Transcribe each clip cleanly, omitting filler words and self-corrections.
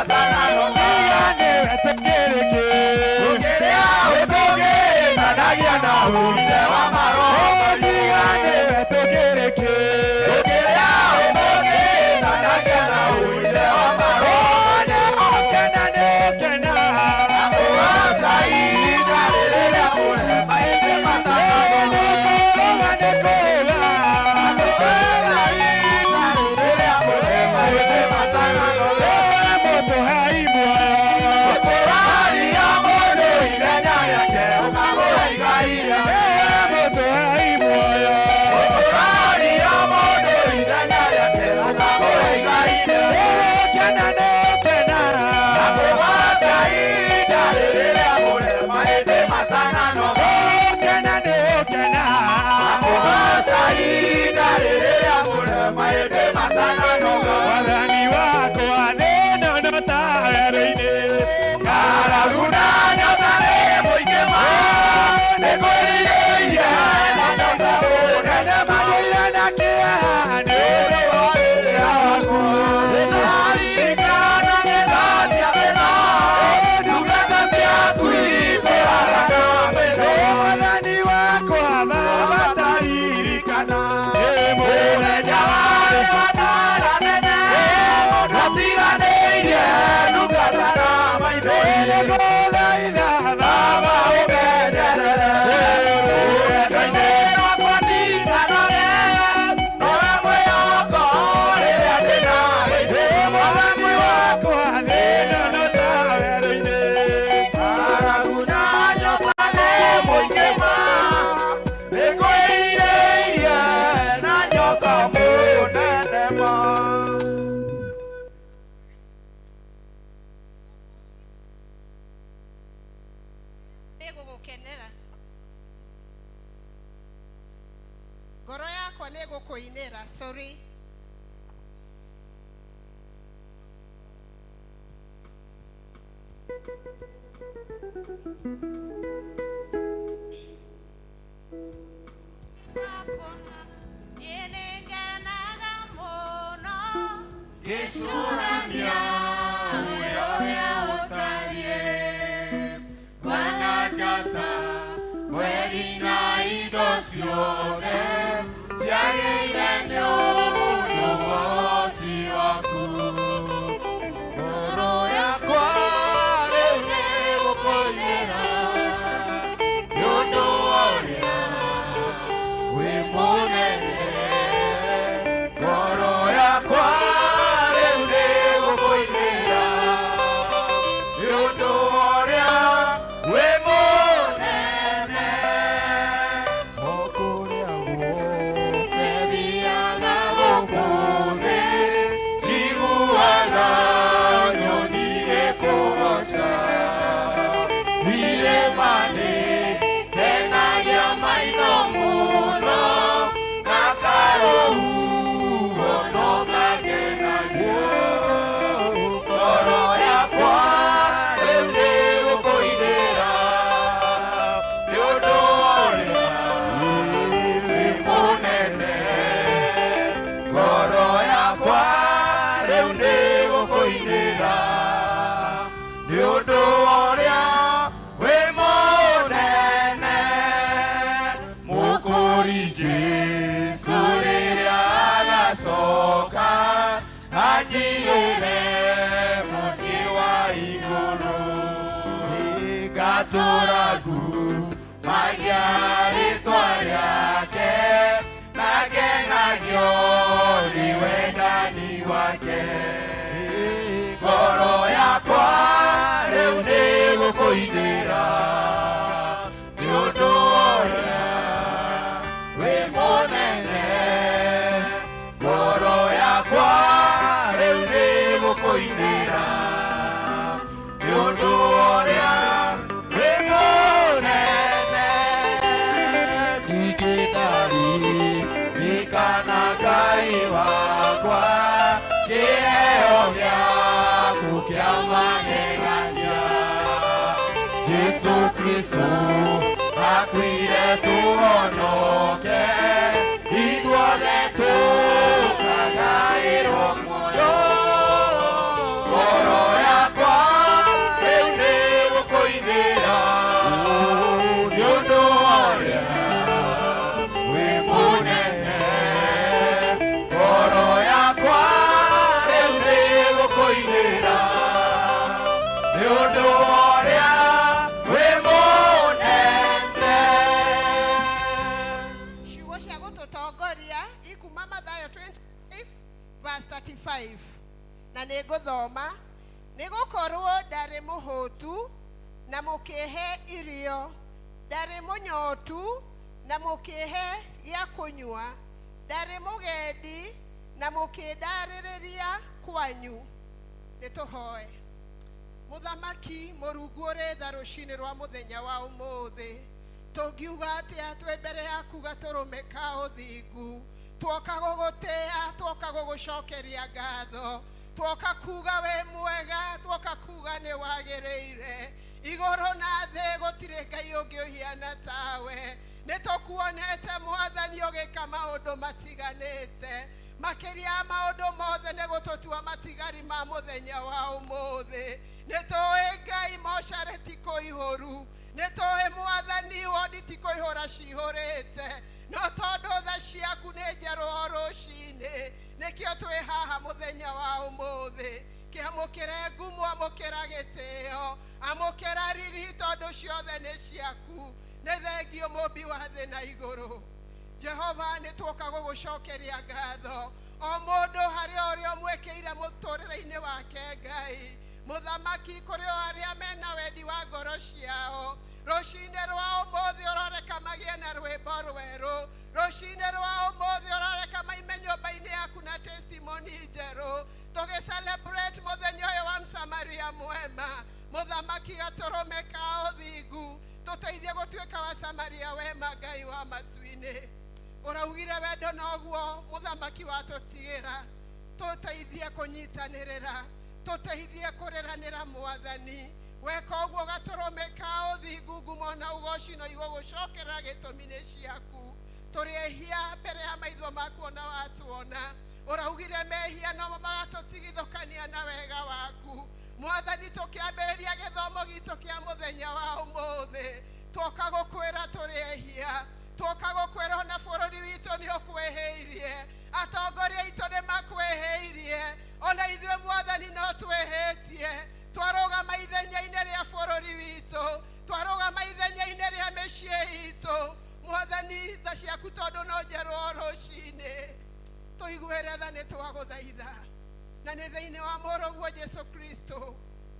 Matananoga. Tiga nĩwe tũkĩrĩkĩ. Tũkĩrĩa ũtũgĩtanagia na ũithe wa maroho. Tiga nĩwe tũkĩrĩkĩ. Tũkĩrĩa ũtũgĩtanagia na ũithe wa maroho. Nĩ ũkena nĩ ũkena. Kũgoca ihinda rĩrĩa mũre mahĩndĩ matananoga. Nĩ kũrũga nĩ kũrũga. Kũgoca ihinda rĩrĩa mũre mahĩndĩ matananoga. Ewe mũtũhei muoyo. Gũtũraria mũndũ ithenya rĩake ũkamũhe igai rĩake. Ewe mũtũhei muoyo. Gũtũraria mũndũ ithenya rĩake ũkamũhe igai rĩake. Ũkena nĩ ũkena. Kũgoca ihinda rĩrĩa mũre mahĩndĩ matananoga. Ũkena nĩ ũkena. Kũgoca ihinda rĩrĩa mũre mahĩndĩ matananoga. Wathani wakwa nĩ nono ta werũ-inĩ. Ng'aragu na nyota nĩ mũingĩ ma, nĩ kwĩrirĩria na nyota mũnene Nene ma. mandũire na kĩeha nĩ ũndũ wa wĩra waku. Nĩndaririkana ng'endo cia thĩna, ndungata ciaku itũũraga na mĩno. Mwathani wakwa baba taririkana. Mũthenya warĩ wa ndara nene, ndatiganĩirie ndungata na maithori. Nĩngũthaitha Baba ũmenyerere, rũgendo-inĩ rwakwa ndikanoge, nowe mwĩhoko rĩrĩa ndĩna geithio. Mwathani wakwa nĩ nono ta werũ-inĩ. Ng'aragu na nyota nĩ mũingĩ ma, nĩngwĩrirĩirie na nyota mũnene ma. Nĩngũgũkenera ngoro yakwa nĩngũkũinĩra sorry. Niĩ nĩngenaga mũno Ngĩcũrania ũrĩa ũtariĩ, kuona njata, mweri na indo ciothe ciagĩire nĩ ũndũ wa ũhoti waku. Ngoro yakwa rĩu nĩgũkũinĩra, nĩ ũndũ wa ũrĩa wĩ mũnene. Ngoro yakwa rĩu nĩgũkũinĩra, nĩ ũndũ wa ũrĩa wĩ mũnene. O kũrĩa guothe thiaga gũkũ thĩ, njiguaga nyoni ĩkũgoca. Irĩma nĩkenagia maitho mũno, na karũhuho no kagenagia. Ngoro yakwa rĩu nĩgũkũinĩra, nĩ ũndũ wa ũrĩa wĩ mũnene. Ngoro yakwa rĩu nĩgũkũinĩra, nĩ ũndũ wa ũrĩa wĩ mũnene. Mũkũri Jesũ rĩrĩa agacoka, anjigĩre mũciĩ wa igũrũ. Ngatũũra ngumagia rĩtwa rĩake, na ngeng'agio nĩ wendani wake. Ngoro yakwa rĩu nĩgũkũinĩra, nĩ ũndũ wa ũrĩa wĩ mũnene. Ngoro yakwa rĩu nĩgũkũinĩra, nĩ ũndũ wa ũrĩa wĩ mũnene. Ningĩ ndaririkana Ngai wakwa, kĩheo gĩaku kĩa magegania. Jesũ Kristũ akuire tũhonoke, ithuothe tũkagaĩrwo muoyo. Ngoro Na nĩ ngũthoma. Nĩ gũkorwo ndarĩ mũhũtu na mũkĩhe irio, ndarĩ mũnyotu na mũkĩhe gĩa kũnyua, ndarĩ mũgendi na mũkĩndarĩrĩria kwanyu. Nĩ tũhoe. Mũthamaki Mũrungu ũrĩ tha, rũcinĩ rwa mũthenya wa ũmũthĩ tũngiuga atĩa twĩ mbere yaku gatũrũme ka ũthingu? Tuoka gũgũtĩa, tuoka gũgũcokeria ngatho, tuoka kuga wĩ mwega, tuoka kuga nĩ wagĩrĩire. Igũrũ na thĩ gũtirĩ Ngai ũngĩ ũhiana tawe. Nĩ tũkuonete, Mwathani, ũgĩka maũndũ matiganĩte. Makĩria ya maũndũ mothe nĩ gũtũtua matigari ma mũthenya wa ũmũthĩ. Nĩ tũĩ, Ngai, mocarĩ ti kũihũru. Nĩ tũĩ, Mwathani, wondi ti kũihũra cihũrĩte, no tondũ tha ciaku nĩ njerũ o rũcinĩ, nĩkĩo twĩ haha mũthenya wa ũmũthĩ. Kĩamũkĩre ngumo, amũkĩra gĩtĩo, amũkĩra riri, tondũ ciothe nĩ ciaku. Nĩ thengio, mũmbi wa thĩ na igũrũ. Jehova, nĩ tuoka gũgũcokeria ngatho, o mũndũ harĩ ũrĩa ũmwĩkĩire mũtũrĩre-inĩ wake. Ngai Mũthamaki, kũrĩ o arĩa mena wendi wa ngoro ciao, rũcinĩ rwa ũmũthĩ ũroreka magĩe na rwĩmbo rwerũ. Rũcinĩ rwa ũmũthĩ ũroreka maime nyũmba-inĩ yaku na testimony njerũ, tũgĩ celebrate mũthenya ũyũ wa Msamaria Mwema. Mũthamaki, gatũrũme ka ũthingu, tũteithie gũtuĩka wa Samaria wema. Ngai wa matu-inĩ, ũraugire wendo noguo mũthamaki watũtigĩra. Tũteithie kũnyitanĩrĩra, tũteithie kũrĩranĩra. Mwathani, weka ũguo, gatũrũme ka ũthingu, ngumo na ũgoci no igũgũcokerera, gĩtũmi nĩ ciaku. Tũrĩ ehia mbere ya maitho maku, ona watuona. Ũraugire mehia nomo magatũtigithũkania na wega waku. Mwathani, tũkĩambĩrĩria gĩthomo gitũ kĩa mũthenya wa ũmũthĩ, tuoka gũkwĩra tũrĩ ehia. Tuoka gũkwĩra ona bũrũri witũ nĩ ũkwĩhĩirie, atongoria aitũ nĩ makwĩhĩirie, ona ithuĩ, Mwathani, no twĩhĩtie. Twarũgama ithenya-inĩ rĩa bũrũri witũ, twarũgama ithenya-inĩ rĩa mĩciĩ itũ, Mwathani, tha ciaku tondũ no njerũ o rũcinĩ, tũiguĩre tha. Nĩ twagũthaitha na nĩ thĩinĩ wa mũrũguo Jesu Kristo,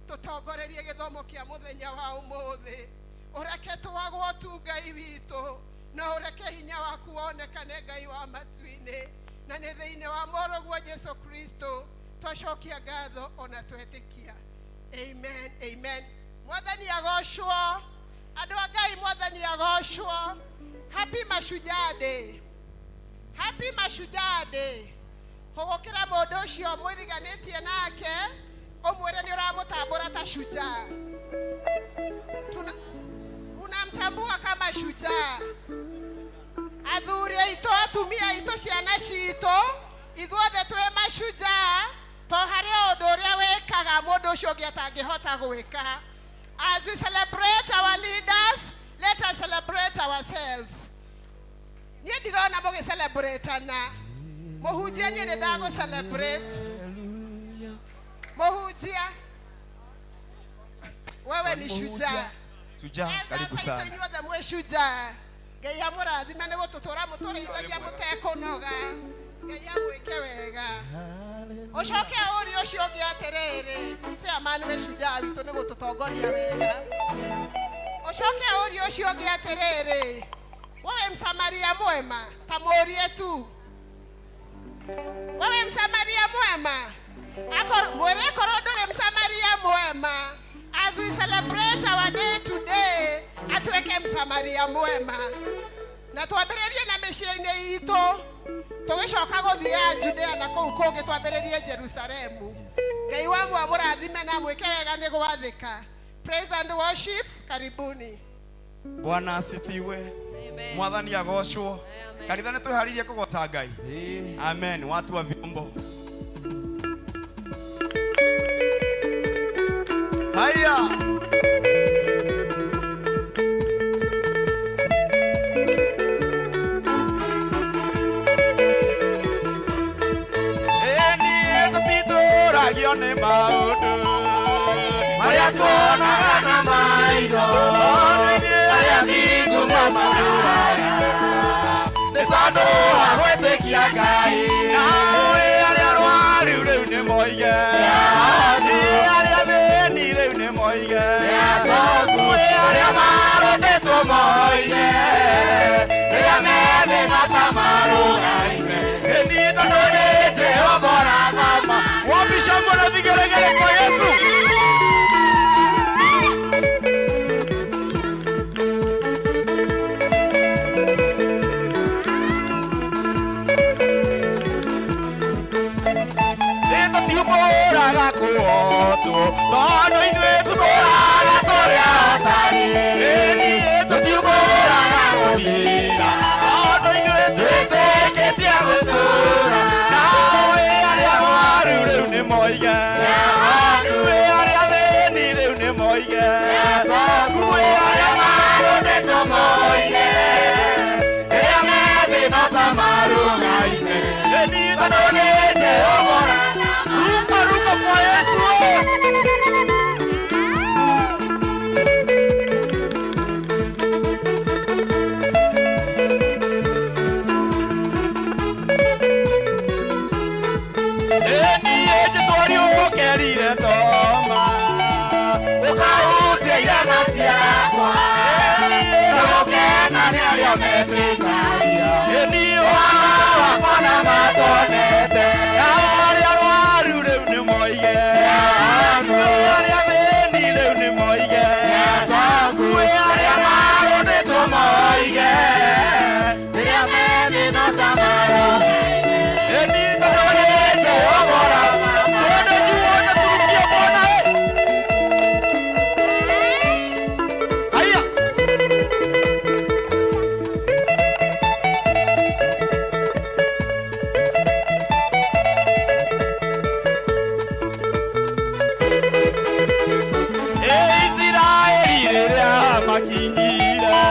tũtongorerie gĩthomo kĩa mũthenya wa ũmũthĩ. Ũreke twagwo tu, Ngai witũ, no ũreke hinya waku wonekane, Ngai wa matu-inĩ. Na nĩ thĩinĩ wa mũrũguo Jesu Kristo twacokia ngatho ona twetĩkia. Amen, amen. Mwathani agocwo. Andũ a Ngai, Mwathani agocwo. Happy Mashujaa Day, happy Mashujaa Day. Hũgũkĩra mũndũ ũcio mwĩriganĩtie nake, ũmwĩre nĩ ũramũtambũra ta shujaa. Unamtambua kama shujaa. Athuri aitũ, atumia aitũ, ciana citũ, ithuothe twĩ mashujaa, to harĩ o ũndũ ũrĩa wĩkaga mũndũ ũcio ũngĩ atangĩhota gwĩka. As we celebrate our leaders, let us celebrate ourselves. Niĩ ndirona mũgĩcelebratana. Mũhunjia, niĩ nĩ ndagũ celebrate. Mũhunjia, wewe ni shujaa. Shujaa, karibu sana. Inyuothe mwĩ shujaa. Ngai amũrathime nĩ gũtũtũra mũtũrĩithagia mũtekũnoga. Ngai amwĩke wega. Ũcoke ũrie ũcio ũngĩ atĩrĩrĩ, chairman, wĩ shujaa witũ nĩ gũtũtongoria wega. Ũcoke ũrie ũcio ũngĩ atĩrĩrĩ, wewe Msamaria Mwema, ta mũrie tu, wewe Msamaria Mwema. Mwĩre akorwo ndũrĩ Msamaria Mwema, as we celebrate our day today, atuĩke Msamaria Mwema, na twambĩrĩrie na mĩciĩ-inĩ itũ, tũgĩcoka gũthiĩ Judea na kũu kũngĩ, twambĩrĩrie Jerusalemu. Ngai wa mũrathime na mwĩke wega nĩ gwathĩka. Praise and worship, karibuni. Bwana asifiwe. Amen. Mwathani agocwo. Amen. Kanitha, nĩ twĩharĩirie kũgoca Ngai? Amen. Watu wa vyombo, haya. Ĩni tũtitũragio nĩ maũndũ marĩa tuonaga na maitho, arĩa thingu matũraga nĩ tondũ wa gwĩtĩkia Ngai. Nawe arĩa arwaru rĩu nĩ moige. Nĩ arĩa athĩni rĩu nĩ moige. Kwĩ arĩa marũndĩtwo moige. Rĩrĩa methĩna ta marũgaime. Ĩni tondũ nĩ Jehova ũrathama. Wapi shangwe na vigelegele kwa Yesu? Tũtiũmbũraga kũhotwo tondũ ithuĩ tũmbũraga tũrĩ ahotani. Tũtiũmbũraga gũthira tondũ ithuĩ twĩtĩkĩtie gũtũũra. Nao ĩ arĩa arwaru rĩu nĩ moige. Kwĩ arĩa athĩni rĩu nĩ moige. Kwĩ arĩa marũndĩtwo moige. Rĩrĩa methĩna ta marũgaime. Ĩni tondũ nĩ Jehova. Ruka ruka kwa Yesu. Ĩni Jesũ ariũkĩrire Toma. Ũkahutia irema ciakwa. Na gũkena nĩ arĩa metĩkagia. Ĩni ũhoro Wakwa na matonete. Nao arĩa arwaru rĩu nĩ moige. Kwĩ arĩa athĩni rĩu nĩ moige. Kwĩ arĩa marũndĩtwo moige. Rĩrĩa methĩna ta marũgaime. Ĩni tondũ nĩ Jehova ũrathama. Twende juu wote turukie Bwana. Haya. Isiraeli rĩrĩa makinyire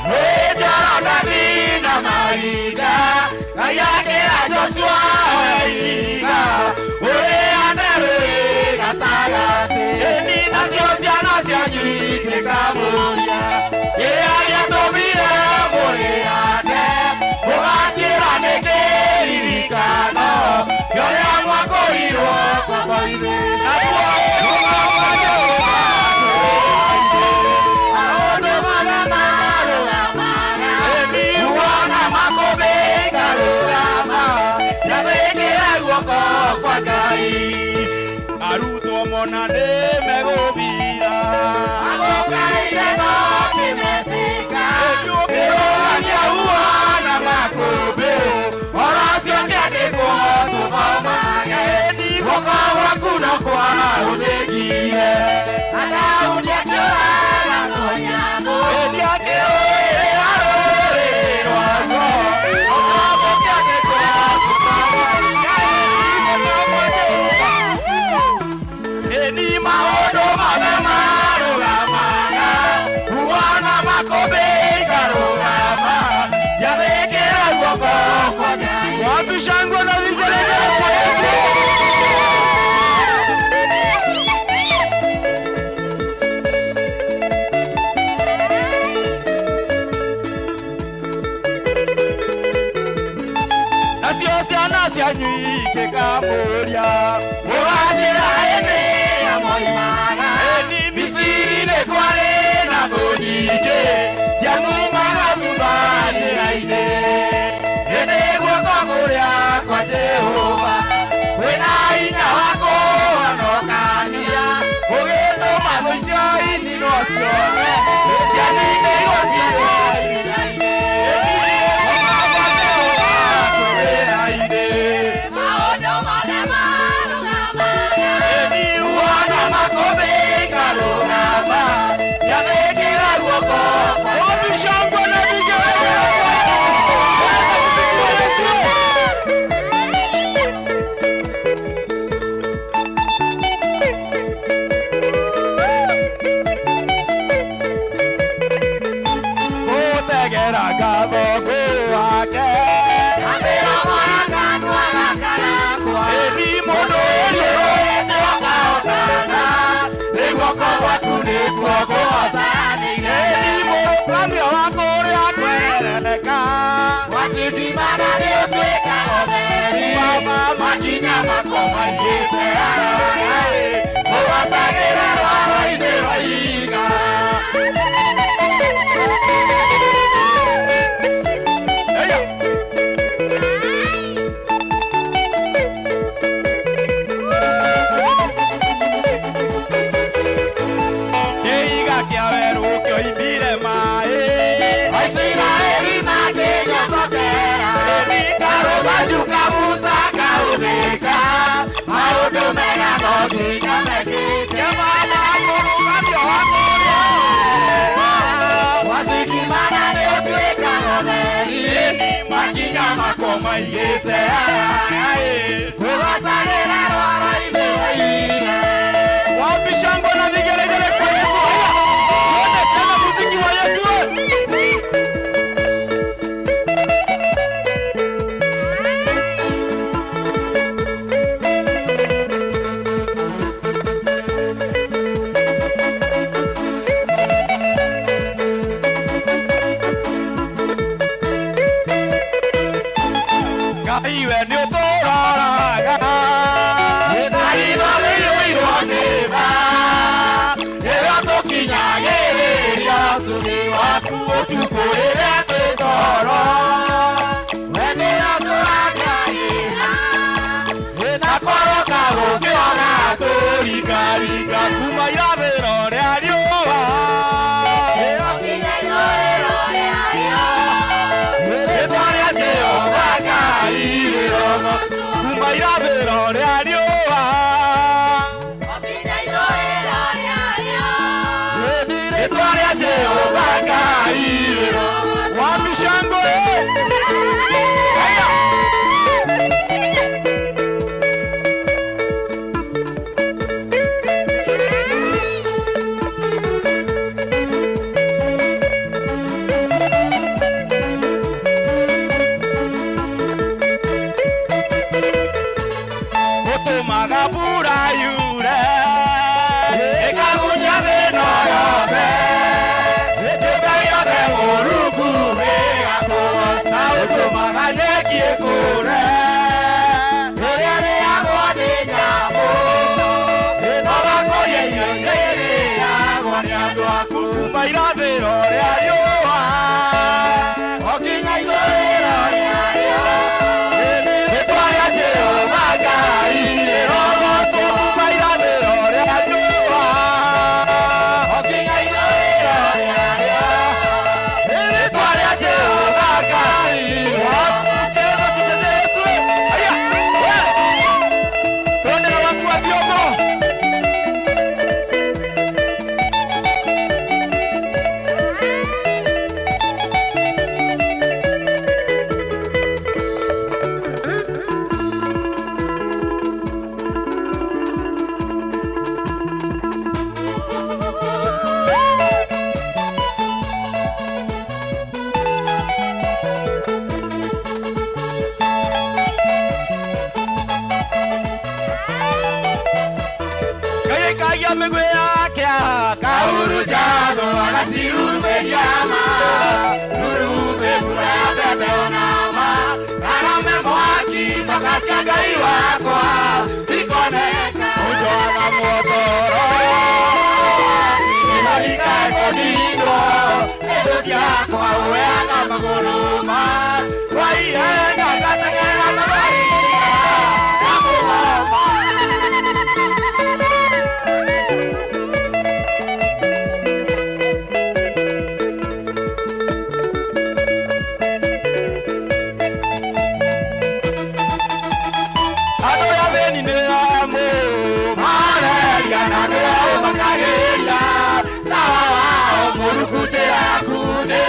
Rũũĩ Jorodani na maringa, Ngai akĩra Joshua oe ihiga, ũrĩane rũũĩ gatagatĩ. Ĩni Nacio ciana cianyu ingĩkamũũria, kĩrĩa gĩatũmire mũrĩane, mũgaciĩra nĩ kĩririkano kĩa ũrĩa mwakũrirwo ngombo-inĩ. Naguo Mũgamba Jehova maũndũ marĩa marũgamaga, Ĩni kuona makũmbĩ ikarũgama, njathĩkĩra guoko kwa Ngai. Arutwo mona nĩ megũthira. Agũkaire no kĩmetĩka, kĩrũgamia huo na makũmbĩ, ũhoro ũcio kĩandĩkwo tũthomage. Guoko gwaku no kwahũthĩkire, na Daudi akĩũraga Goliathũ. Ĩni akĩrũĩrĩra rũrĩrĩ rwakwa. Ũhoro kĩandĩkwo tũthomage. Ĩni Maũndũ mothe marũgamaga, huo na makũmbĩ ikarũgama, ciathĩkĩra Aigĩte araya Kũgacagĩra rwaro-inĩ rwa ihiga. Wapi shangwe na vigelegele kwa Yesu? Haya, tuone tena muziki wa Yesu. Ngai we nĩ ũtũroraga na ritho rĩiyũirwo nĩ tha, rĩrĩa tũkinyagĩrĩria ũtugi waku ũtukũ rĩrĩa twĩ toro. We nĩwe ũtũrangagĩra. Na koroka gũkĩona tũringaringa kuma irathĩro rĩa riũa Nginya ithũĩro rĩarĩo. Rĩtwa rĩa Jehova Ngai rĩrogocwo kuma irathĩro rĩa riũa Nginya ithũĩro rĩarĩo. Rĩtwa rĩa Jehova Ngai rĩrogocwo. Wapi shangwe? Haya. Ũtũmaga mbura yure ĩkahunya thĩno yothe, kĩũmbe gĩothe Mũrungu gĩgakũgoca. Ũtũmaga nyeki ĩkũre Rĩrĩa rĩagwo nĩ nyamũ. Ũgakũria irio iria irĩagwo nĩ andũ aku kuma irathĩro rĩa riũa Nginya ithũĩro rĩarĩo. Rĩtwa rĩa Jehova Ngai rĩrogocwo kuma irathĩro rĩa riũa Nginya ithũĩro rĩarĩo. Rĩtwa rĩa Jehova Ngai. Mchezo tucheze Yesu. Haya. We. Twende na watu wa vyombo. Kaikagia mĩguĩ yake Kahurunjatho agacirurumeria ma. Rurumĩ mbura ya mbembe ona ma. Karame mwaki coka cia Ngai wakwa ikoneka. Ũnjohaga muotoro Ĩrorika kũninwo nĩ thũ ciakwa ũheaga magũrũ ma. Kwa ihenya ngateng'era ta rwariga na mũgoma. Andũ arĩa athĩni nĩ amũ Mareria na nĩo makagĩria tawa wao mũruku njĩra yaku nĩ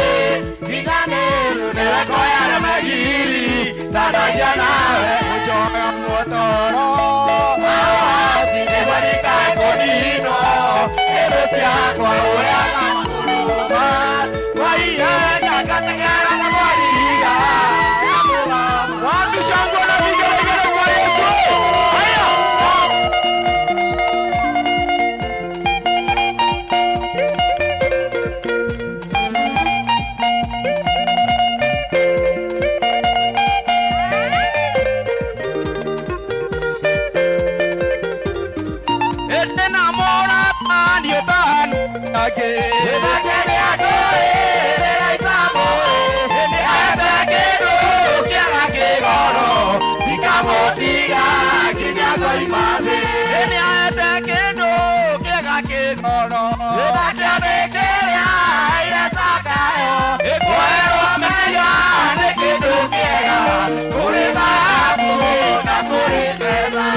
nginyanĩru nĩwe koyara megiri tanagia nawe Ũnjohaga muotoro nĩguo ndikae kũninwo nĩ thũ ciakwa ũheaga magũrũ ma kwa ihenya ngateng'era na rwariga na mũgoma. Wapi shangwe na vigelegele kwa Yesu? Haya. Ĩndĩ na mũrata nĩ ũtanangĩ. Nake nĩatũĩ rĩrĩa itamũĩ. Ĩndĩ Ate kĩndũ kĩaga kĩgoro ndikamũtiga nginya ngoima thĩ. Ĩndĩ aete kĩndũ kĩega kĩgoro. Nakĩo nĩ kĩrĩa aire Zakayo. Ĩkwerwo Menya nĩ kĩndũ kĩega kũrĩ thahabu na kũrĩ betha.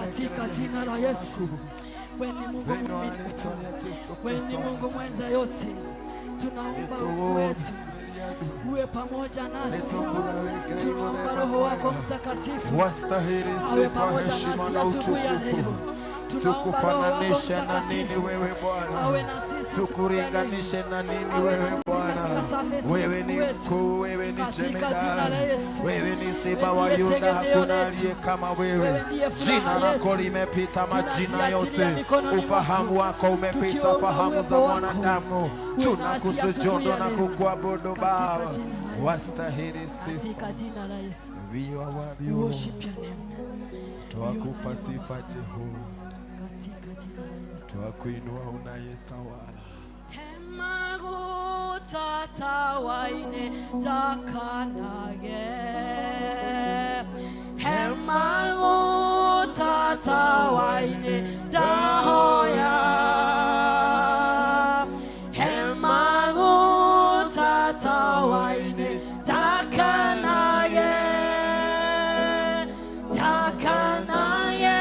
Katika jina la Yesu. Wewe ni Mungu mwaminifu, wewe ni Mungu mwenza yote. Tunaomba wetu Uwe pamoja nasi. Nĩtũkuga wĩ Ngai Tunaomba mũthemba Roho wako mwega. Mtakatifu Wastahili awe sifa, pamoja heshima nasi na asubuhi ya leo. utukufu. Tunaomba Roho wako Tukufananishe na nini Mtakatifu wewe Bwana? awe na sisi siku ya leo. Tukuringanishe na nini Awe wewe na sisi Bwana? katika safari Wewe ni wetu. mkuu, wewe ni Katika jina la jemedari, Yesu. wewe ni simba Wewe wa ndiye Yuda, tegemeo hakuna letu. aliye kama Wewe wewe. ndiye furaha Jina lako yetu. limepita majina Tunajiachilia yote, mikononi ufahamu mwako. wako umepita Tukiomba fahamu za uwepo wako. mwanadamu. Uwe nasi asubuhi Tunakusujudu ya na leo. kukuabudu Katika Baba, jina la Yesu. wastahili sifa. Katika jina la Yesu. We are worthy, We O Lord. worship your name. Twakupa sifa Jehova, Katika jina la Yesu. twakuinua unayetawala. Hemagutatawaine takanage Hemagutatawaine dahoya Hemagutatawaine takanage Takanage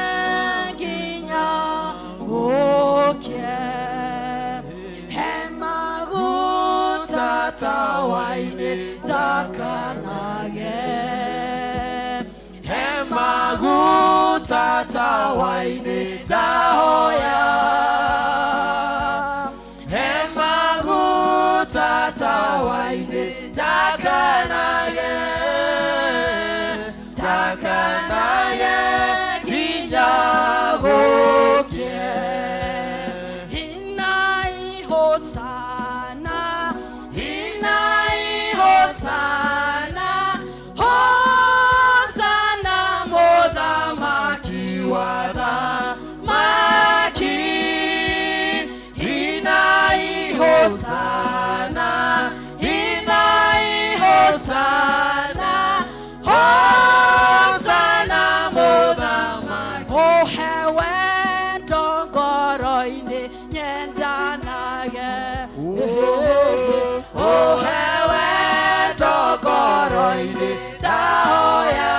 ginya gokie Hemagutatawaine takanage Hemagutatawaine dahoya Hemagutatawaine takanage Takanaye ginyagokie Hinai hosana, hinai hosana, hosana muthamaki wa thamaki. Hinai hosana, hinai hosana, hosana muthamaki. Ohe wendo ngoro-inĩ nyendanage. Ohe wendo ngoro-inĩ ndahoya.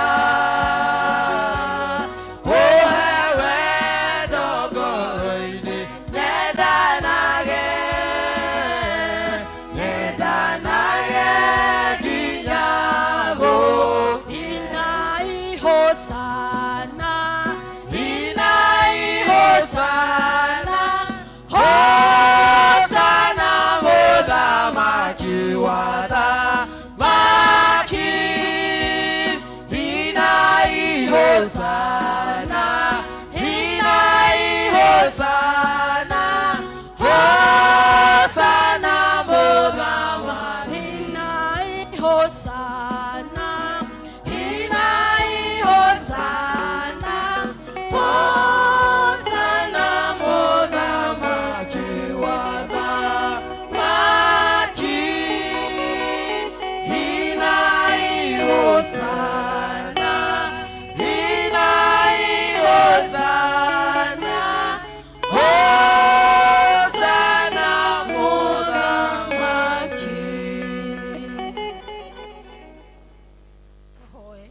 Ohe wendo ngoro-inĩ nyendanage. Nyendanage nginya Inai hosana, inai hosana, hosana muthamaki wa thamaki. Inai hosana, inai hosana, hosana muthamaki. Inai hosana, inai hosana, hosana muthamaki wa thamaki. Inai hosana, inai hosana, hosana muthamaki. Tũhoe.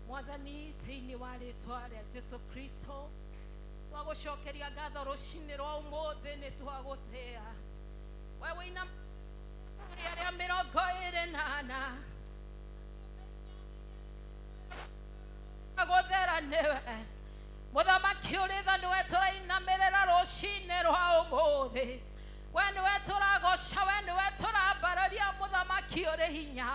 Mwathani thĩinĩ wa rĩtwa rĩa Jesu Kristo twagũcokeria ngatho rũcinĩ rwa ũmũthĩ nĩ twagũtĩa we wĩna rĩa 24 gũthera nĩwe mũthamaki ũrĩ tha nĩwe tũrainamĩrĩra rũcinĩ rwa ũmũthĩ we nĩwe tũragoca we nĩwe tũrambararia mũthamaki ũrĩ hinya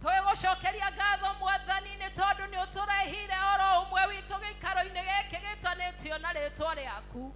twĩgũcokeria ngatho mwathani nĩ tondũ nĩ ũtũrehire oro ũmwe witũ gĩikaro-inĩ gĩkĩ gĩtanĩtio na rĩtwa rĩaku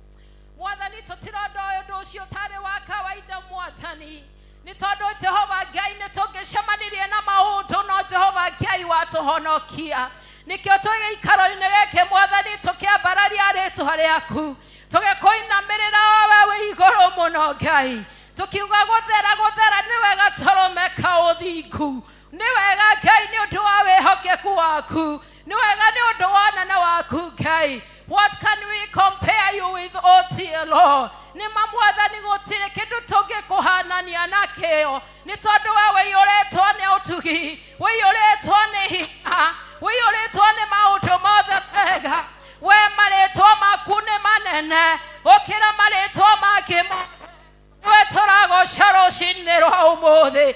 mwathani tũtironda ũndũ ũcio ũtarĩ wa kawaida mwathani nĩ tondũ Jehova Ngai nĩ tũngĩcemanirie na maũndũ no Jehova Ngai watũhonokia nĩkĩo twĩ gĩikaro-inĩ gĩkĩ mwathani tũkĩambararia rĩtwa rĩaku tũgĩkũinamĩrĩra we wĩ igũrũ mũno Ngai tũkiuga gũthera gũthera nĩ wega tũrũme ka ũthingu nĩ wega Ngai nĩ ũndũ wa wĩhokeku waku nĩ wega nĩ ũndũ wa ũnene waku Ngai. What can we compare you with, O dear Lord? Nĩ ma mwathani gũtirĩ kĩndũ tũngĩkũhanania nakĩo nĩ tondũ we wĩiyũrĩtwo nĩ ũtugi wĩiyũrĩtwo nĩ hinya wĩiyũrĩtwo nĩ maũndũ mothe mega we marĩtwa maku nĩ manene gũkĩra marĩtwa mangĩ mothe nĩwe tũragoca rũcinĩ rwa ũmũthĩ.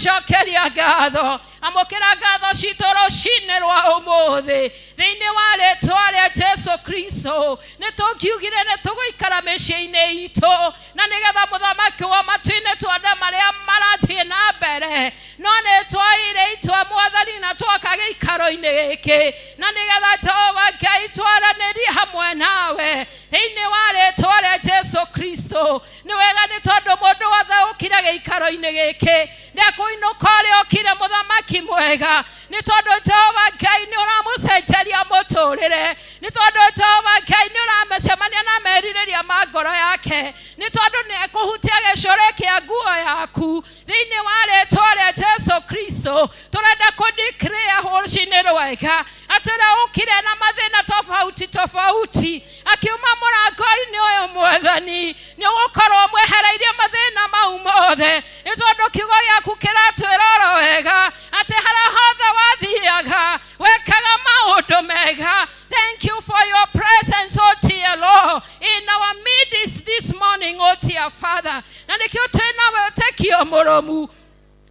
Tũragũcokeria ngatho. Amũkĩra ngatho citũ rũcinĩ rwa ũmũthĩ thĩinĩ wa rĩtwa rĩa Jesu Kristo. Nĩ tũkiugire nĩ tũgũikara mĩciĩ-inĩ itũ na nĩgetha mũthamaki wa matu-inĩ tuone marĩa marathiĩ na mbere, no nĩ twaire itua mwathani na twoka gĩikaro-inĩ gĩkĩ na nĩgetha Jehova Ngai twaranĩrie hamwe nawe thĩinĩ wa rĩtwa rĩa Jesu Kristo. Nĩ wega nĩ tondũ mũndũ wothe ũkire gĩikaro-inĩ gĩkĩ nĩekũinũka ũrĩa ũkire mũthamaki mwega, nĩ tondũ Jehova Ngai nĩ ũramũcenjeria mũtũrĩre, nĩ tondũ Jehova Ngai nĩ ũramũcemania na merirĩria ma ngoro yake, nĩ tondũ nĩ ekũhutia gĩcũrĩ kĩa nguo yaku thĩinĩ wa rĩtwa rĩa Jesu Kristo. Tũrenda kũ-declare rũcinĩ rwega atĩ ũrĩa ũkire na mathĩna tofauti tofauti akiuma mũrango-inĩ ũyũ mwathani nĩ ũgũkorwo mwehereirie mathĩna mau mothe, nĩ tondũ kiugo gĩaku kĩratwĩra oro wega atĩ harĩa hothe wathiaga wekaga maũndũ mega. Thank you for your presence, O dear Lord, in our midst this morning, O dear Father. Na nĩkĩo twĩna wĩtĩkio mũrũmu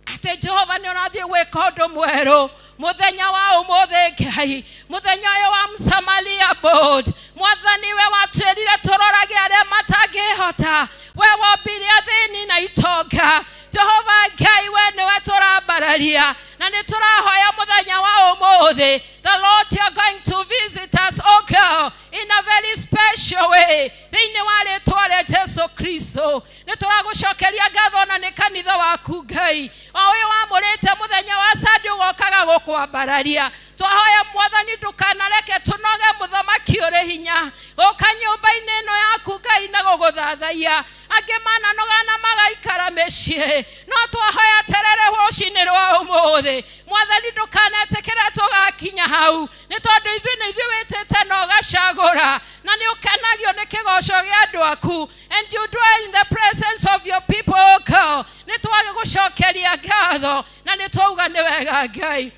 atĩ Jehova nĩ ũrathiĩ gwĩka ũndũ mwerũ mũthenya wa ũmũthĩ. Ngai, mũthenya ũyũ wa Msamaria Board, mwathani, we watwĩrire tũrorage arĩa matangĩhota, we wombire athĩni na itonga. Jehova Ngai, we nĩwe tũrambararia na nĩ tũrahoya mũthenya wa ũmũthĩ, the Lord, you are going to visit us, O God, in a very special way thĩinĩ wa rĩtwa rĩa Jesu Kristo. Nĩ tũragũcokeria ngatho na nĩ kanitha waku Ngai o ũyũ wamũrĩte mũthenya wa Sandi ũgokaga gũkwambararia. Twahoya mwathani ndũkanareke tũnoge, mũthamaki ũrĩ hinya, gũka nyũmba-inĩ ĩno yaku Ngai na gũgũthathaiya. Angĩ mananoga na magaikara mĩciĩ, no twahoya terere rũcinĩ rwa ũmũthĩ, mwathani ndũkanetĩkĩre tũgakinya hau, nĩ tondũ ithuĩ nĩ ithuĩ wĩtĩte na ũgacagũra na nĩ ũkenagio nĩ kĩgoco gĩa andũ aku, and you dwell in the presence of your people, O God. Nĩ twagĩgũcokeria ngatho na nĩ twauga nĩ wega Ngai.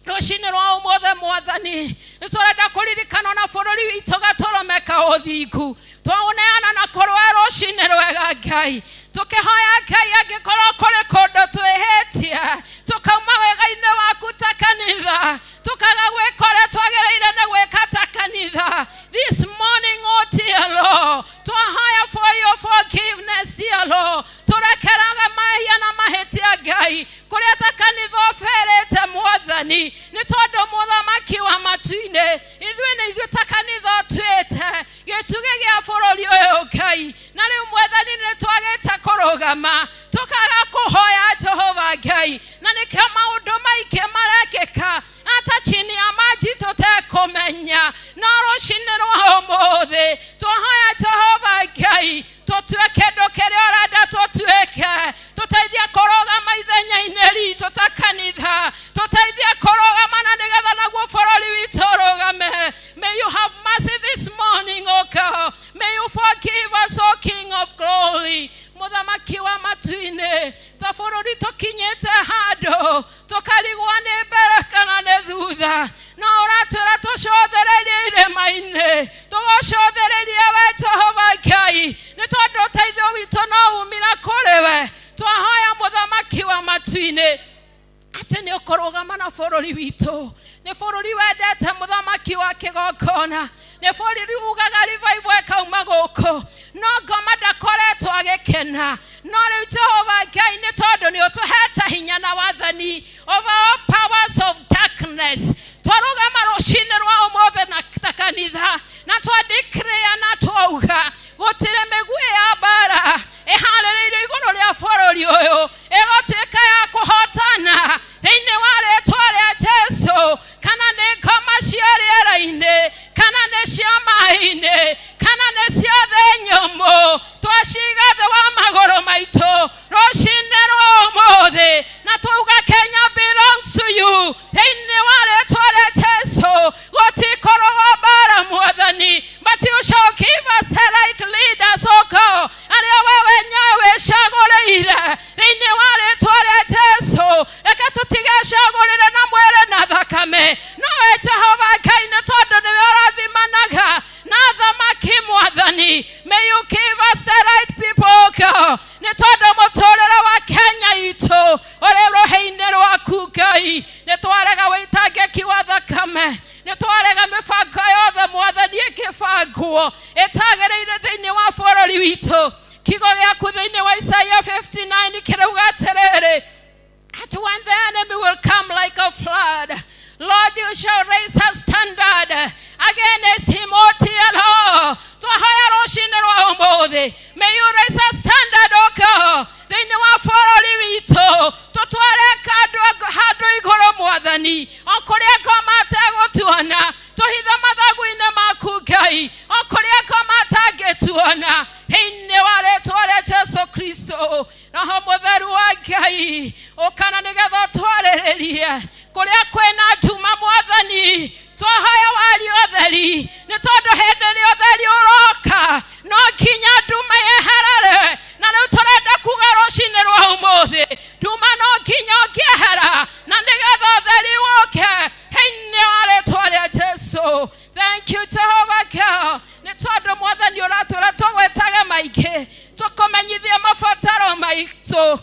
Rũcinĩ rwa ũmũthĩ mwathani nĩ tũrenda kũririkana na bũrũri witũ gatũrũme ka ũthingu twaũneana na kũrũa rũcinĩ rwega Ngai, tũkĩhoya Ngai angĩkorwo kũrĩ kũndũ twĩhĩtie tũkauma wega-inĩ waku ta kanitha, tũkaga gwĩka ũrĩa twagĩrĩire nĩ gwĩka ta kanitha, this morning, oh dear Lord, twahoya for your forgiveness, dear Lord. Tũrekeraga mahia na mahĩtia Ngai kũrĩa ta kanitha ũberete mwathani, nĩ tondũ mũthamaki wa matu-inĩ ithuĩ nĩ ithuĩ ta kanitha ũtuĩte gĩtugĩ gĩa bũrũri ũyũ Ngai, na rĩu mwathani nĩ twagĩte kũrũgama tũkaga kũhoya Jehova Ngai, na nĩkĩo maũndũ maingĩ marekĩka ata chini ya maji tũtekũmenya. No rũcinĩ rwa ũmũthĩ twahoya Jehova Ngai tũtue kĩndũ kĩrĩa ũrenda tũtuĩke, tũteithie kũrũgama ithenya-inĩ ritũ ta kanitha, tũteithie kũrũgama na nĩgetha naguo bũrũri witũ ũrũgame. May you have mercy this morning, O God. May you forgive us, O King of glory. Mũthamaki wa matu-inĩ, ta bũrũri tũkinyĩte handũ tũkarigwo nĩ mbere kana nĩ thutha, no ũratwĩra tũcothererie irĩma-inĩ, tũgũcothererie we Jehova Ngai, nĩ tondũ ũteithio witũ no umire kũrĩ we. Twahoya mũthamaki wa matu-inĩ atĩ nĩ ũkũrũgama na bũrũri witũ. Nĩ bũrũri wendete mũthamaki wa kĩgongona, nĩ bũrũri ugaga revival ĩkauma gũkũ, no ngoma ndakoretwo agĩkena. No rĩu Jehova Ngai, nĩ tondũ nĩ ũtũhete hinya na wathani over all powers of darkness, twarũgama rũcinĩ rwa ũmũthĩ na ta kanitha na twa-declare na twauga gũtirĩ mĩguĩ ya mbara ĩharĩrĩirio igũrũ rĩa bũrũri ũyũ ĩgũtuĩka ya kũhotana thĩinĩ wa rĩtwa rĩa Jesu, kana nĩ ngoma cia rĩera-inĩ, kana nĩ cia maĩ-inĩ, kana nĩ cia thĩ nyũmũ, twaciga thĩ wa magũrũ maitũ rũcinĩ rwa ũmũthĩ na twauga Kenya belongs to you thĩinĩ wa rĩtwa rĩa Jesu. Gũtikorwo mbara mwathani, but you shall give us the right leaders, O God, arĩa we wenyewe wĩcagũrĩire thĩinĩ wa rĩtwa rĩa Jesu. Reke tũtigecagũrĩre na mwĩrĩ na thakame, nowe Jehova Ngai, nĩ tondũ nĩwe ũrathimanaga na thamaki mwathani. May you give us the right people, O God. Kristo roho mũtheru wa Ngai ũkana nĩgetha ũtwarĩrĩrie kũrĩa kwĩna nduma mwathani twahoya warie ũtheri nĩ tondũ hĩndĩ ĩrĩa ũtheri ũroka no nginya nduma yeherere na rĩu tũrenda kuga rũcinĩ rwa ũmũthĩ nduma no nginya ũngĩehera na nĩgetha ũtheri woke thĩinĩ wa rĩtwa rĩa Jesu. Thank you Jehovah God nĩ tondũ mwathani ũratwĩra tũgwĩtage maingĩ tũkũmenyithie mabataro maitũ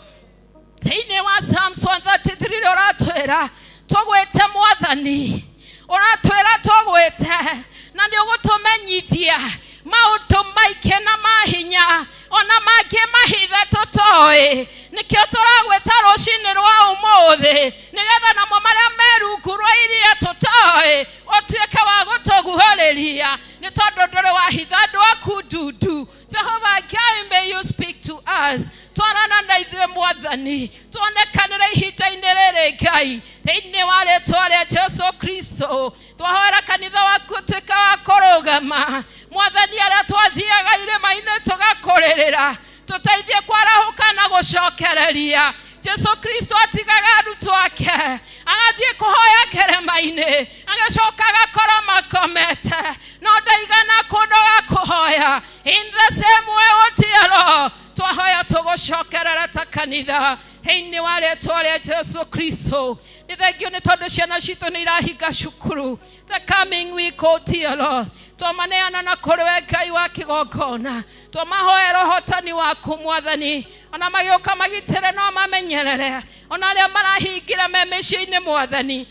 thĩinĩ wa Psalms 133 rĩrĩa ũratwĩra tũgwĩte mwathani ũratwĩra tũgwĩte na nĩ ũgũtũmenyithia maũndũ maingĩ na mahinya ona mangĩ mahithe tũtoĩ nĩkĩo tũragwĩta rũcinĩ rwa ũmũthĩ nĩgetha namo marĩa me rungu rwa iria tũtoĩ ũtuĩke wa gũtũguhũrĩria nĩ tondũ ndũrĩ wahitha andũ aku ndundu. Jehovah Ngai, may you speak to us twarana na ithuĩ mwathani tuonekanĩre ihinda-inĩ rĩrĩ Ngai thĩinĩ wa rĩtwa rĩa Jesu Kristo twahoera kanitha waku ũtuĩke wa kũrũgama mwathani arĩa twathiaga irĩma-inĩ tũgakũrĩrĩra tũteithie kwarahũka na gũcokereria. Jesu Kristo atigaga arutwo ake agathiĩ kũhoya kĩrĩma-inĩ agĩcoka agakora makomete no ndaigana kũnoga kũhoya. In the same way ũtiero twahoya tũgũcokerera ta kanitha thĩinĩ wa rĩtwa rĩa Jesu Kristo. Nĩ thengio nĩ tondũ ciana citũ nĩ irahinga cukuru the coming week ũtiero twamaneana na kũrĩ we Ngai wa kĩgongona twamahoera ũhotani waku mwathani ona magĩũka magitĩre no mamenyerere ona arĩa marahingĩra me mĩciĩ-inĩ mwathani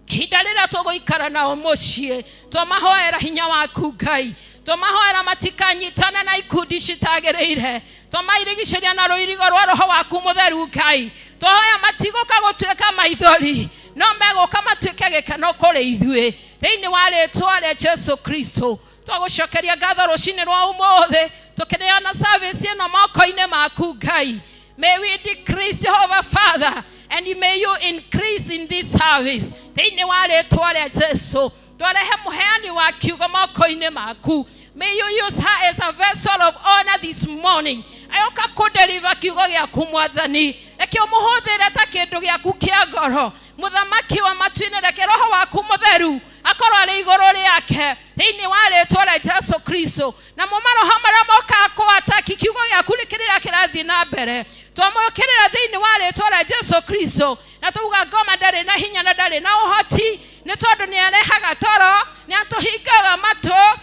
ihinda rĩrĩa tũgũikara nao mũciĩ twamahoera hinya waku Ngai twamahoera matikanyitane na ikundi citagĩrĩire twamairigicĩria na rũirigo rwa roho waku mũtheru Ngai twahoya matigũka gũtuĩka maithori no megũka matuĩke gĩkeno kũrĩ ithuĩ thĩinĩ wa rĩtwa rĩa Jesu Kristo. Twagũcokeria ngatho rũcinĩ rwa ũmũthĩ tũkĩneana service ĩno moko-inĩ maku Ngai. May we decrease, Jehovah Father, and may you increase in this service. Thĩinĩ wa rĩtwa rĩa Jesu twarehe mũheani wa kiugo moko-inĩ maku. May you use her as a vessel of honor this morning. Ayoka kũdeliver kiugo gĩaku mwathani reke ũmũhũthĩre ta kĩndũ gĩaku kĩa ngoro mũthamaki wa matu-inĩ reke roho waku mũtheru akorwo arĩ igũrũ rĩake thĩinĩ wa rĩtwa rĩa Jesu Kristo. Namo maroho marĩa mokaga kũataki kiugo gĩaku nĩ kĩrĩra kĩrathiĩ na mbere twamũkĩrĩra thĩinĩ wa rĩtwa rĩa Jesu Kristo na tuga ngoma ndarĩ na hinya na ndarĩ na ũhoti nĩ tondũ nĩ arehaga toro nĩ atũhingaga matũ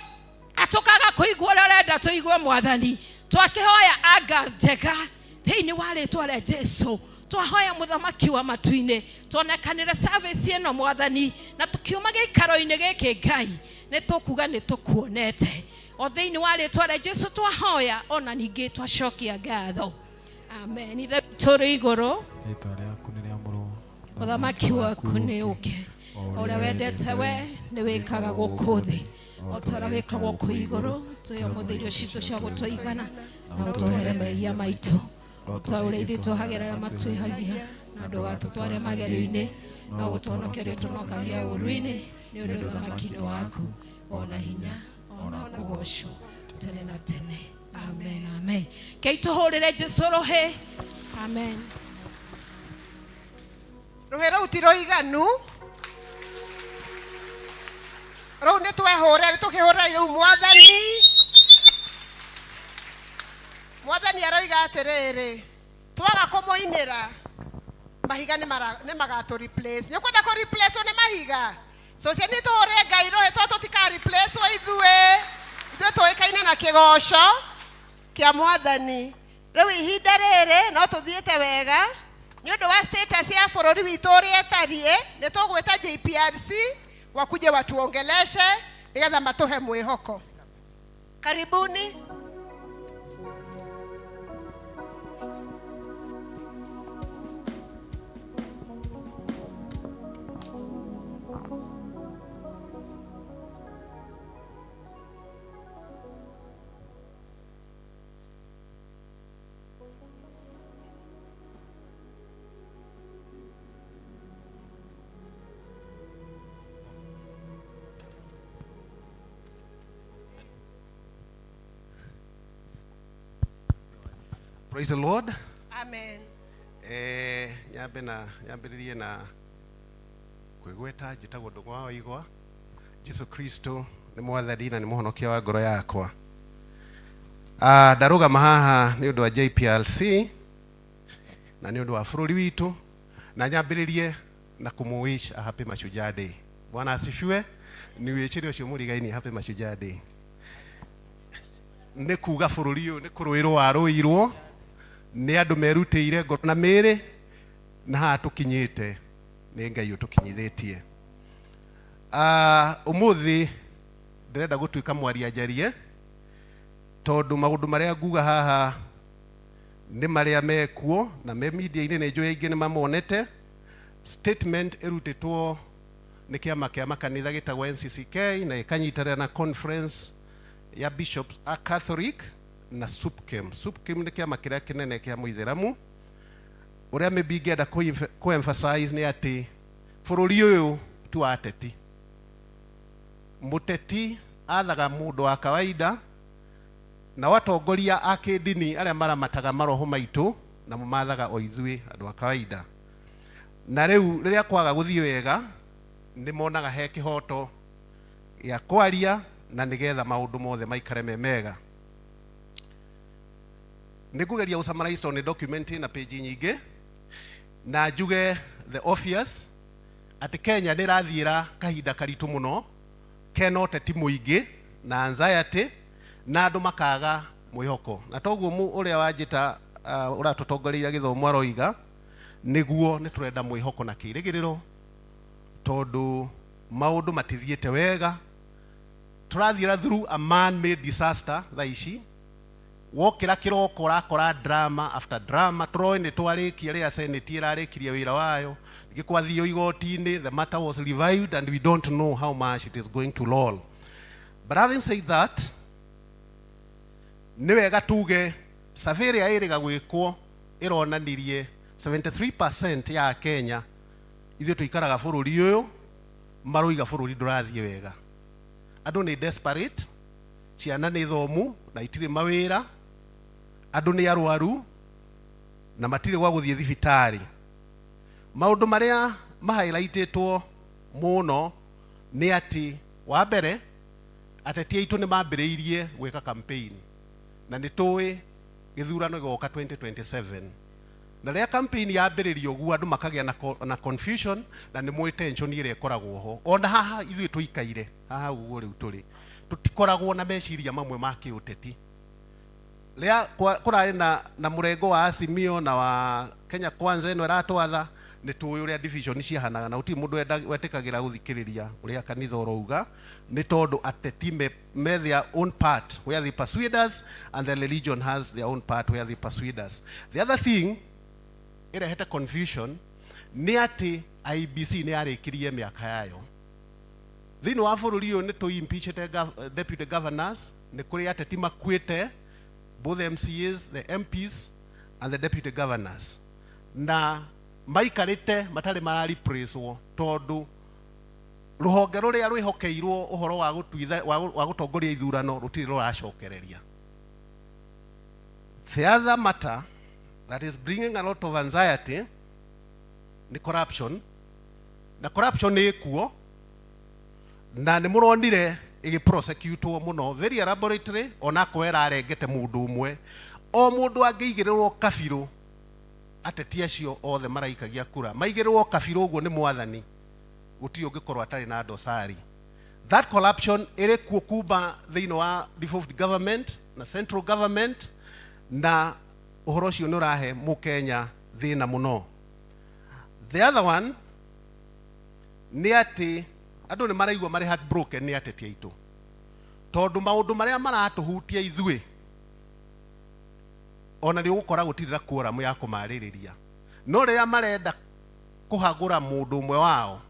atũkaga kũigua ũrĩa ũrenda tũigue mwathani. Twakĩhoya anga njega thĩinĩ wa rĩtwa rĩa Jesu twahoya mũthamaki wa matu-inĩ tuonekanĩre service ĩno mwathani na tũkiuma gĩikaro-inĩ gĩkĩ Ngai nĩ tũkuga nĩ tũkuonete o thĩinĩ wa rĩtwa rĩa Jesu twahoya ona ningĩ twacokia ngatho. Amen. Ithe witũ ũrĩ igũrũ rĩtwa rĩaku nĩ rĩamũrwo ũthamaki waku nĩ ũke ũrĩa wendete we nĩ wĩkaga gũkũ thĩ o ta ũrĩa wĩkagwo kũu igũrũ. Tũhe ũmũthĩ irio citũ cia gũtũigana na gũtũhere mehia maitũ o ta ũrĩa ithuĩ tũhagĩra arĩa matwĩhagia na ndũgatũtware magerio-inĩ no gũtũhonokeria tũnokagia ũũru-inĩ nĩ ũndũ ũthamaki nĩ waku ona hinya ona kũgocwo tene na tene. Amen. Amen. Kei tũhũrĩre Jesu rũhĩ. Amen. Rũhĩ rũu ti rũiganu rũu nĩ twehũra nĩ tũkĩhũra rĩu mwathani mwathani aroiga atĩrĩrĩ twaga kũmũinĩra mahiga nĩ magatũ replace nĩ ũkwenda kũ replace nĩ mahiga so cia nĩ tũhũre Ngai rũhĩ tondũ tũtika replace ithuĩ ithuĩ tũĩkaine na kĩgoco kĩa mwathani. Rĩu ihinda rĩrĩ no tũthiĩte wega nĩ ũndũ wa status ya bũrũri witũ ũrĩa ĩtariĩ nĩ tũgwĩta JPRC wakuje watuongeleshe nĩgetha matũhe mwĩhoko. Karibuni. Praise the Lord. Amen. Nyambe na nyambĩrĩrie na kwĩgweta. Njĩtagwo Ndũng'ũ wa Waigwa. Jesu Kristo nĩ mwathani na nĩ mũhonokia wa ngoro yakwa. Ndarũgama haha nĩ ũndũ wa JPLC na nĩ ũndũ wa bũrũri witũ, na nyambĩrĩrie na kũmũwish a happy Mashujaa Day. Bwana asifiwe. Nĩ wĩcĩre ũcio mũrigaini. Happy Mashujaa Day nĩ kuga bũrũri ũyũ nĩ kũrũĩrwo warũirwo nĩ andũ merutĩire ngoro na mĩĩrĩ, na haha tũkinyĩte nĩ Ngai ũtũkinyithĩtie. Ũmũthĩ ndĩrenda gũtuĩka mwaria njarie, tondũ maũndũ marĩa nguga haha nĩ marĩa mekuo na me media-inĩ, nĩ njũĩ aingĩ nĩ mamonete. Statement ĩrutĩtwo nĩ kĩama kĩa makanitha gĩtagwo NCCK na ĩkanyitanĩra na conference ya bishops a Catholic na SUPKEM. SUPKEM nĩ kĩama kĩrĩa kĩnene kĩa mũithĩramu. Ũrĩa maybe ingĩenda kũ-emphasize nĩ atĩ bũrũri ũyũ ti wa ateti. Mũteti athaga mũndũ wa kawaida, nao atongoria a kĩndini arĩa maramataga maroho maitũ namo mathaga o ithuĩ andũ a kawaida. Na rĩu rĩrĩa kwaga gũthiĩ wega, nĩ monaga he kĩhoto gĩa kwaria na nĩgetha maũndũ mothe maikare me mega. Nĩ ngũgeria gũsummarize tondũ nĩ document na page nyingĩ, na njuge the obvious atĩ Kenya nĩ ĩrathiĩra kahinda karitũ mũno kena ũteti mũingĩ na anxiety na andũ makaga mwĩhoko, na toguo ũrĩa wanjĩta ũratũtongoreire gĩthomo aroiga nĩguo nĩ tũrenda mwĩhoko na kĩrĩgĩrĩro, tondũ maũndũ matithiĩte wega. Tũrathiĩra through a man made disaster. Thaa ici wokĩra kĩroko ũrakora drama after drama. Tũroĩ nĩ twarĩkia rĩrĩa Senate ĩrarĩkirie wĩra wayo, ningĩ kwathio igoti-inĩ, the matter was revived and we don't know how much it is going to roll. But having said that, nĩ wega tuge survey ĩrĩa ĩrĩga gwĩkwo ĩronanirie 73% ya Kenya ithuĩ tũikaraga bũrũri ũyũ maroiga bũrũri ndũrathiĩ wega. Andũ nĩ desperate, ciana nĩ thomu na itirĩ mawĩra, andũ nĩ arwaru na matirĩ gwa gũthiĩ thibitarĩ. Maũndũ marĩa mahighlightĩtwo mũno nĩ atĩ wa mbere, ateti aitũ nĩ mambĩrĩirie gwĩka campaign, na nĩ tũĩ gĩthurano gĩgoka 2027, na rĩrĩa campaign yambĩrĩrio ũguo andũ makagĩa na confusion, na nĩ mũĩ tension ĩrĩa ĩkoragwo ho. Ona haha ithuĩ tũikaire haha ũguo rĩu tũrĩ, tũtikoragwo na meciria mamwe ma kĩũteti. Rĩrĩa kũrarĩ na mũrengo wa Azimio na wa Kenya Kwanza ĩno ĩratwatha, nĩ tũĩ ũrĩa division ciahanaga, na gũtirĩ mũndũ wetĩkagĩra gũthikĩrĩria ũrĩa kanitha ũrauga, nĩ tondũ ateti me their own part where they persuade us and the religion has their own part where they persuade us. The other thing ĩrehete confusion nĩ atĩ IEBC nĩ yarĩkirie mĩaka yayo. Thĩinĩ wa bũrũri ũyũ nĩ tũ impeachete deputy governors, nĩ kũrĩ ateti makuĩte, both MCAs, the MPs and the deputy governors, na maikarĩte matarĩ marareplacewo tondũ rũhonge rũrĩa rwĩhokeirwo ũhoro wa gũtuitha wa gũtongoria ithurano rũtirĩ rũracokereria. The other matter that is bringing a lot of anxiety nĩ corruption, na corruption nĩ ĩkuo na nĩ mũronire ĩgĩprosecutwo mũno very elaborately, onakorwo ĩrarengete mũndũ ũmwe. O mũndũ angĩigĩrĩrwo kabirũ, ateti acio othe maraikagia kura maigĩrĩrwo kabirũ ũguo nĩ mwathani, gũtirĩ ũngĩkorwo atarĩ na dosari. That corruption ĩrĩ kuo kuma thĩinĩ wa devolved government na central government, na ũhoro ũcio nĩ ũrahe mũkenya thĩna mũno. The other one nĩ atĩ andũ nĩ maraigua marĩ heartbroken nĩ ateti aitũ, tondũ maũndũ marĩa maratũhutia ithuĩ ona nĩ ũgũkora gũtirĩ na quorum ya kũmarĩrĩria, no rĩrĩa marenda kũhagũra mũndũ ũmwe wao,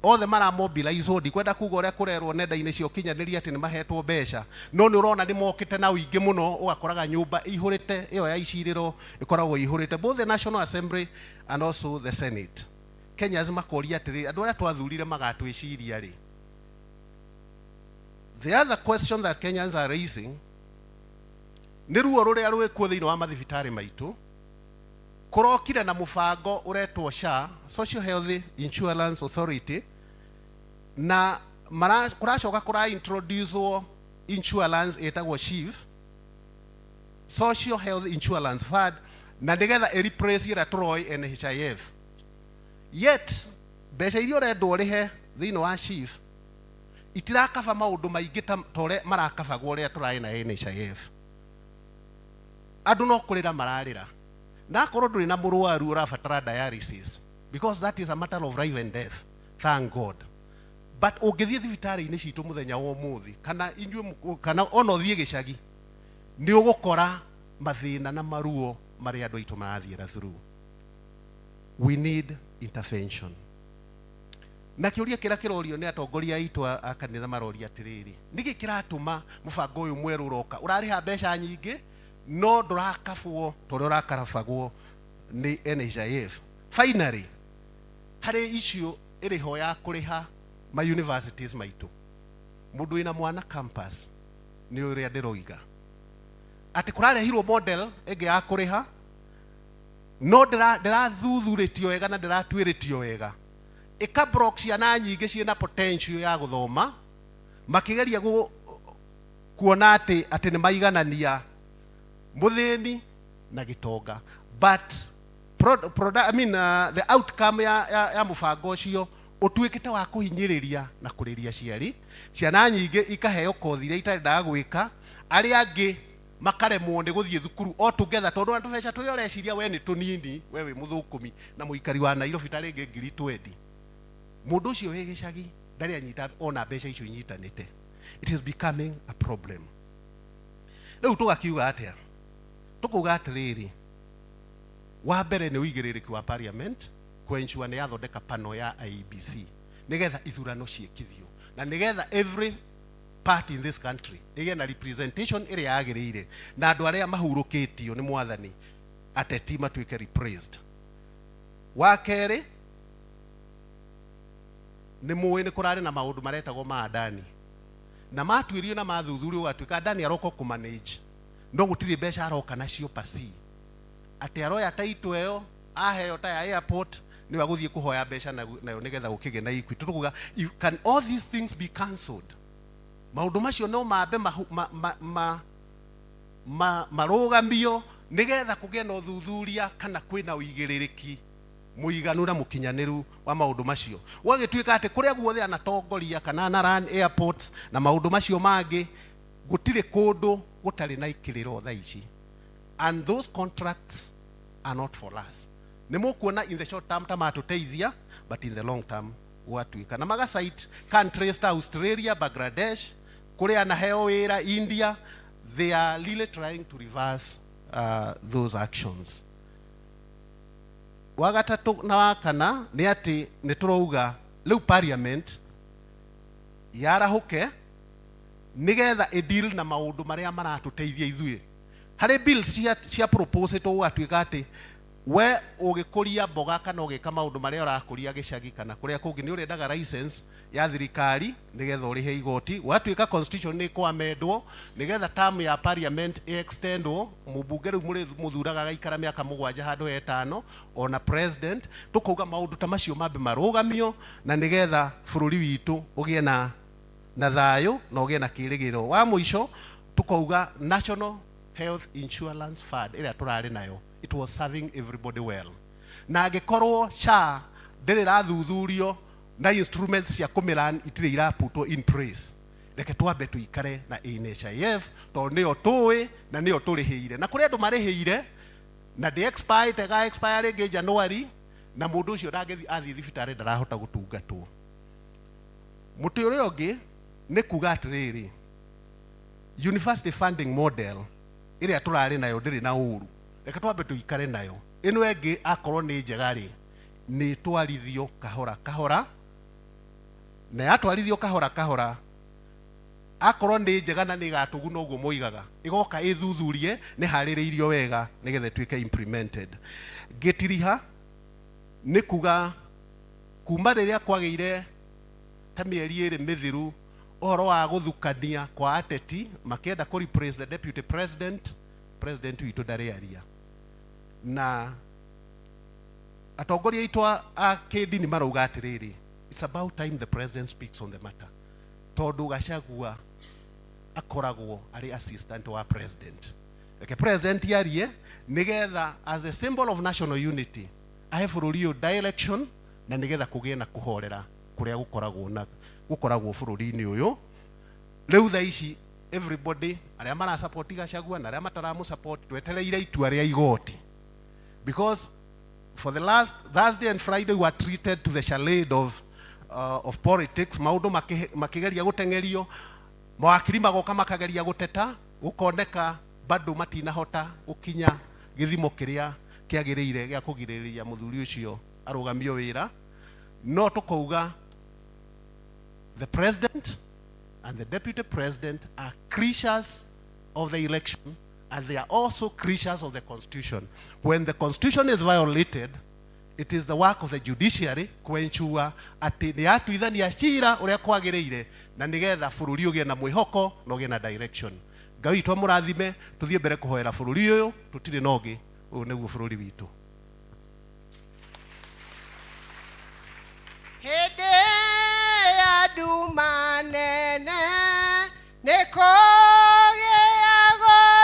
othe maramobilizwo. Ndikwenda kuga ũrĩa kũrerwo nenda-inĩ cia ũkinyanĩria atĩ nĩ mahetwo mbeca, no nĩ ũrona nĩ mokĩte na ũingĩ mũno, ũgakoraga nyũmba ĩihũrĩte ĩyo ya icirĩro ĩkoragwo ĩihũrĩte, both the National Assembly and also the Senate. Kenyans makoria atĩrĩ, andũ arĩa twathurire magatwĩciria rĩ? The other question that Kenyans are raising nĩ ruo rũrĩa rwĩkuo thĩinĩ wa mathibitarĩ maitũ. Kũrokire na mũbango ũretwo SHA, Social Health Insurance Authority, na kũracoka kũra introducewo insurance ĩtagwo SHIF, Social Health Insurance Fund, na nĩgetha ĩ replace ĩrĩa tũroĩ NHIF. Yet mbeca iria ũrendwo ũrĩhe thĩinĩ wa SHIF itirakaba maũndũ maingĩ ta ũrĩa marakabagwo ũrĩa tũrarĩ na NHIF. Andũ no kũrĩra mararĩra, na akorwo ndũrĩ na mũrwaru ũrabatara dialysis, because that is a matter of life and death, thank God. But ũngĩthiĩ thibitarĩ-inĩ citũ mũthenya wa ũmũthĩ, kana inyuĩ kana ona ũthiĩ gĩcagi, nĩ ũgũkora mathĩna na maruo marĩa andũ aitũ marathiĩra through. We need intervention. Na kĩũria kĩrĩa kĩrorio nĩ atongoria aitũ a kanitha, maroria atĩrĩrĩ, nĩkĩ kĩratũma mũbango ũyũ mwerũ ũroka ũrarĩha mbeca nyingĩ no ndũrakabwo ta ũrĩa ũrakarabagwo nĩ NHIF? Finally, harĩ issue ĩrĩho ya kũrĩha ma universities maitũ. Mũndũ wĩna mwana campus nĩ ũrĩa ndĩroiga atĩ kũrarehirwo model ĩngĩ ya kũrĩha, no ndĩrathuthurĩtio wega na ndĩratuĩrĩtio wega, ĩka block ciana nyingĩ ciĩna potential ya gũthoma, makĩgeria kuona atĩ nĩ maiganania mũthĩni na gĩtonga. But I mean, the outcome ya mũbango ũcio ũtuĩkĩte wa kũhinyĩrĩria na kũrĩria aciari. Ciana nyingĩ ikaheo kothi iria itarendaga gwĩka, arĩa angĩ makaremwo nĩ gũthiĩ thukuru altogether, tondũ ona tũbeca tũrĩa ũreciria we nĩ tũnini, we wĩ mũthũkũmi na mũikari wa Nairobi, ta rĩngĩ 20,000, mũndũ ũcio wĩ gĩcagi ndarĩ anyita ona mbeca icio inyitanĩte. It is becoming a problem. Rĩu tũgakiuga atĩa? Tũkuga atĩrĩrĩ, wa mbere nĩ ũigĩrĩrĩki wa parliament kũensure nĩ yathondeka panel ya IEBC, nĩgetha ithurano ciĩkithio na nĩgetha every party in this country ĩgĩe na representation ĩrĩa yagĩrĩire, na andũ arĩa mahurũkĩtio nĩ mwathani ateti matuĩke replaced. Wa kerĩ, nĩ mũĩ nĩ kũrarĩ na maũndũ maretagwo ma Adani, na matuĩrio na mathuthurio, gũgatuĩka Adani aroka kũmanage no gũtirĩ mbeca aroka nacio pasi, atĩ aroya taito ĩyo aheo ta ya airport, nĩwe agũthiĩ kũhoya mbeca nayo nĩgetha gũkĩgĩe na equity. Tũkuga, can all these things be cancelled? Maũndũ macio no mambe marũgamio nĩgetha kũgĩe na ũthuthuria kana kwĩna ũigĩrĩrĩki mũiganu na mũkinyanĩru wa maũndũ macio. Gũgagĩtuĩka atĩ kũrĩa guothe anatongoria kana ana run airports na maũndũ macio mangĩ, gũtirĩ kũndũ gũtarĩ na ikĩrĩro thaa ici, and those contracts are not for us. Nĩ mũkuona in the short term ta matũteithia, but in the long term gwatuĩka na magacite countries ta Australia, Bangladesh, kũrĩa anaheo wĩra, India. They are really trying to reverse those actions. Wa gatatũ na wa kana nĩ atĩ nĩ tũrauga rĩu parliament yarahũke nĩgetha ĩdeal na maũndũ marĩa maratũteithia ithuĩ. Harĩ bills cia propose gũgatuĩka atĩ we ũgĩkũria mboga kana ũgĩka maũndũ marĩa ũrakũria gĩcagi kana kũrĩa kũngĩ, nĩ ũrendaga license ya thirikari nĩgetha ũrĩhe igoti. Gwatuĩka constitution nĩ kwamendwo nĩgetha term ya parliament ĩ-extendwo, mũmbunge rĩu mũrĩ mũthuraga agaikara mĩaka 7 handũ ha 5, ona president. Tũkauga maũndũ ta macio mambe marũgamio na nĩgetha bũrũri witũ ũgĩe na thayũ na ũgĩe na kĩrĩgĩrĩro. Wa mũico, tũkauga National Health Insurance Fund ĩrĩa tũrarĩ nayo, it was serving everybody well, na angĩkorwo SHA ndĩrĩ ĩrathuthurio na instruments cia kũmĩrun itirĩ iraputwo in place, reke twambe tũikare na NHIF, tondũ nĩyo tũĩ na nĩyo tũrĩhĩire, na kũrĩ andũ marĩhĩire na ndĩ expire, ĩga expire rĩngĩ January, na mũndũ ũcio ndangĩthiĩ, athiĩ thibitarĩ ndarahota gũtungatwo. Mũtĩ ũrĩa ũngĩ nĩ kuga atĩrĩrĩ, university funding model ĩrĩa tũrarĩ nayo ndĩrĩ na ũru, reke twambe tũikare nayo. Ĩno ĩngĩ akorwo nĩ njega rĩ, nĩ twarithio kahora kahora, na yatwarithio kahora kahora, akorwo nĩ njega na nĩ ĩgatũguna ũguo moigaga, ĩgoka ĩthuthurie nĩ harĩrĩirio wega nĩgetha ĩtuĩke implemented. Ngĩtiriha nĩ kuga kuma rĩrĩa kwagĩire ta mĩeri 2 mĩthiru ũhoro wa gũthukania kwa ateti makĩenda kũ replace the deputy president, president witũ ndarĩ aria na Atongoria aitũ a kĩndini marauga atĩrĩrĩ, it's about time the president speaks on the matter, tondũ Gachagua akoragwo arĩ assistant wa president. Reke president arie nigetha as a symbol of national unity ahe bũrũri ũyũ direction, na nigetha kũgĩe na kũhorera kũrĩa gũkoragwo na gũkoragwo bũrũri-inĩ ũyũ. Rĩu thaa ici everybody, arĩa marasupport Gachagua na arĩa mataramũsupport, twetereire itua rĩa igoti, because for the last Thursday and Friday we were treated to the charade of politics. Maundu makigeria gutengerio, mawakiri magoka makageria guteta, gukoneka bado matinahota gukinya githimo kiria kiagiriire gia kugiririria muthuri ucio arugamio wira. No tukauga the president and the deputy president are creatures of the election, and they are also creatures of the constitution. When the constitution is violated, it is the work of the judiciary kuensure atĩ nĩ yatuithania cira ũrĩa kwagĩrĩire, na nĩgetha bũrũri ũgĩe na mwĩhoko na ũgĩe na direction. Ngai witũ amũrathime. Tũthiĩ mbere kũhoera bũrũri ũyũ, tũtirĩ na ũngĩ, ũyũ nĩguo bũrũri witũ. Hĩndĩ ya nduma nene nĩ kũgĩaga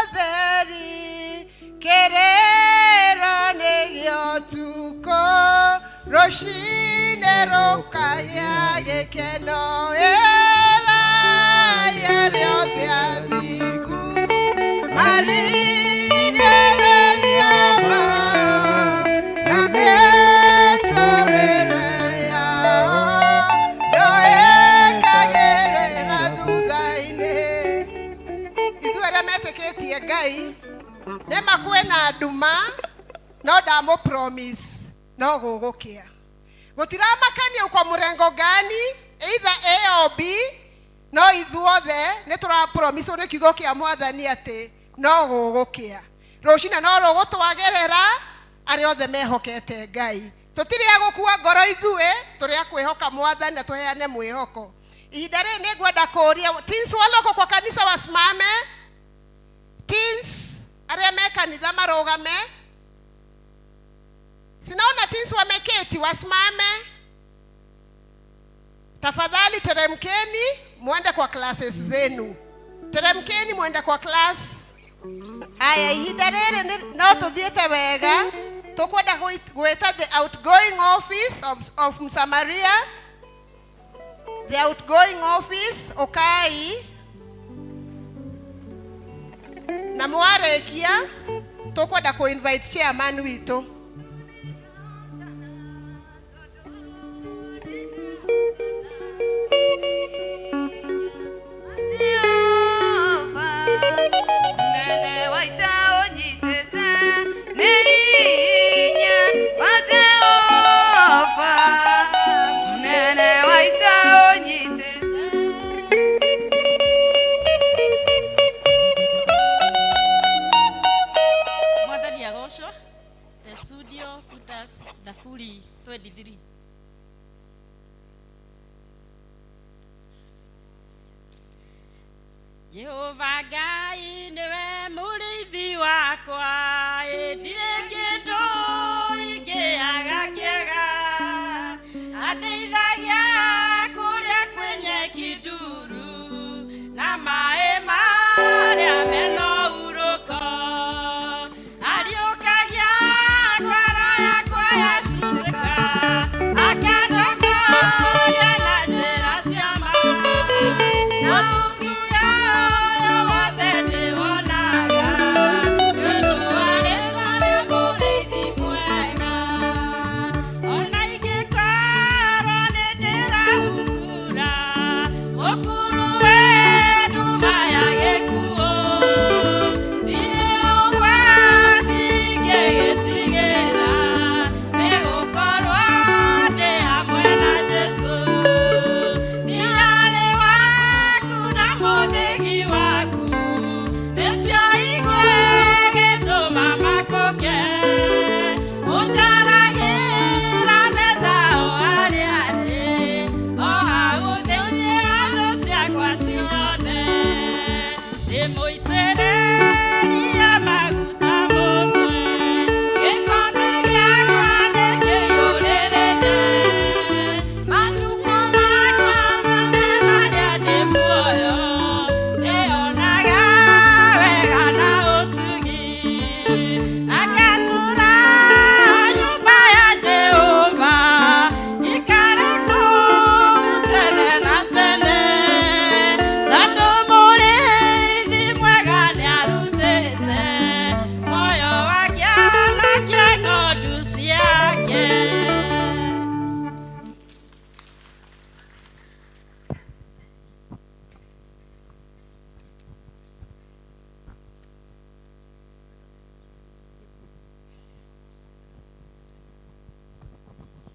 ũtheri, kĩrĩro nĩ gĩa ũtukũ, rũcinĩ rũkagĩa gĩkeno. Ĩrai arĩa othe athingu marigĩrĩria mao na mĩtũrĩre yao no ĩkagĩrĩra thutha-inĩ. Ithuĩ arĩa metĩkĩtie Ngai, nĩma kwĩna nduma, no ndamũ promise no gũgũkĩa. Gũtiramakania uko mũrengo gani, either A or B, no ithuothe nĩ tũrapromiswo nĩ kiugo kĩa Mwathani atĩ no gũgũkĩa, rũcinĩ no rũgũtwagĩrĩra arĩa othe mehokete Ngai. Tũtirĩ a gũkua ngoro, ithuĩ tũrĩ a kwĩhoka Mwathani na tũheane mwĩhoko. Ihinda rĩrĩ nĩ ngwenda kũũria teens wale wako kwa kanisa wasimame. Teens arĩa me kanitha marũgame. Sinaona teens wameketi, wasimame tafadhali. Teremkeni mwende kwa classes zenu, teremkeni mwende kwa class. Haya, ihinda rĩrĩ no tũthiĩte wega. Tũkwenda gwĩta the outgoing office of Msamaria, the outgoing office, ũkai na mwarĩkia tũkwenda kũ invite chairman witũ. Jehova, mũnene wa ita ũnyitĩte nĩ hinya wa Jehova, mũnene wa ita ũnyitĩte. Mwathani agocwo. The studio put us Thaburi 23. Jehova Ngai nĩwe mũrĩithi wakwa, ĩ ndirĩ kĩndũ ingĩaga kĩega. Andeithagia kũrĩa kwĩ nyeki nduru na maĩ marĩa mena ũhurũko. Ariũkagia ngoro yakwa yacindĩka, akandogoria na njĩra cia ma. Ũtugi ũyũ wothe ndĩwonaga nĩ ũndũ wa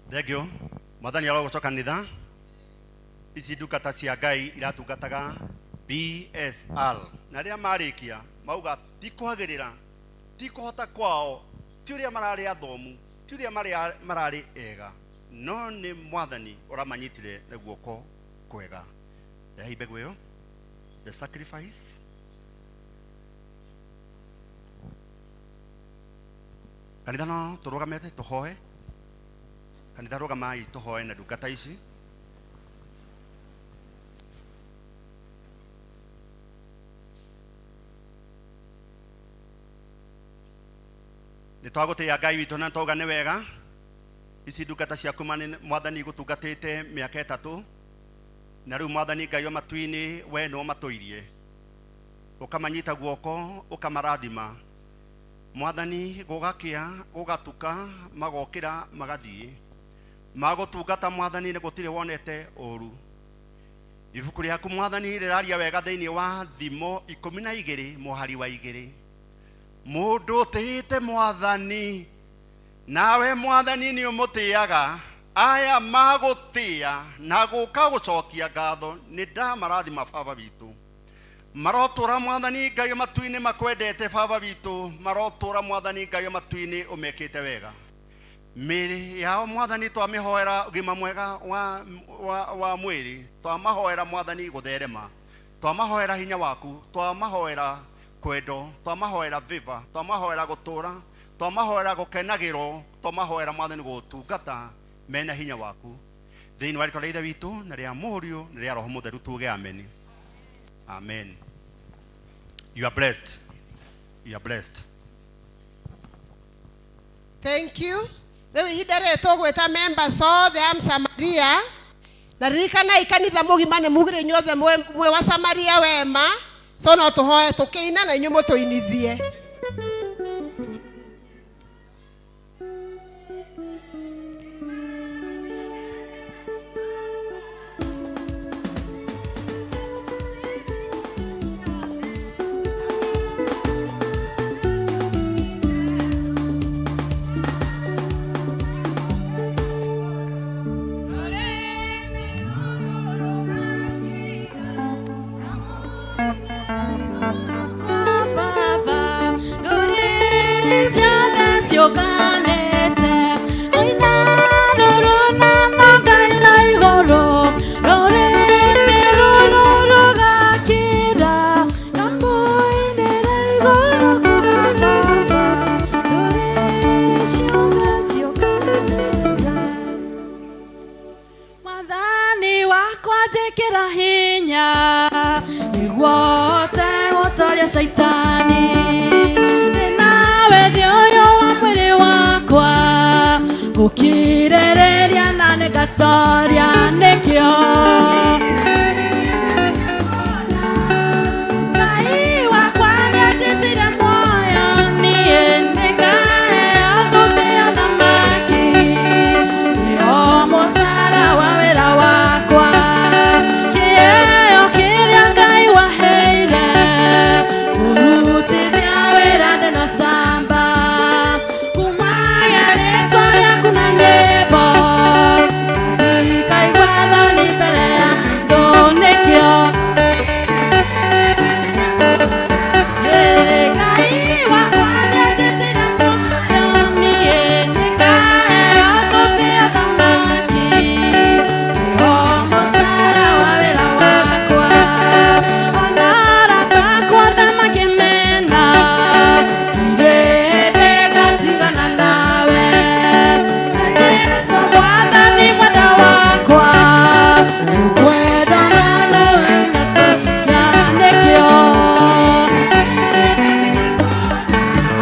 Thengio mwathani arogocwo kanitha. Ici ndungata cia Ngai iratungataga BSR na rĩrĩa marĩkia mauga ti kwagĩrĩra, ti kũhota kwao, ti ũrĩa mararĩ athomu, ti ũrĩa mararĩ ega, no nĩ mwathani ũramanyitire na guoko kwega. Rehei mbegũ ĩyo, the sacrifice. Kanitha no tũrũgamete tũhoe. Kanitha rũgamai tũhoe na ndungata ici. Nĩ twagũtĩĩa Ngai witũ na twauga nĩ wega. Ici ndungata ciaku mwathani igũtungatĩte mĩaka 3, na rĩu mwathani Ngai wa matu-inĩ we nĩwe ũmatũirie, ũkamanyita guoko ũkamarathima. Mwathani gũgakĩa gũgatuka magokĩra magathiĩ magũtungata mwathani nĩ gũtirĩ wonete ũru. Ibuku rĩaku mwathani rĩraria wega thĩinĩ wa Thimo 12 mũhari wa 2, mũndũ ũtĩĩte mwathani nawe mwathani nĩ ũmũtĩaga, aya magũtĩa na gũka gũcokia ngatho nĩ ndamarathima baba witũ. Marotũra mwathani Ngai matu-inĩ makwendete baba witũ, marotũra mwathani Ngai matu-inĩ ũmekĩte wega. Mĩĩrĩ yao mwathani twamĩhoera ũgima mwega wa mwĩrĩ, twamahoera mwathani gũtherema, twamahoera hinya waku, twamahoera kwendo, twamahoera viva, twamahoera gũtũra, twamahoera gũkenagĩrwo, twamahoera mwathani gũtungata mena hinya waku. Thĩinĩ wa rĩtwa rĩa Ithe witũ na rĩa Mũriũ na rĩa Roho Mũtheru tuge amen. Amen. You are blessed. You are blessed. Thank you. Rĩu ihinda rĩrĩ tũgwĩta members othe a Msamaria, na ririkanai kanitha mũgima nĩ mugire inyuothe mwĩ wa Samaria wema, so no tũhoe tũkĩina na inyuĩ mũtũinithie. Shaitani nawe thioyo wa mwĩrĩ wakwa gũkirĩrĩria na nĩngatoria nĩkĩo Ngai wakwa nĩanjĩtire muoyo niĩ nĩngaheo thũmbĩ ya thamaki nĩo mũcara wa wĩra wakwa kĩheo kĩrĩa Ngai waheire kũrutithia wĩra ndĩna camba kumagia rĩtwa rĩaku na nyĩmbo ndikaigua thoni mbere ya andũ nĩkĩo Ngai wakwa nĩanjĩtire muoyo niĩ nĩngaheo thũmbĩ ya thamaki nĩo mũcara wa wĩra wakwa ona arata akwa othe makĩmena ndirĩ hĩndĩ ngatigana nawe na Jesũ mwathani mwenda wakwa ngwendana nawe ya nĩkĩo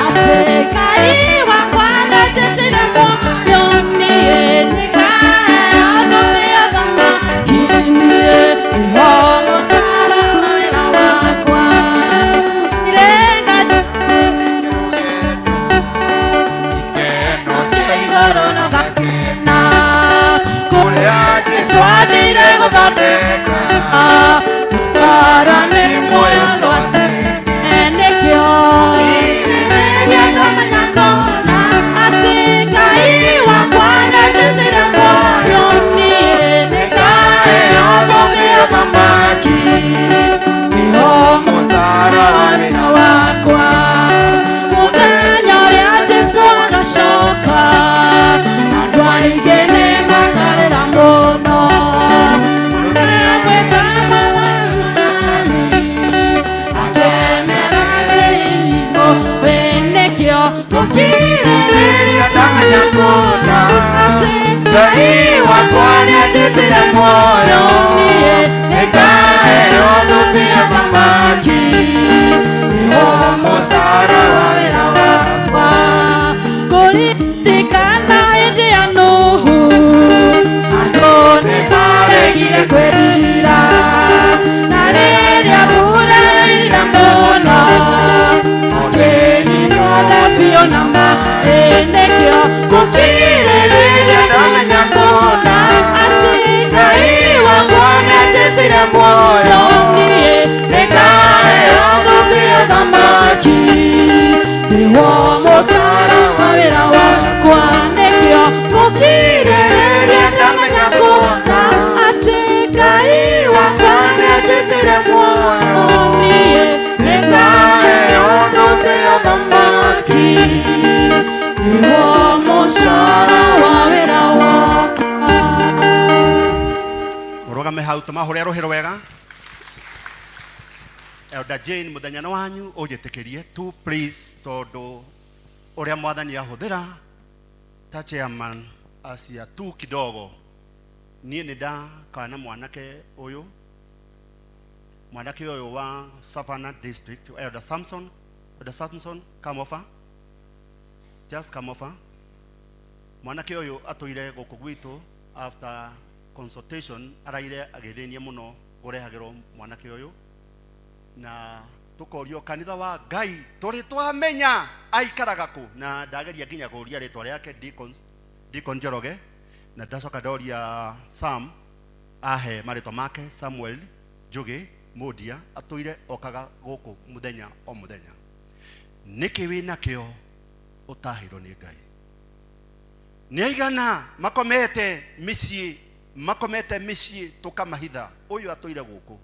atĩ Ngai wakwa nĩanjĩtire muoyo niĩ nĩngaheo thũmbĩ ya thamaki niĩ nĩho mũcara wa wĩra wakwa irenga Ikeno cia igũrũ na ngakena kũrĩa Jesũ athire gũthondeka mũcara nĩ muoyo ũcio wa tene nĩkĩo rĩrĩa ndamenya kũna atĩ Ngai wakwa nĩanjĩtire ndamenya kũna atĩ Ngai wakwa nĩanjĩtire muoyo niĩ nĩngaheo thũmbĩ ya thamaki nĩwo mũcara wa wĩra wakwa kũririkana hĩndĩ ya Nuhu andũ nĩmaregire kwĩrira na rĩrĩa mbura yoirire mũno makĩninwo thabio na maĩ nĩkĩo gũkirĩrĩria ndamenya kũna atĩ Ngai wakwa nĩanjĩtire muoyo niĩ nĩngaheo thũmbĩ ya thamaki nĩwo mũcara wa wĩra wakwa nĩkĩo gũkirĩrĩria ndamenya kũna atĩ Ngai wakwa nĩanjĩtire muoyo niĩ nĩngaheo thũmbĩ ya thamaki nĩwo mũcara wa wĩra wakwa. Mũrũgame hau tũmahũre rũhĩ wega. Elder Jane mũthenya nĩ wanyu ũnjĩtĩkĩrie tu please tondũ ũrĩa mwathani ahũthĩra ta chairman acia tu kidogo niĩ nĩ ndakana mwanake ũyũ mwanake ũyũ wa Savannah District Elder Samson. Elder Samson, come over, just come over. Mwanake ũyũ atũire gũkũ gwitũ after consultation araire agĩthĩnia mũno kũrehagĩrwo mwanake ũyũ na tukorio kanitha wa Ngai tũrĩ twamenya aikaraga kũ na ndageria nginya kũria rĩtwa rĩake Deacon Njoroge na ndacoka ndoria Sam ahe marĩtwa make Samuel Njũgĩ Mũndia atũire okaga gũkũ mũthenya o mũthenya. Nĩkĩ wĩ nakĩo ũtaheirwo nĩ Ngai? Nĩ aigana makomete mĩciĩ makomete mĩciĩ tũkamahitha ũyũ atũire gũkũ.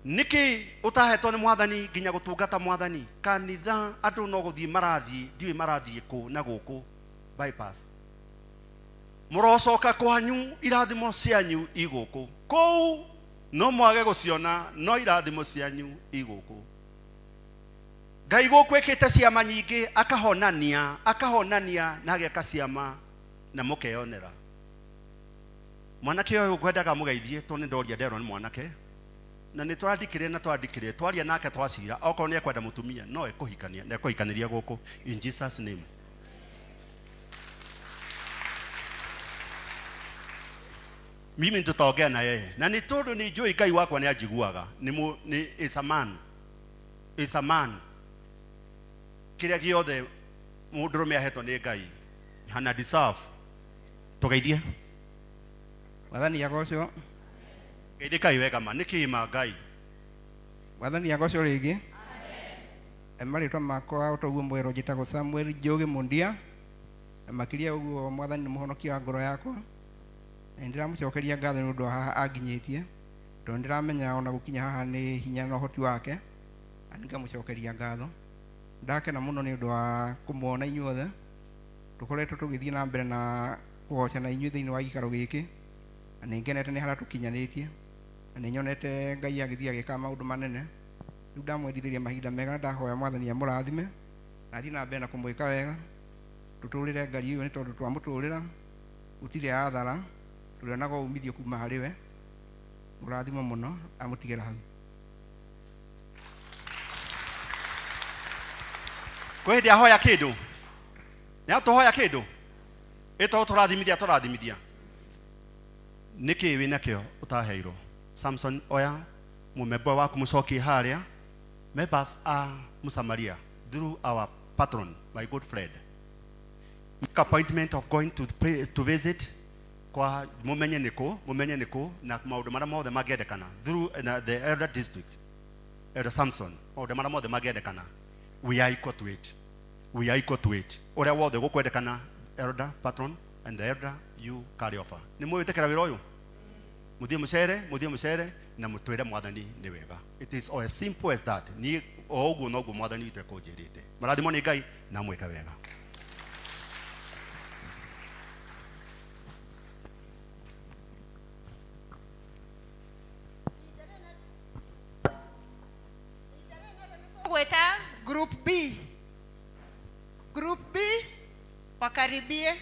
Nĩkĩ ũtahetwo nĩ mwathani nginya gũtungata mwathani? Kanitha andũ no gũthiĩ marathiĩ ndiũĩ marathiĩ kũ na gũkũ bypass. Mũrocoka kwanyu irathimo cianyu igũkũ kũu no mwage gũciona no irathimo cianyu igũkũ. Ngai gũkũ ĩkĩte ciama nyingĩ akahonania akahonania na ageka ciama na mũkeyonera. Mwanake ũyũ ngwendaga mũgeithie tondũ nĩ ndoria nderwo nĩ mwanake na nĩ tũrandĩkire na twandĩkire twaria nake twacira okorwo nĩ ekwenda mũtumia no ekũhikania na ekũhikanĩria gũkũ in Jesus name. Mimi tutaongea na yeye na nĩ tondũ nĩ njũĩ Ngai wakwa nĩ anjiguaga nĩ is a man, is a man. Kĩrĩa gĩothe mũndũrũme ahetwo nĩ Ngai hana deserve. Tũgeithie. Mwathani agocwo. Geithĩkai wega ma nĩkĩ ma Ngai. Mwathani agocwo rĩngĩ. Marĩtwa makwa o toguo mwerũ njĩtagwo Samuel Njũgĩ Mũndia na makĩria ũguo mwathani nĩ mũhonokia wa ngoro yakwa na nĩndĩramũcokeria ngatho nĩ ũndũ wa haha anginyĩtie tondũ nĩndĩramenya ona gũkinya haha nĩ hinya na ũhoti wake na nĩngamũcokeria ngatho. Ndakena mũno nĩ ũndũ wa kũmuona inyuothe tũkoretwo tũgĩthiĩ na mbere na kũgoca na inyuĩ thĩinĩ wa gĩikaro gĩkĩ na nĩngenete nĩ harĩa tũkinyanĩtie na nĩnyonete Ngai agĩthiĩ agĩka maũndũ manene. Rĩu ndamwendithĩria mahinda mega na ndahoya mwathani amũrathime na athiĩ na mbere na kũmwĩka wega tũtũrĩre Ngai ũyũ nĩ tondũ twamũtũrĩra gũtirĩ athara tũrĩonaga umithio kuma harĩ we. Mũrathimo mũno amũtigĩra hau. Kwĩ hĩndĩ ahoya kĩndũ nĩ atũhoya kĩndũ ĩto tũrathimithia tũrathimithia nĩkĩ wĩ nakĩo ũtaheirwo? Samson oya mũmemba waku mũcokie harĩa. Members a Musamaria through our patron my good friend make appointment of going to pray, to visit kwa mumenye nĩkũ mumenye nĩkũ na maũndũ marĩa mothe mangĩendekana through the elder district Elder Samson maũndũ marĩa mothe mangĩendekana we are equal to it, we are equal to it. Ũrĩa wothe gũkwendekana elder patron and the elder you carry over. Nĩ mũwĩtĩkĩra wĩra ũyũ mũthiĩ mũcere mũthiĩ mũcere na mũtwĩre mwathani nĩ wega. It is as simple as that. Niĩ o ũguo noguo mwathani witũ ekũnjĩrĩte. Marathimo nĩ Ngai na mwĩke wega. Gweta group B. Group B Wakaribie.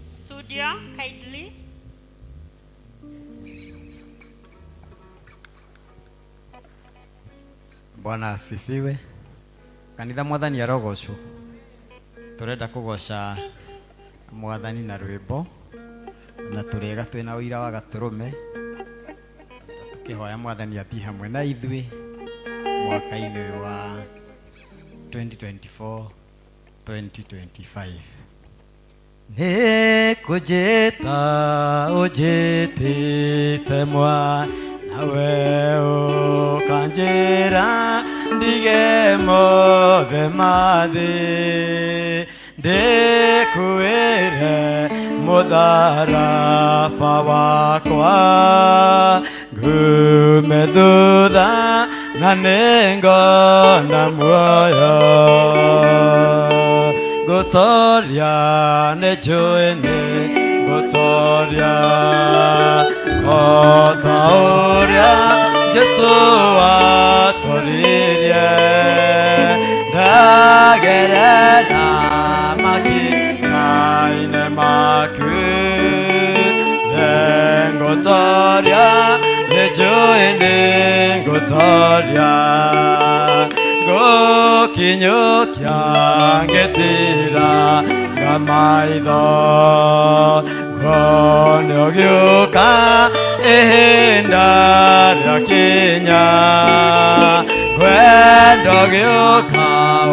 Studio, kindly. Bwana asifiwe. Kanitha mwathani arogocwo. Turenda kugoca mwathani na rwimbo na turiega twina ũira wa gatũrũme tukihoya mwathani athiĩ hamwe na ithuĩ mwaka-inĩ ũyũ wa 2024 2025. Nĩ kũnjĩta ũnjĩtĩte mwana we ũkanjĩra ndige mothe mathĩ ndĩkuĩre mũtharaba wakwa ngume thutha na nĩngona muoyo Gotoria nĩ njũĩ nĩ gotoria o ta ũrĩa Jesũ atoririe ndagerera makinya-inĩ maku nĩngũtoria nĩ njũĩ nĩ ngũtoria ngũkinyũkia ngĩtira ngamaitho ngone ũgĩũka ihinda rĩakinya ngwenda ũgĩũka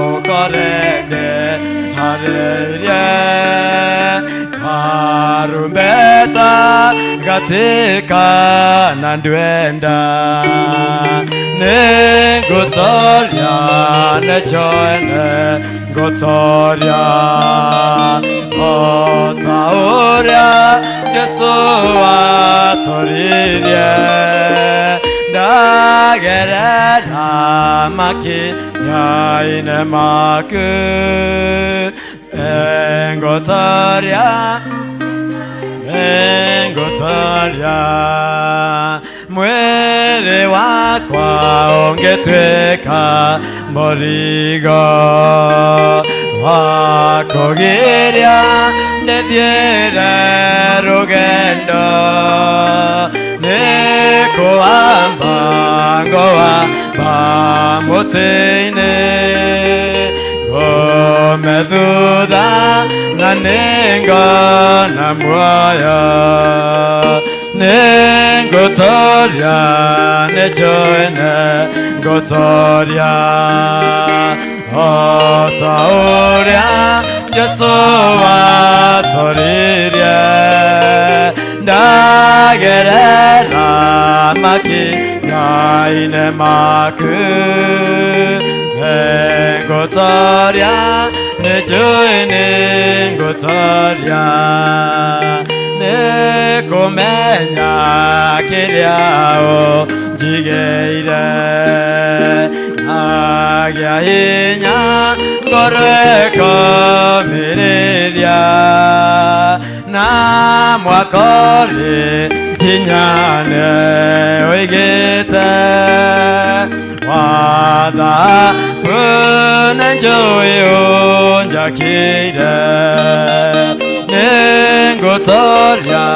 ũkore ndĩharĩirie karumbeta gatika na ndwenda nĩngũtoria nĩnjũĩ nĩngũtoria o ta ũrĩa Jesũ atoririe ndagerera makinya-inĩ maku nĩngũtoria nĩngũtoria mwĩrĩ wakwa ũngĩtuĩka mũrigo wa kũgiria ndĩthiĩre rũgendo nĩkũamba ngũamba mũtĩ-inĩ ngũme thutha na nĩngona muoyo nĩngũtoria nĩnjũĩ nĩngũtoria o ta ũrĩa Jesũ atoririe ndagerera makinya-inĩ maku nĩngũtoria nĩnjũĩ nĩngũtoria nĩkũmenya kĩrĩa ũnjigĩire agĩa hinya ngoro ĩkomĩrĩria na mwaka ũrĩ hinya nĩũigĩte wathabu nĩnjũĩ ũnjakĩire nĩngũtoria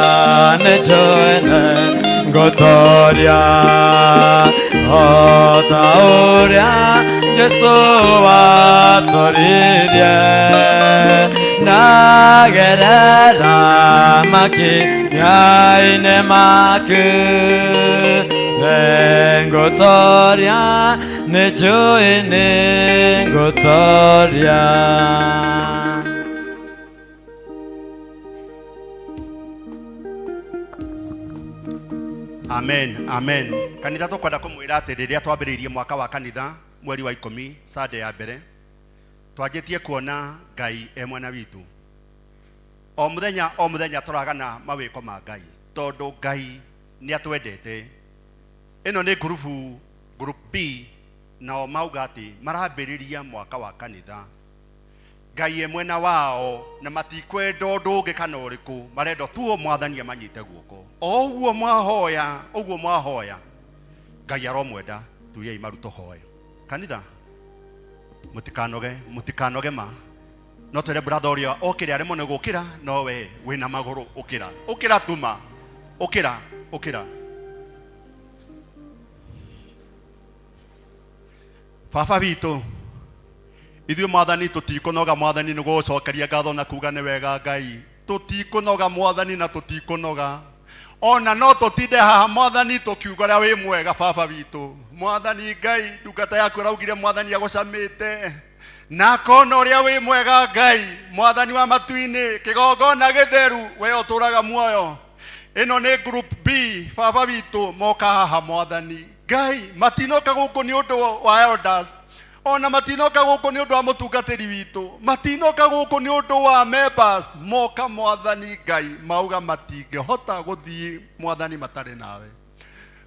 nĩnjũĩ nĩngũtoria o ta ũrĩa Jesũ atoririe ndagerera makinya-inĩ maku nĩngũtoria nĩnjũĩ nĩngũtoria. Amen, amen. Kanitha tukwenda kumwira ati riria twambiriirie mwaka wa kanitha mweri wa 10 Sunday ya mbere twanjitie kuona Ngai e mwena witu. O muthenya turagana mawiko ma Ngai tondu Ngai ni atwendete. Ĩno nĩ ngurubu group B, nao mauga atĩ marambĩrĩria mwaka wa kanitha. Ngai e mwena wao na matikwenda ũndũ ũngĩ kana ũrĩkũ, marenda tu o mwathani amanyite guoko. O ũguo mwahoya, ũguo mwahoya, Ngai aromwenda. Tuyei maru tũhoe. Kanitha, mũtikanoge, mũtikanoge ma. No twĩre brother ũrĩa okĩre aremwo nĩ gũkĩra, no we wĩna magũrũ ũkĩra. Ũkĩra tuma. Ũkĩra, ũkĩra. Baba witũ, ithuĩ mwathani tũtikũnoga mwathani nĩ gũgũcokeria ngatho na kuga nĩ wega Ngai. Tũtikũnoga mwathani na tũtikũnoga. Ona no tũtinde haha mwathani tũkiuga ũrĩa wĩ mwega baba witũ. Mwathani Ngai, ndungata yaku ĩraugire mwathani agũcamĩte na akona ũrĩa wĩ mwega Ngai. Mwathani wa matu-inĩ, kĩgongona gĩtheru, we ũtũraga muoyo. Ĩno nĩ group B baba witũ, moka haha mwathani Ngai. Matinoka gũkũ nĩ ũndũ wa elders, ona matinoka gũkũ nĩ ũndũ wa mũtungatĩri witũ, matinoka gũkũ nĩ ũndũ wa members. Moka mwathani Ngai, mauga matingĩhota gũthiĩ mwathani matarĩ nawe.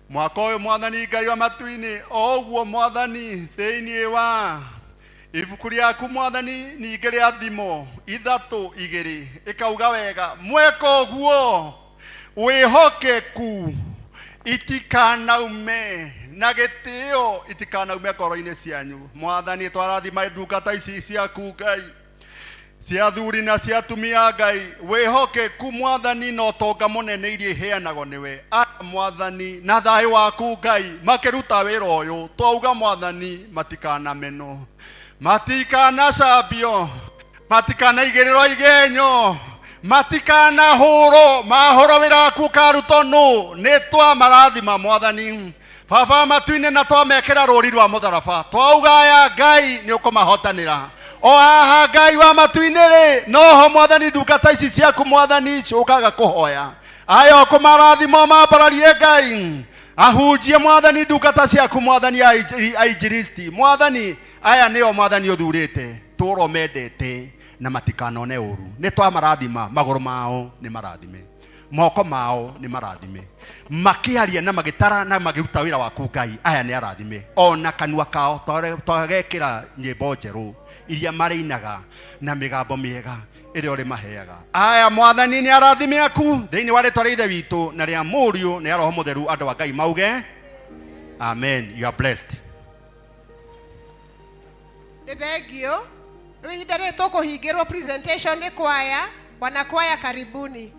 Mwaka ũyũ mwathani Ngai wa matu-inĩ, o ũguo mwathani thĩinĩ wa ibuku rĩaku mwathani ningĩ rĩa Thimo 3:2 ĩkauga wega, mweka ũguo wĩhokeku itikanaume na gĩtĩo itikanaume ngoro-inĩ cianyu. Mwathani, twarathima ndungata ici ciaku Ngai, cia athuri na cia atumia Ngai, wĩhokeku mwathani na ũtonga mũnene iria iheanagwo nĩwe. Aya mwathani na thayũ waku Ngai makĩruta wĩra ũyũ, twauga mwathani matikanamenwo, matikanacambio, matikanaigĩrĩrwo igenyo, matikanahũrwo, mahũrwo wĩra waku ũkarutwo nũ. Nĩ twamarathima mwathani baba matu-inĩ na twamekĩra rũri rwa mũtharaba, twauga aya Ngai nĩ ũkũmahotanĩra. O haha Ngai wa matu-inĩ rĩ, noho mwathani ndungata ici ciaku mwathani ciũkaga kũhoya. Aya ũkũmarathima mambararie Ngai, ahunjie mwathani ndungata ciaku mwathani ainjilisti mwathani. Aya nĩo mwathani ũthurĩte, tũro mendete na matikanone ũru. Nĩ twamarathima, magũrũ mao nĩ marathime, moko mao nĩ marathime, makĩaria na magĩtara na makĩruta wĩra waku Ngai. Aya nĩ arathime, ona kanua kao twagekĩra nyĩmbo njerũ iria marĩinaga na mĩgambo mĩega ĩrĩa ũrĩmaheaga. Aya mwathani nĩ arathime aku thĩinĩ wa rĩtwa rĩa Ithe witũ na rĩa Mũriũ na rĩa Roho Mũtheru. Andũ a Ngai mauge amen. You are blessed. Nĩ thengio. Rĩu ihinda rĩrĩ tũkũhingĩrwo presentation nĩ kwaya. Wanakwaya karibuni.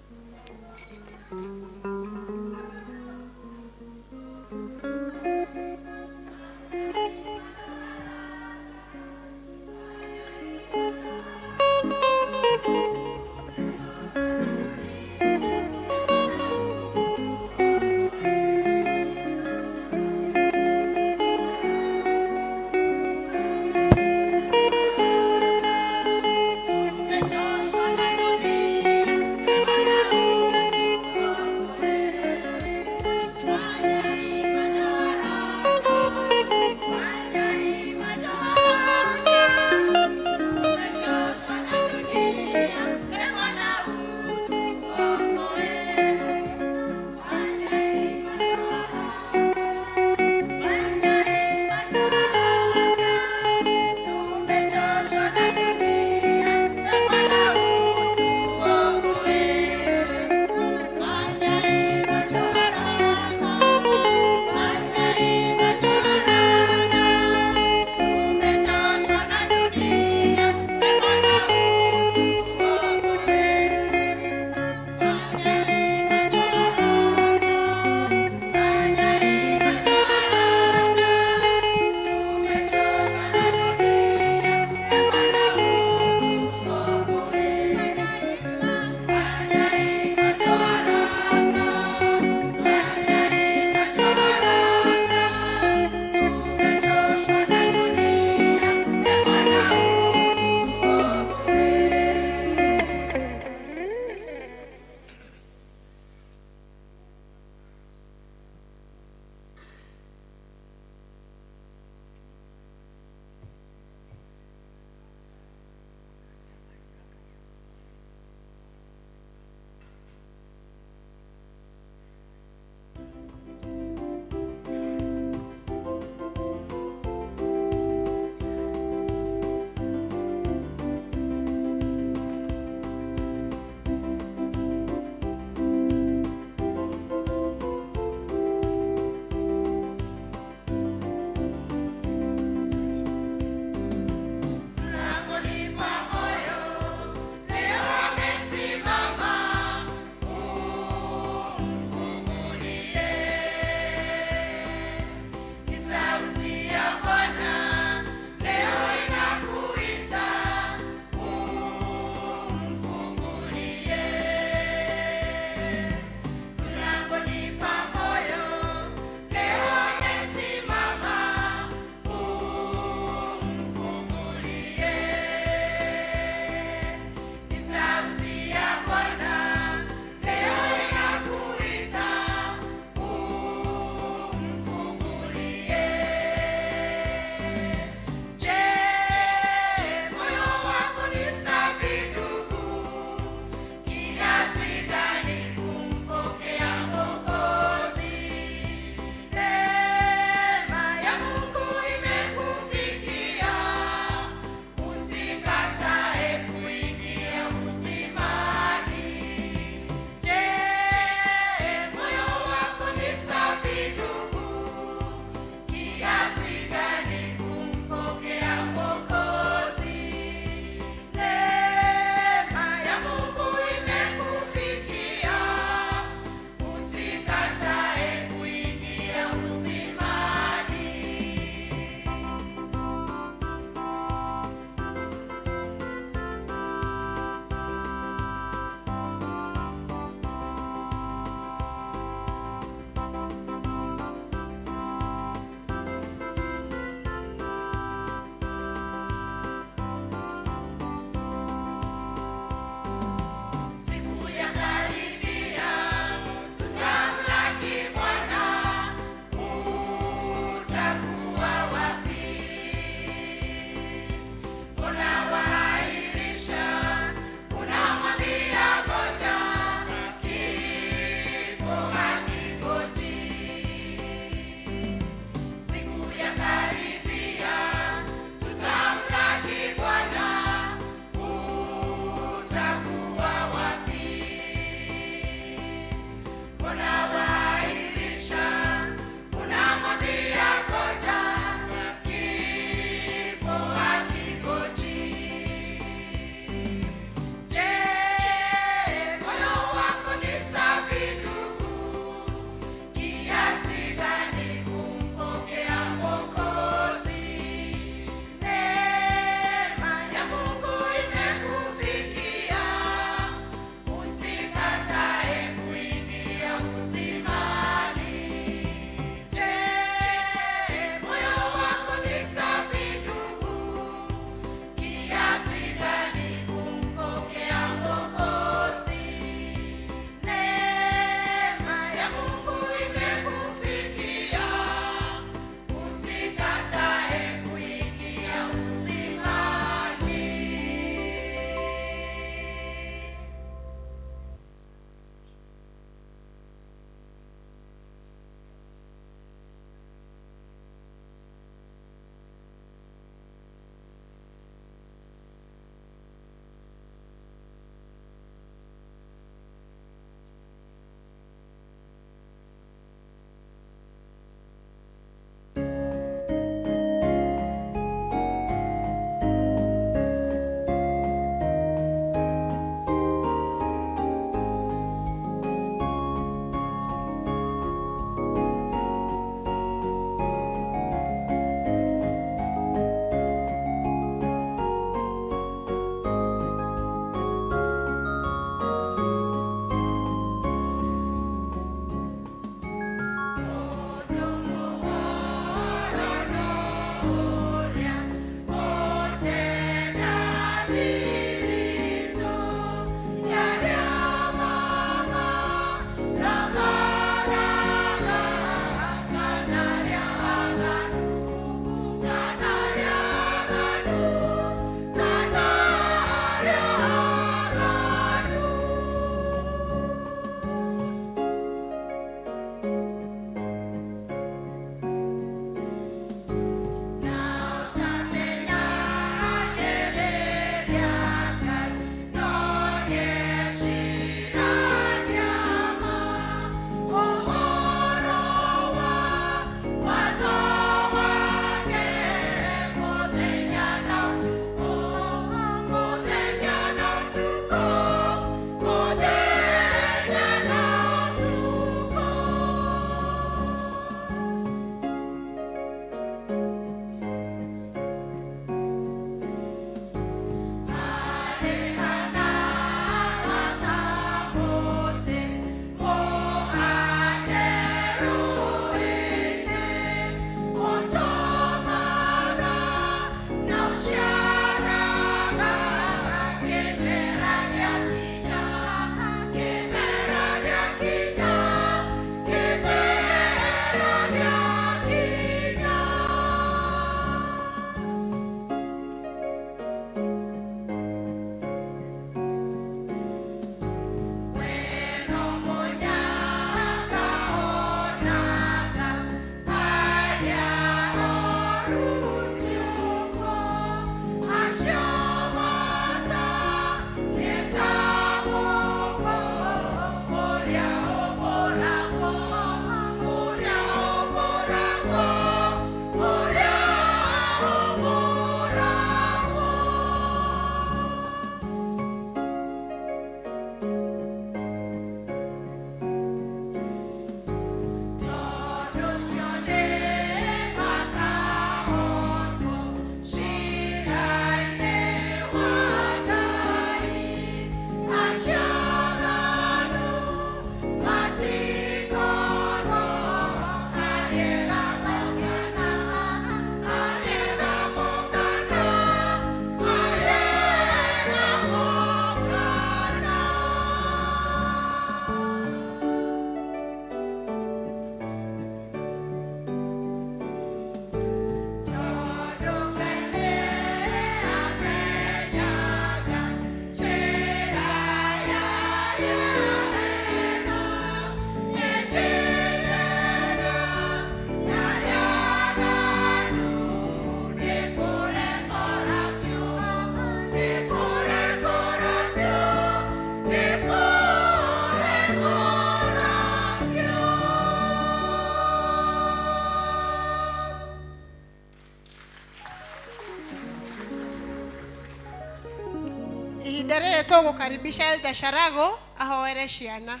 Tũgũkaribisha Elder Sharago ahoere ciana.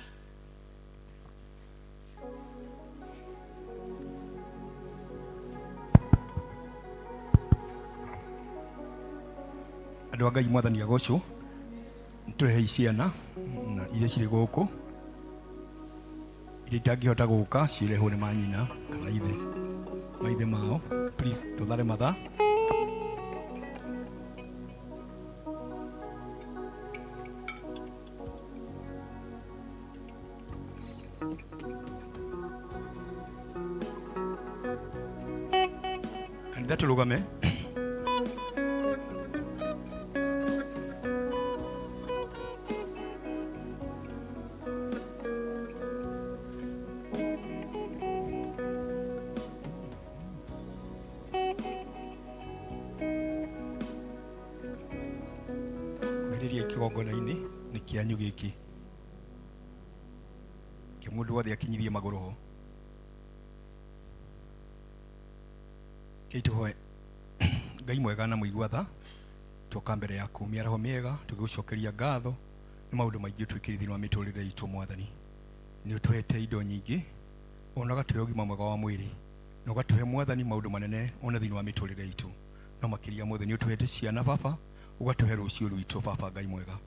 Andå a Ngai, Mwathani agocwo. Tũrehei ciana na iria cirĩ gũkũ, iria itangĩhota gũka cirehwo nĩ manyina kana ithe maithe mao. Please, tũthare mathaa. Kanitha, tũrũgame. Kuhĩrĩria kĩgongona-inĩ nĩ kĩanyu gĩkĩ kĩ mũndũ wothe akinyithie magũrũ ho. Kĩi tũhoe. Ngai mwega na mũigua tha, twoka mbere yaku mĩaraho mĩega tũgĩgũcokeria ngatho nĩ maũndũ maingĩ ũtwĩkĩire thĩinĩ wa mĩtũrĩre itũ. Mwathani, nĩ ũtũhete indo nyingĩ, ona ũgatũhe ũgima mwega wa mwĩrĩ, na ũgatũhe, Mwathani, maũndũ manene ona thĩinĩ wa mĩtũrĩre itũ. No makĩria mothe nĩ ũtũhete ciana, Baba, ũgatũhe rũciũ rwitũ. Baba Ngai mwega,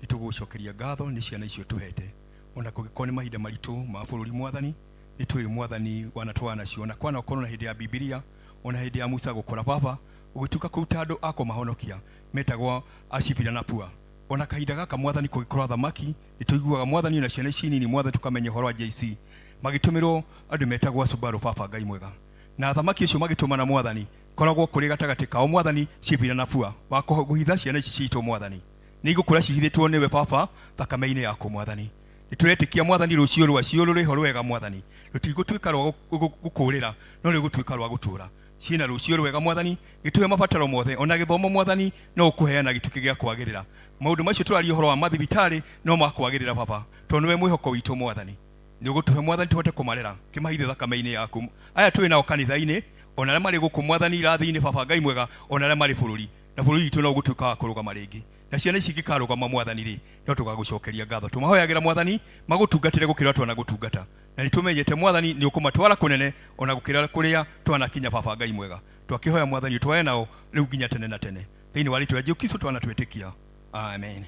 nĩ tũgũgũcokeria ngatho nĩ ciana icio tũhete, ona kũngĩkorwo nĩ mahinda maritũ ma bũrũri. Mwathani, nĩ tũĩ, Mwathani, wanatwara nacio ona kwanakorwo na hĩndĩ ya Bibilia, ona hĩndĩ ya Musa gũkũra, Baba, ũgĩtuĩka kũruta andũ a kũmahonokia metagwo Ashibira na Pua. Ona kahinda gaka, Mwathani, kũngĩkorwo athamaki nĩ tũiguaga, Mwathani, ona ciana ici nini, Mwathani, tũkamenya ũhoro wa JC magĩtũmĩrwo andũ metagwo Subaru. Baba Ngai mwega, na athamaki acio magĩtũmana, Mwathani, koragwo kũrĩ gatagatĩ kao, Mwathani, Shibira na Pua wa kũhitha ciana ici citũ. Mwathani, nĩ igũkũra cihithĩtwo nĩwe, Baba, thakame-inĩ yaku. Mwathani, nĩ tũretĩkia, Mwathani, rũciũ rwacio rũrĩho rwega. Mwathani, rũtigũtuĩka rwa gũkũrĩra, no rũgũtuĩka rwa gũtũũra. Ciĩna rũciũ rwega. Mwathani, gĩtũhe mabataro mothe, ona gĩthomo, Mwathani, no ũkũheana gĩtuĩke gĩa kwagĩrĩra. Maũndũ macio tũraria ũhoro wa mathibitarĩ no makwagĩrĩra, Baba, tondũ nĩwe mwĩhoko witũ. Mwathani, nĩ ũgũtũhe, Mwathani, tũhote kũmarera. Kĩmahithe thakame-inĩ yaku aya twĩ nao kanitha-inĩ, ona arĩa marĩ gũkũ, Mwathani, irathi-inĩ, Baba Ngai mwega, ona arĩa marĩ bũrũri, na bũrũri witũ no ũgũtuĩka wa kũrũgama rĩngĩ. Na ciana ici ingĩkarũgama, Mwathani, rĩ no tũgagũcokeria ngatho. Tũmahoyagĩra, Mwathani, magũtungatĩre gũkĩra twanagũtungata, na nĩ tũmenyete, Mwathani, nĩ ũkũmatwara kũnene ona gũkĩra kũrĩa twanakinya. Baba Ngai mwega, twakĩhoya, Mwathani, ũtware nao rĩu nginya tene na tene, thĩinĩ wa rĩtwa rĩa Jesu Kristo twanatwĩtĩkia, amen.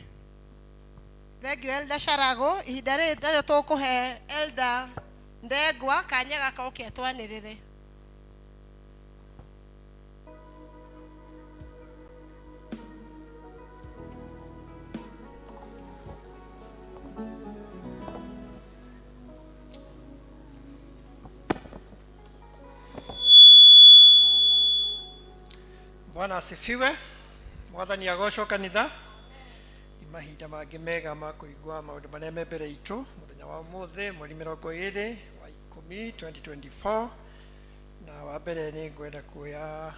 Thank you, Elder Sharago. Ihinda rĩrĩ narĩo tũkũhe Elder Ndegwa kanya gaka oke atwanĩrĩre. Bwana asifiwe. Mwathani agocwo. Kanitha, nĩ mahinda mangĩ mega ma kũigua maũndũ marĩa me mbere itũ mũthenya wa ũmũthĩ, mweri 20 wa 10 2024. Na wa mbere nĩ ngwenda kuoya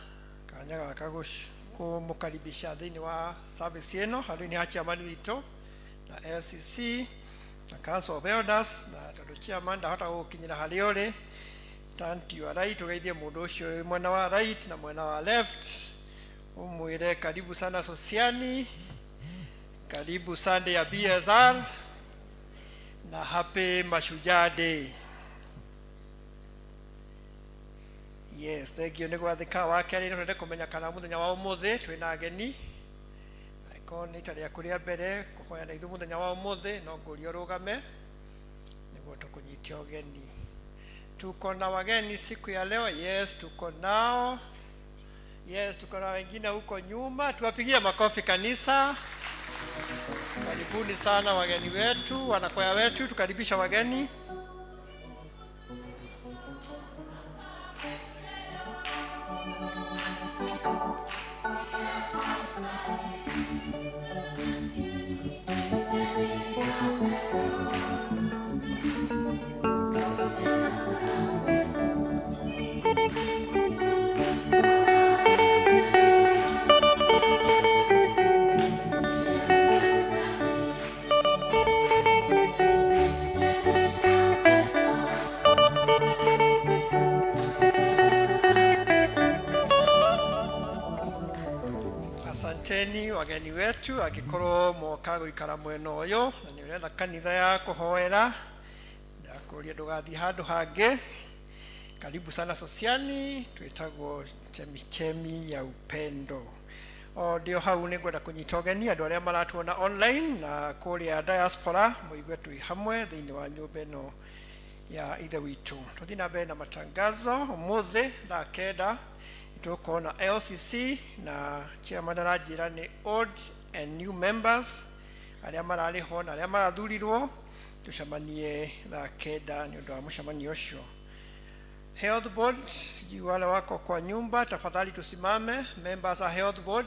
kanya gaka kũmũkaribisha thĩinĩ wa service ĩno handũ-inĩ ha chairman witũ na LCC na Council of Elders. Na tondũ chairman ndahota gũgũkinyĩra harĩa ũrĩ, turn to your right, ũgeithie mũndũ ũcio wĩ mwena wa right na mwena wa left, umwire karibu sana Sosiani, karibu Sunday ya BSR na happy Mashujaa Day. Yes, thank you nĩ gwathĩka. Wa kerĩ, nĩ twende kũmenya kana mũthenya wa ũmũthĩ twĩna ageni. Angĩkorwo nĩ ita rĩaku rĩa mbere kũhoya na ithuĩ mũthenya wa ũmũthĩ, no ngũrie ũrũgame nĩguo tũkũnyitia ũgeni. Tuko na wageni siku ya leo? Yes, tuko nao. Yes, tuko na wengine huko nyuma. Tuwapigie makofi kanisa. Karibuni sana wageni wetu, wanakwaya wetu, tukaribisha wageni. wetu angĩkorwo moka gũikara mwena ũyũ na nĩ ũretha kanitha ya kũhoera, ndakũria ndũgathiĩ handũ hangĩ. Karibu sana Sosiani, twĩtagwo Chemichemi ya Upendo. O ndio hau nĩ ngwenda kũnyita ũgeni andũ arĩa maratuona online na kũrĩa diaspora, mũigue twĩ hamwe thĩinĩ wa nyũmba ĩno ya ithe witũ. Tũthiĩ na mbere na matangazo. Ũmũthĩ thaa 9 tũgũkorwo na LCC, na chairman aranjĩra nĩ old and new members, arĩa mararĩ ho na arĩa marathurirwo, tũcemanie thaa 9 nĩ ũndũ wa mũcemanio ũcio. Health board, sijui wale wako kwa nyumba, tafadhali tusimame. Members wa health board,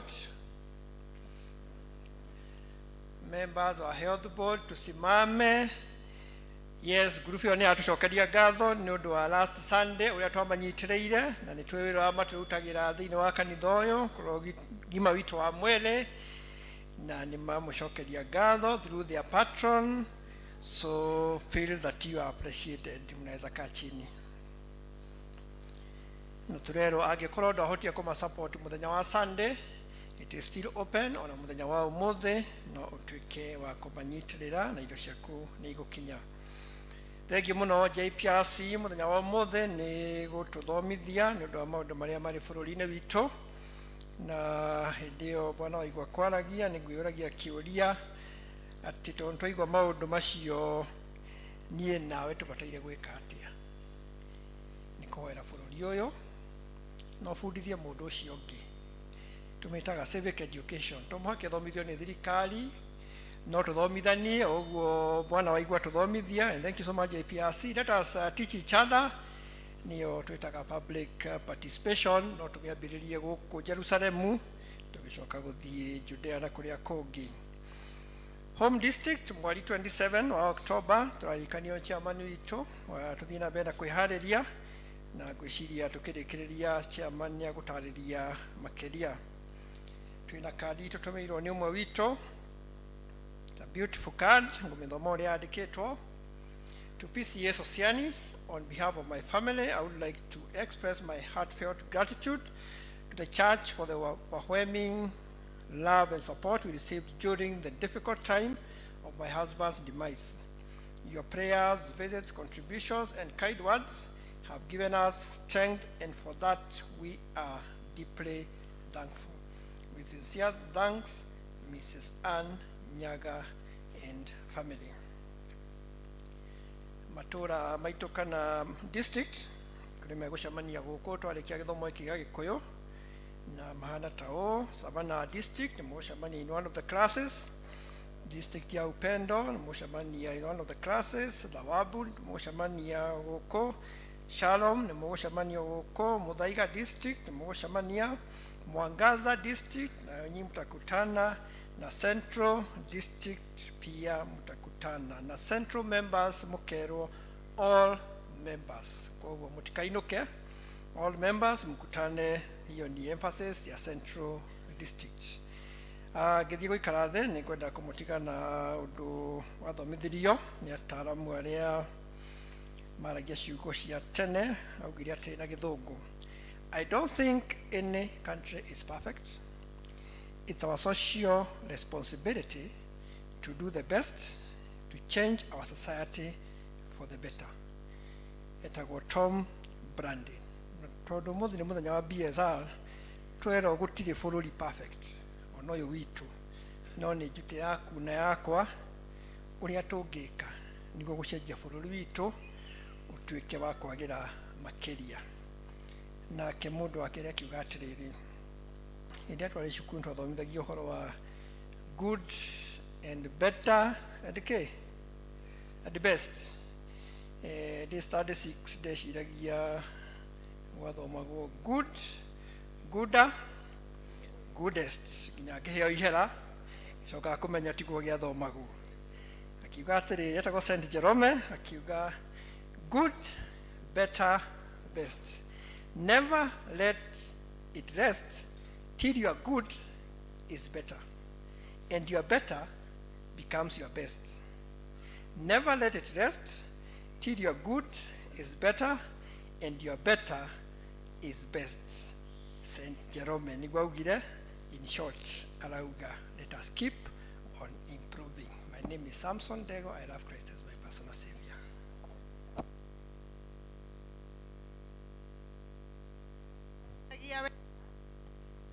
members wa health board tusimame. Yes, group ĩyo nĩ yatũcokeria ngatho nĩ ũndũ wa last Sunday ũrĩa twamanyitĩrĩire, na nĩ twĩ wĩra wa matũrutagĩra thĩinĩ wa kanitha ũyũ kũrora ũgima witũ wa mwĩrĩ, na nĩ mamũcokeria ngatho through their patron, so feel that you are appreciated. Mnaweza kaa chini. Na tũrerwo angĩkorwo ndwahotire kũma support mũthenya wa Sunday, it is still open ona mũthenya wa ũmũthĩ, no ũtuĩke wa kũmanyitĩrĩra na indo ciaku nĩ igũkinya. Thengiũ mũno JPRC mũthenya wa ũmũthĩ nĩ gũtũthomithia nĩ ũndũ wa maũndũ marĩa marĩ bũrũri-inĩ witũ, na hĩndĩ ĩyo bwana waigua kwaragia nĩ ngwĩyũragia kĩũria atĩ tondũ twaigua maũndũ macio, niĩ nawe tũbataire gwĩka atĩa? Nĩ kũhoera bũrũri ũyũ na ũbundithie mũndũ ũcio ũngĩ. Tũmĩtaga civic education. To mũhaka ĩthomithio nĩ thirikari, no tũthomithanie ũguo bwana waigua tũthomithia. And thank you so much, JPRC. Let us teach each other, nĩyo twĩtaga public participation. No tũmĩambĩrĩrie gũkũ Jerusalemu, tũgĩcoka gũthiĩ Judea na kũrĩa kũngĩ. Home district, mweri 27 wa October, tũrarikanio chairman witũ tũthiĩ na mbere na kwĩharĩria, na ngwĩciria tũkĩrĩkĩrĩria chairman nĩ agũtarĩria makĩria. Twĩna kandi tũtũmĩirwo nĩ ũmwe witũ. It's a beautiful card, ngũmĩthoma ũrĩa yandĩkĩtwo. To PCEA Sosiani, on behalf of my family, I would like to express my heartfelt gratitude to the church for the overwhelming love and support we received during the difficult time of my husband's demise. Your prayers, visits, contributions, and kind words have given us strength, and for that we are deeply thankful. With sincere thanks, Mrs. Ann Nyaga and family. Matũra maitũ kana district kũrĩ megũcemania gũkũ twarĩkia gĩthomo gĩkĩ gĩa Gĩkũyũ, na mahana ta ũũ: Savannah district nĩ mũgũcemania in one of the classes, district ya Upendo nĩ mũgũcemania in one of the classes, Thawabu nĩ mũgũcemania gũkũ, Shalom nĩ mũgũcemania gũkũ, Muthaiga district nĩ mũgũcemania, Mwangaza district na nyinyi mtakutana, na Central district pia mtakutana. Na Central members mũkerwo all members, koguo mũtikainuke, all members mkutane. Hiyo ni emphasis ya Central district. Ngĩthiĩ gũikara thĩ, nĩ ngwenda kũmũtiga na ũndũ wathomithirio nĩ ataaramu arĩa maragia ciugo cia tene. Augire atĩ na Gĩthũngũ, "I don't think any country is perfect. It's our social responsibility to do the best to change our society for the better." Etagwo Tom Brandin. Tondũ mũthĩ nĩ mũthenya wa BSR, twerwo gũtirĩ bũrũri perfect ona ũyũ witũ, no nĩ njute yaku na yakwa ũrĩa tũngĩka nĩguo gũcenjia bũrũri witũ ũtuĩke wa kwagĩra makĩria. Nake mũndũ wa kerĩ akiuga atĩrĩrĩ, hĩndĩ ĩrĩa twarĩ cukuru twathomithagia ũhoro wa good and better and kĩ and best. Ndĩ standard 6 ndeciragia gwathomagwo good, gooder, goodest, nginya ngĩheo ihera, cokaga kũmenya tiguo gĩathomagwo. Akiuga atĩrĩ, etagwo St Jerome, akiuga, "Good, better, best. Never let it rest till your good is better and your better becomes your best. Never let it rest till your good is better and your better is best." St Jerome nĩguo augire. In short, arauga let us keep on improving. My name is Samson Dego. I love Christ as my personal savior.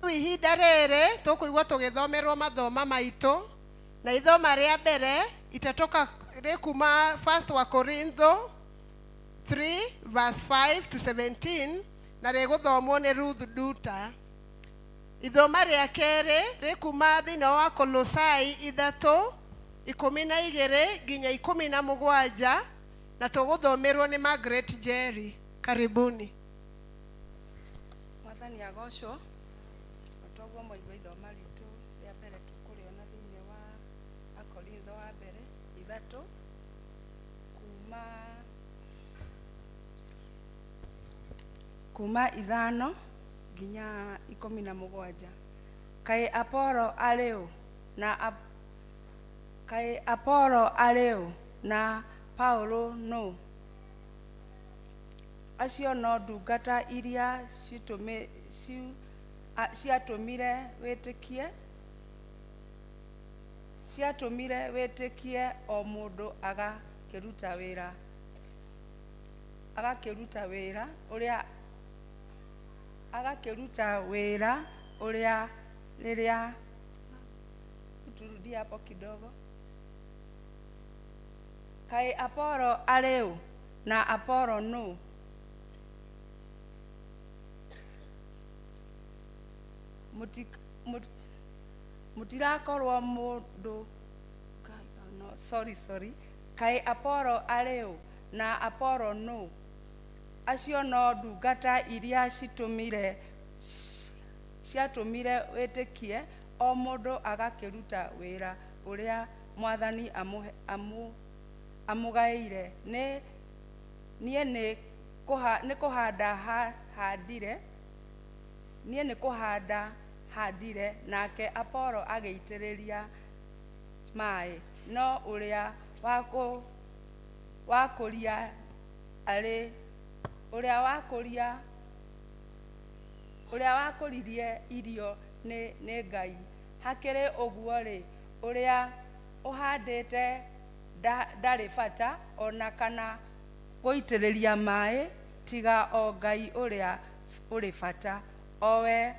Rĩu ihinda rĩrĩ tũkũigua tũgĩthomerwo mathoma maitũ na ithoma rĩa mbere itatoka rĩ kuma first wa Korintho 3 verse 5 to 17 na rĩgũthomwo nĩ Ruth Duta. Ithoma rĩa kerĩ rĩ kuma thĩinĩ wa Kolosai 3:12 nginya 17 na tũgũthomerwo nĩ Margaret Jerry. Karibuni. Mwathani agocwo. Otoguo mwaigua ithoma ritũ rĩa mbere tũkũrĩona thĩinĩ wa Akorintho wa mbere 3 kuma 5 nginya 17. Kaĩ Apolo arĩ ũ na kaĩ Apolo arĩ ũ na Paulo nũ? Acio no ndungata iria ciatũmire wĩtĩkie o mũndũ agakĩruta wĩra ũrĩa rĩrĩa turudie hapo kidogo. Kaĩ Apolo arĩ ũ na Apolo nũ? Mũtirakorwo mũndũ no, sorry. Kaĩ Apolo arĩ ũ na Apolo nũ? Acio no ndungata iria ciatũmire wĩtĩkie o mũndũ agakĩruta wĩra ũrĩa Mwathani amũgaĩire. Niĩ nĩ kũhanda handire, nake Apolo agĩitĩrĩria maĩ, no ũrĩa wakũria ũrĩa wakũririe irio nĩ Ngai. Hakĩrĩ ũguo-rĩ, ũrĩa ũhandĩte ndarĩ bata ona kana gũitĩrĩria maĩ, tiga o Ngai ũrĩa ũrĩ bata. Owe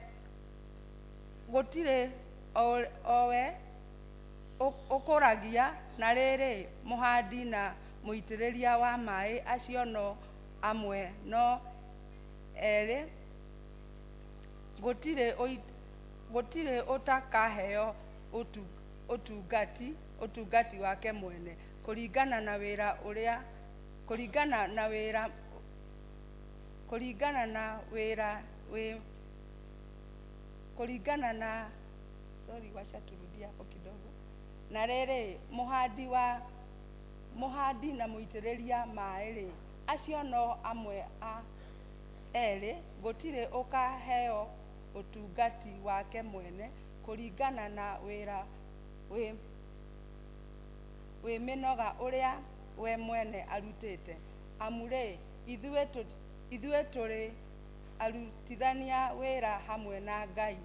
gũtirĩ owe ũkũragia, na rĩrĩ mũhandi na mũitĩrĩria wa maĩ acio no amwe, no erĩ gũtirĩ ũtakaheo ũtungati wake mwene kũringana na wĩra ũrĩa kũringana na sorry, wacha turudie hapo kidogo. Na rĩrĩ mũhandi na mũitĩrĩria maĩ-rĩ, acio no amwe a erĩ, gũtirĩ ũkaheo ũtungati wake mwene kũringana na wĩra wĩ mĩnoga ũrĩa we mwene arutĩte. Amu-rĩ, ithuĩ tũrĩ arutithania wĩra hamwe na Ngai.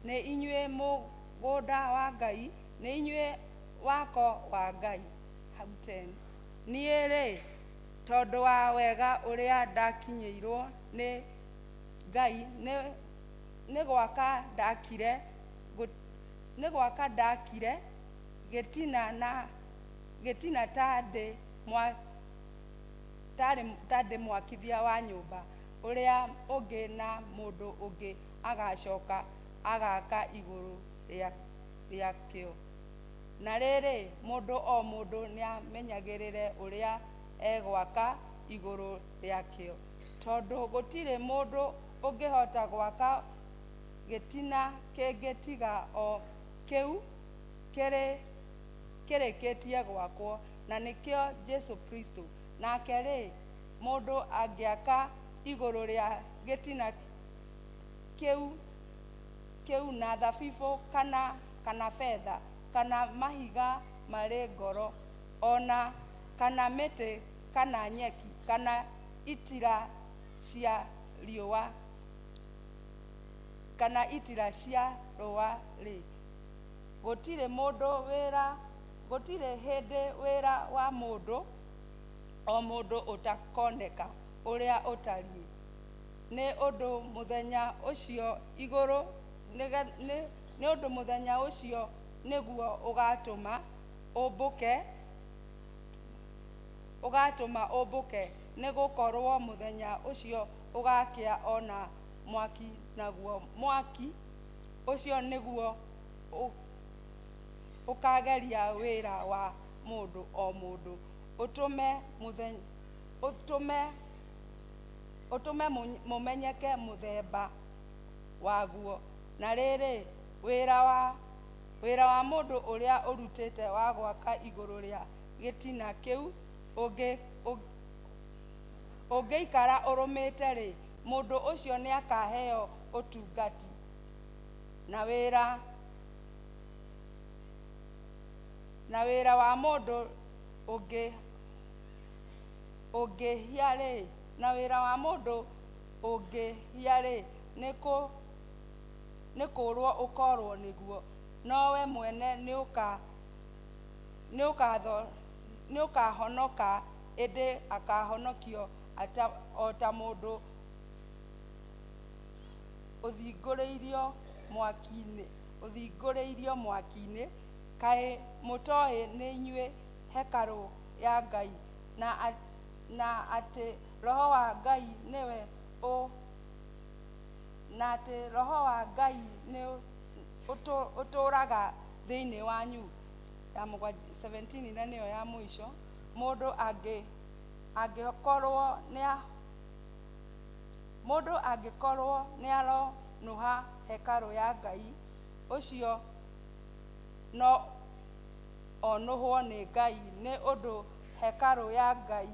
Nĩ inyuĩ mũgũnda wa Ngai, nĩ inyuĩ wako wa Ngai. Hau 10. Niĩ-rĩ, tondũ wa wega ũrĩa ndakinyĩirwo nĩ Ngai, nĩ gwaka ndakire gĩtina ta ndĩ mwakithia wa nyũmba, ũrĩa ũngĩ na mũndũ ũngĩ agacoka agaka igũrũ rĩakĩo. Na rĩrĩ, mũndũ o mũndũ nĩamenyagĩrĩre ũrĩa egwaka igũrũ rĩakĩo, tondũ gũtirĩ mũndũ ũngĩhota gwaka gĩtina kĩngĩ tiga o kĩu kĩrĩkĩtie gwakwo, na nĩkĩo Jesũ Kristo. Nake rĩ, mũndũ angĩaka igũrũ rĩa gĩtina kĩu na thabibũ kana betha kana mahiga marĩ goro, ona kana mĩtĩ kana nyeki kana itira cia riũa, kana itira cia rũa-rĩ, gũtirĩ mũndũ wĩra gũtirĩ hĩndĩ wĩra wa mũndũ o mũndũ ũtakoneka ũrĩa ũtariĩ. Nĩ ũndũ mũthenya ũcio igũrũ nĩ ũndũ mũthenya ũcio nĩguo ũgatũma ũmbũke ũgatũma ũmbũke, nĩ gũkorwo mũthenya ũcio ũgakĩa o na mwaki, naguo mwaki ũcio nĩguo ũkageria wĩra wa mũndũ o mũndũ, ũtũme mũthenya ũtũme ũtũme mũmenyeke mũthemba waguo. Na rĩrĩ, wĩra wa mũndũ ũrĩa ũrutĩte wa gwaka igũrũ rĩa gĩtina kĩu ũngĩikara ũrũmĩte-rĩ, mũndũ ũcio nĩakaheo ũtungati. Na wĩra wa mũndũ ũngĩ ũngĩhia-rĩ, na wĩra wa mũndũ ũngĩhia-rĩ, nĩ kũũrwo ũkoorwo nĩguo, nowe mwene nĩũkahonoka, ĩndĩ akahonokio o ta mũndũ ũthingũrĩirio mwaki-inĩ ũthingũrĩirio mwaki-inĩ. Kaĩ mũtoĩ nĩ inyuĩ hekarũ ya Ngai, na atĩ Roho wa Ngai nĩwe ũ na atĩ Roho wa Ngai nĩ ũtũũraga thĩinĩ wanyu? Ya 17 na nĩyo ya mũico. Mũndũ angĩkorwo nĩa mũndũ angĩkorwo nĩaronũha hekarũ ya Ngai, ũcio no onũhwo nĩ Ngai, nĩ ũndũ hekarũ ya Ngai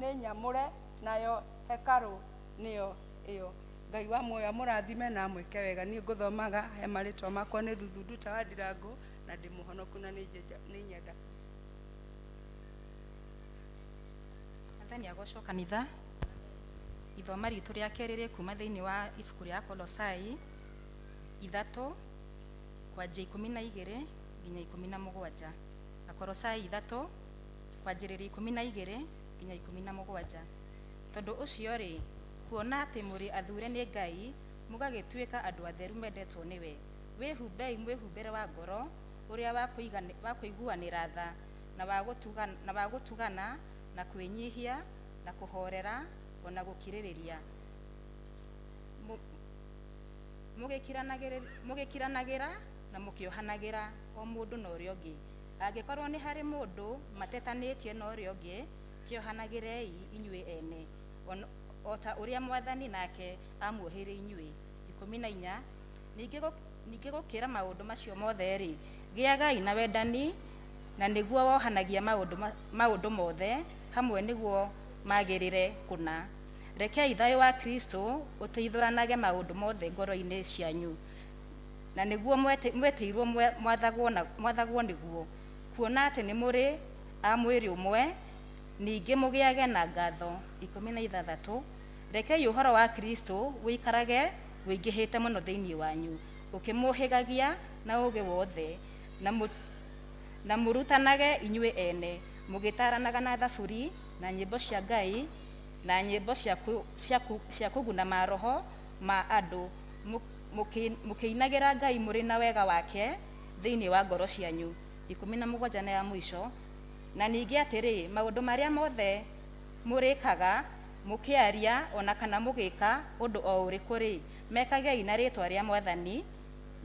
nĩ nyamũre, nayo hekarũ nĩyo ĩyo. Ngai wa muoyo amũrathime na amwĩke wega. Niĩ ngũthomaga he marĩtwa makwa nĩ Ruthu Nduta wa Ndirango, na ndĩ mũhonoku na nĩ nyenda. Mwathani agocwo kanitha. Ithoma ritũ rĩa kerĩ rĩ kuma thĩinĩ wa ibuku rĩa Kolosai 3 kwanjia 12 nginya 17. Akolosai 3 kwanjĩrĩria 12 nginya 17. Tondũ ũcio rĩ, kuona atĩ mũrĩ athure nĩ Ngai, mũgagĩtuĩka andũ atheru mendetwo nĩwe, wĩhumbei mwĩhumbĩre wa ngoro ũrĩa wa kũiguanĩra tha, na wa gũtugana, na kwĩnyihia, na kũhorera, ona gũkirĩrĩria, mũgĩkiranagĩra na mũkĩohanagĩra o mũndũ na ũrĩa ũngĩ. Angĩkorwo nĩ harĩ mũndũ matetanĩtie na ũrĩa ũngĩ, kĩohanagĩrei inyuĩ ene, o ta ũrĩa Mwathani nake amuoheire inyuĩ. 14. Ningĩ gũkĩra maũndũ macio mothe rĩ, gĩagai na wendani, na nĩguo wohanagia maũndũ mothe hamwe nĩguo magĩrĩre kũna. Rekei thayũ wa Kristo ũteithũranage maũndũ mothe ngoro-inĩ cianyu, na nĩguo mwetĩirwo mwathagwo nĩguo, kuona atĩ nĩ mũrĩ a mwĩrĩ ũmwe, ningĩ mũgĩage na ngatho. 16. Rekei ũhoro wa Kristo ũikarage ũingĩhĩte mũno thĩinĩ wanyu, ũkĩmũhĩgagia na ũũgĩ wothe, na mũrutanage inyuĩ ene, mũgĩtaranaga na thaburi na nyĩmbo cia Ngai na nyĩmbo cia kũguna maroho ma andũ, mũkĩinagĩra Ngai mũrĩ na wega wake thĩinĩ wa ngoro cianyu. 17 na ya mũico. Na ningĩ atĩrĩ, maũndũ marĩa mothe mũrĩkaga, mũkĩaria ona kana mũgĩka ũndũ o ũrĩkũ rĩ, mekagei na rĩĩtwa rĩa Mwathani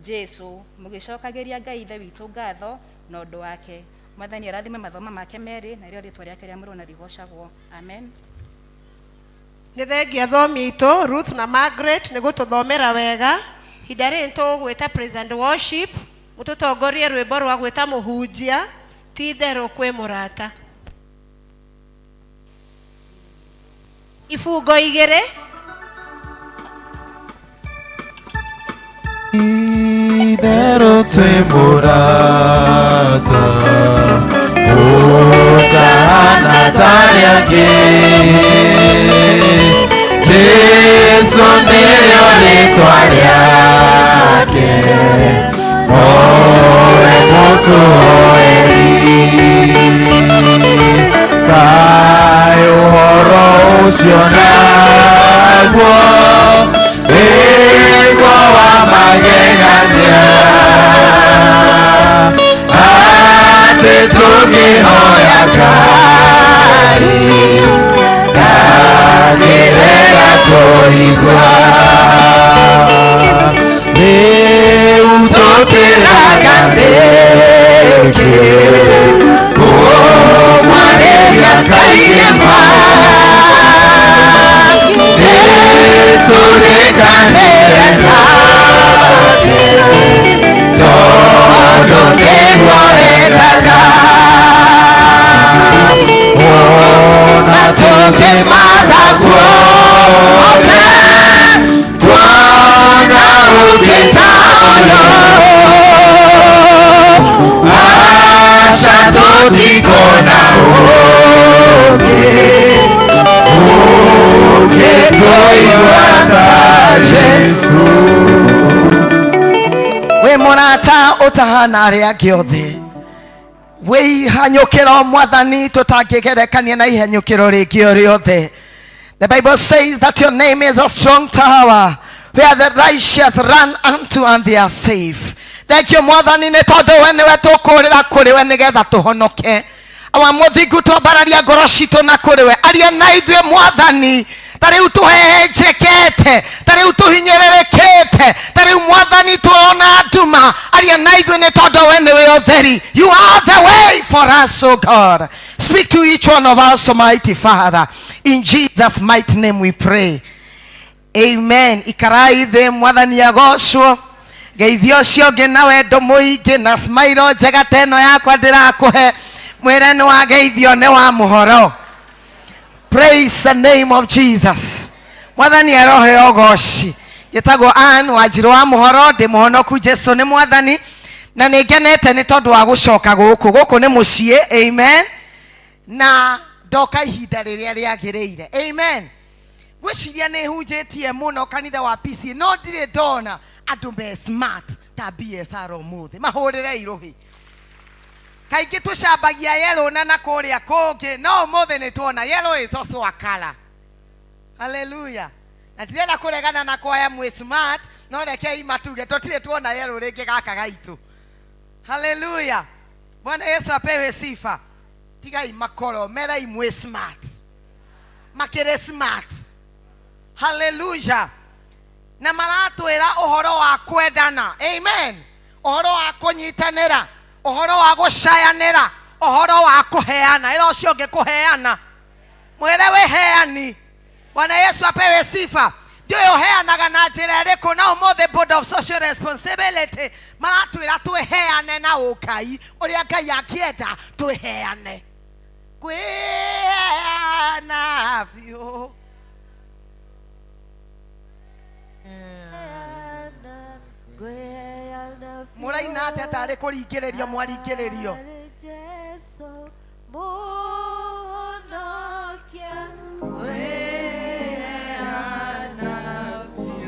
Jesu, mũgĩcokagĩria Ngai Ithe witũ ngatho na ũndũ wake. Mwathani arathime mathomo make merĩ, narĩo rĩĩtwa rĩake rĩamũrwo na rĩgocagwo. Amen. Nĩ thengia athomi aitũ Ruth na Margaret nĩ gũtũthomera wega. Ihinda rĩrĩ nĩtũgũgwĩta praise and worship, mũtũtongorie rwĩmbo rwa gwĩta mũhunjia ti itherũ kwĩ mũrata. Ibungo 2. Itherũ twĩ mũrata ũtahana tarĩa angĩ, Jesu nĩrĩo rĩtwa rĩake. Jesu wĩ mũrata ũtahana arĩa angĩ othe wĩ ihanyũkĩro mwathani tũtangĩgerekania na ihanyũkĩro rĩngĩ o rĩothe. The Bible says that your name is a strong tower where the righteous run unto and they are safe. Thank you mwathani nĩ tondũ we nĩwe tũkũrĩra kũrĩ we nĩgetha tũhonoke. Awa mũthingu twambararia ngoro citũ na kũrĩ we. Aria na ithuĩ mwathani ta rĩu tũhehenjekete, ta rĩu tũhinyĩrĩrĩkĩte, ta rĩu mwathani tũrona nduma. Aria na ithuĩ nĩ tondũ we nĩwe ũtheri. You are the way for us, O God. Speak to each one of us, Almighty Father. In Jesus' mighty name we pray. Amen. Ikarai thĩ mwathani agocwo. Geithio ũcio ũngĩ na wendo mũingĩ na smile njega ta ĩno yakwa ndĩrakũhe. Mwĩre nĩ wageithio nĩ wa mũhoro. Praise the name of Jesus. Mwathani aroheo ũgoci. Njĩtagwo Ann Wanjirũ wa mũhoro, ndĩ mũhonoku Jesu nĩ mwathani na nĩ ngenete nĩ tondũ wa gũcoka gũkũ. Gũkũ nĩ mũciĩ. Amen. Na ndoka ihinda rĩrĩa rĩagĩrĩire. Amen. Ngwĩciria nĩ hunjĩtie mũno kanitha wa PCA no ndirĩ ndona andũ me smart ta BSR ũmũthĩ. Mahũrĩre irũhĩ. Kaingĩ tũcambagia yellow na na kũrĩa kũngĩ no ũmũthĩ nĩ tuona yellow is also a color. Hallelujah. Na ndirenda kũregana na kwaya mwĩ smart no rekei matuge tũtirĩ tuona yellow rĩngĩ gaka gaitũ. Hallelujah. Bwana Yesu apewe sifa. Tigai makoro merai mwĩ smart. Makĩrĩ smart. Hallelujah. Na maratwĩra ũhoro wa kwendana. Amen. Ũhoro wa kũnyitanĩra, ũhoro wa gũcayanĩra, ũhoro wa kũheana. Ĩra ũcio ũngĩ kũheana. Mwĩre wĩheani. Bwana Yesu apewe sifa. Ndiũĩ ũheanaga na njĩra ĩrĩkũ na ũmũthĩ Board of Social Responsibility maratwĩra twĩheane na ũngai ũrĩa Ngai angĩenda twĩheane. Kwĩheana biũ. Mũraina atĩa tarĩ kũringĩrĩrio mwaringĩrĩrio?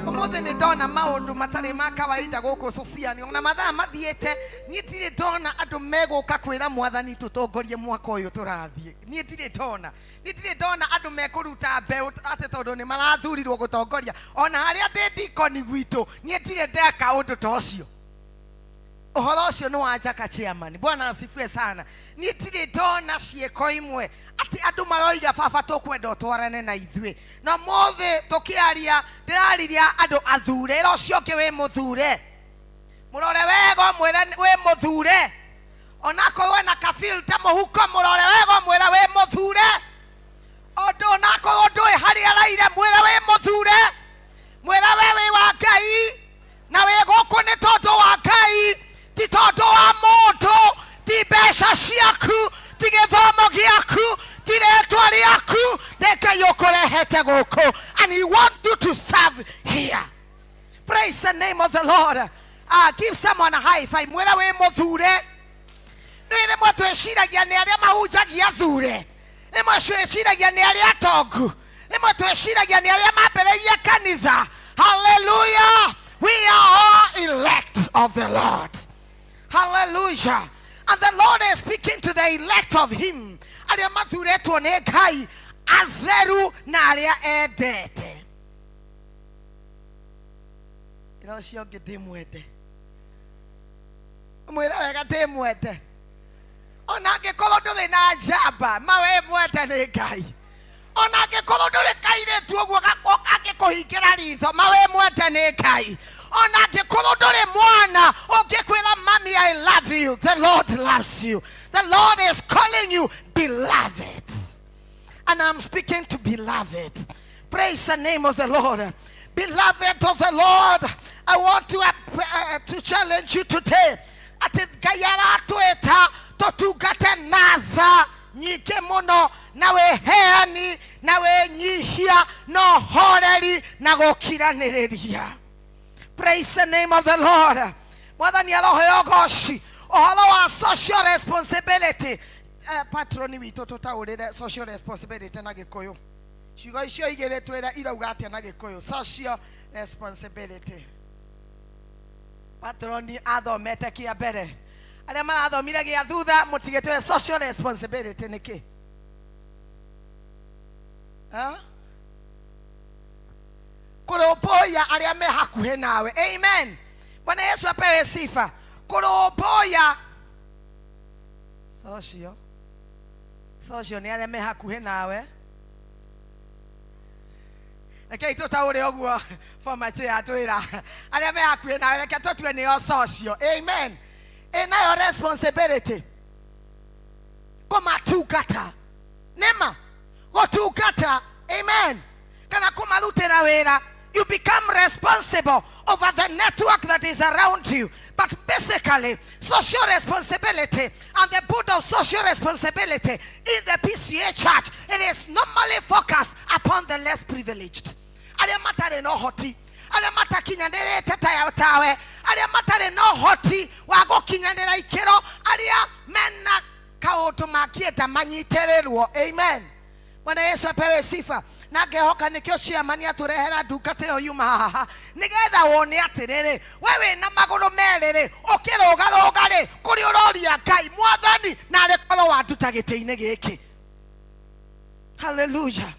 Ũmũthĩ nĩ ndona maũndũ matarĩ ma kawaida gũkũ Sosiani, ona mathaa mathiĩte niĩ ndirĩ ndona andũ megũka kwĩra mwathani tũtongorie mwaka ũyũ tũrathiĩ. Niĩ ndirĩ ndona, niĩ ndirĩ ndona andũ mekũruta mbeũ atĩ tondũ nĩ marathurirwo gũtongoria. Ona harĩa ndĩ ndikoni gwitũ niĩ ndirĩ ndeka ũndũ ta ũcio. Ũhoro ũcio nĩ wa Njaka chairman. Bwana asifiwe sana. Niĩ ndirĩ ndona ciĩko imwe atĩ andũ maroiga baba tũkwenda ũtwarane na ithuĩ. Na ũmũthĩ tũkĩaria ndĩrariria andũ athure. Ĩra ũcio ũngĩ wĩ mũthure. Mũrore wega ũmwĩre wĩ mũthure. Onakorwo ena ka filter mũhuko mũrore wega ũmwĩre wĩ mũthure. Ũndũ onakorwo ndũĩ harĩa araire mwĩre wĩ mũthure. Mwĩre we wĩ wa Ngai na wĩ gũkũ nĩ tondũ wa Ngai, ti tondũ wa mũndũ, ti mbeca ciaku, ti gĩthomo gĩaku, ti rĩtwa rĩaku, nĩ Ngai ũkũrehete gũkũ. And he want you to serve here. Praise the name of the Lord. Give someone a high five. Mwĩre wĩ mũthure. Nĩ rĩmwe twĩciragia nĩ arĩa mahunjagia athure, rĩmwe twĩciragia nĩ arĩa atongu, rĩmwe twĩciragia nĩ arĩa mambĩrĩirie kanitha. Hallelujah. We are all elect of the Lord. Hallelujah. And the Lord is speaking to the elect of him. Arĩa mathuretwo nĩ Ngai, atheru na arĩa endete. Ĩra ũcio ũngĩ ndĩmwende. Mwĩre wega ndĩmwende. Ona angĩkorwo ndũrĩ na njamba, ma we mwende nĩ Ngai. Ona angĩkorwo ndũrĩ kairĩtu ũguo angĩkũhingĩra ritho, ma we mwende nĩ Ngai. Ona angĩkorwo ndũrĩ mwana ũngĩkwĩra mami I love you, the Lord loves you. The Lord is calling you beloved. And I'm speaking to beloved. Praise the name of the Lord. Beloved of the Lord, I want to challenge you today. Atĩ Ngai aratwĩta tũtungate na tha nyingĩ mũno, na wĩheani, na wĩnyihia, na ũhoreri, na gũkiranĩrĩria. Praise the name of the Lord. Mwathani aroheo ũgoci. Ũhoro wa social responsibility. Patroni witũ tũtaũrĩre social responsibility na Gĩkũyũ. Ciugo icio igĩrĩ twĩre irauga atĩa na Gĩkũyũ. Social Responsibility. Patroni athomete kĩa mbere, arĩa marathomire gĩa thutha mũtigĩtwe social responsibility nĩkĩ? Ha? Kũrũmbũiya arĩa me hakuhĩ nawe. Amen. Bwana Yesu apewe sifa. Kũrũmbũiya social, social nĩ arĩa me hakuhĩ nawe. Rekei tũtaũre ũguo format yatwĩra arĩa me hakuhĩ nawe, reke tũtue nĩo social. Amen. Ĩnayo responsibility kũmatungata, nĩma gũtungata. Amen. Kana kũmarutĩra wĩra. You become responsible over the network that is around you. But basically, social responsibility and the board of social responsibility in the PCA church, it is normally focused upon the less privileged. Arĩa matarĩ na ũhoti, arĩa matakinyanĩrĩte ta tawe, arĩa matarĩ na ũhoti wa gũkinyanĩra ikĩro, arĩa mena kaũndũ mangĩenda manyitĩrĩrwo. Amen. Bwana Yesu apewe sifa. Na ngehoka nikio chairman aturehera ndungata ĩyo yuma haha nigetha wone atĩrĩrĩ, we wĩna magũrũ merĩ rĩ, ũkĩrũgarũga rĩ, kũrĩa ũroria Ngai mwathani narĩ korwo wanduta gĩtĩ-inĩ gĩkĩ. Haleluya.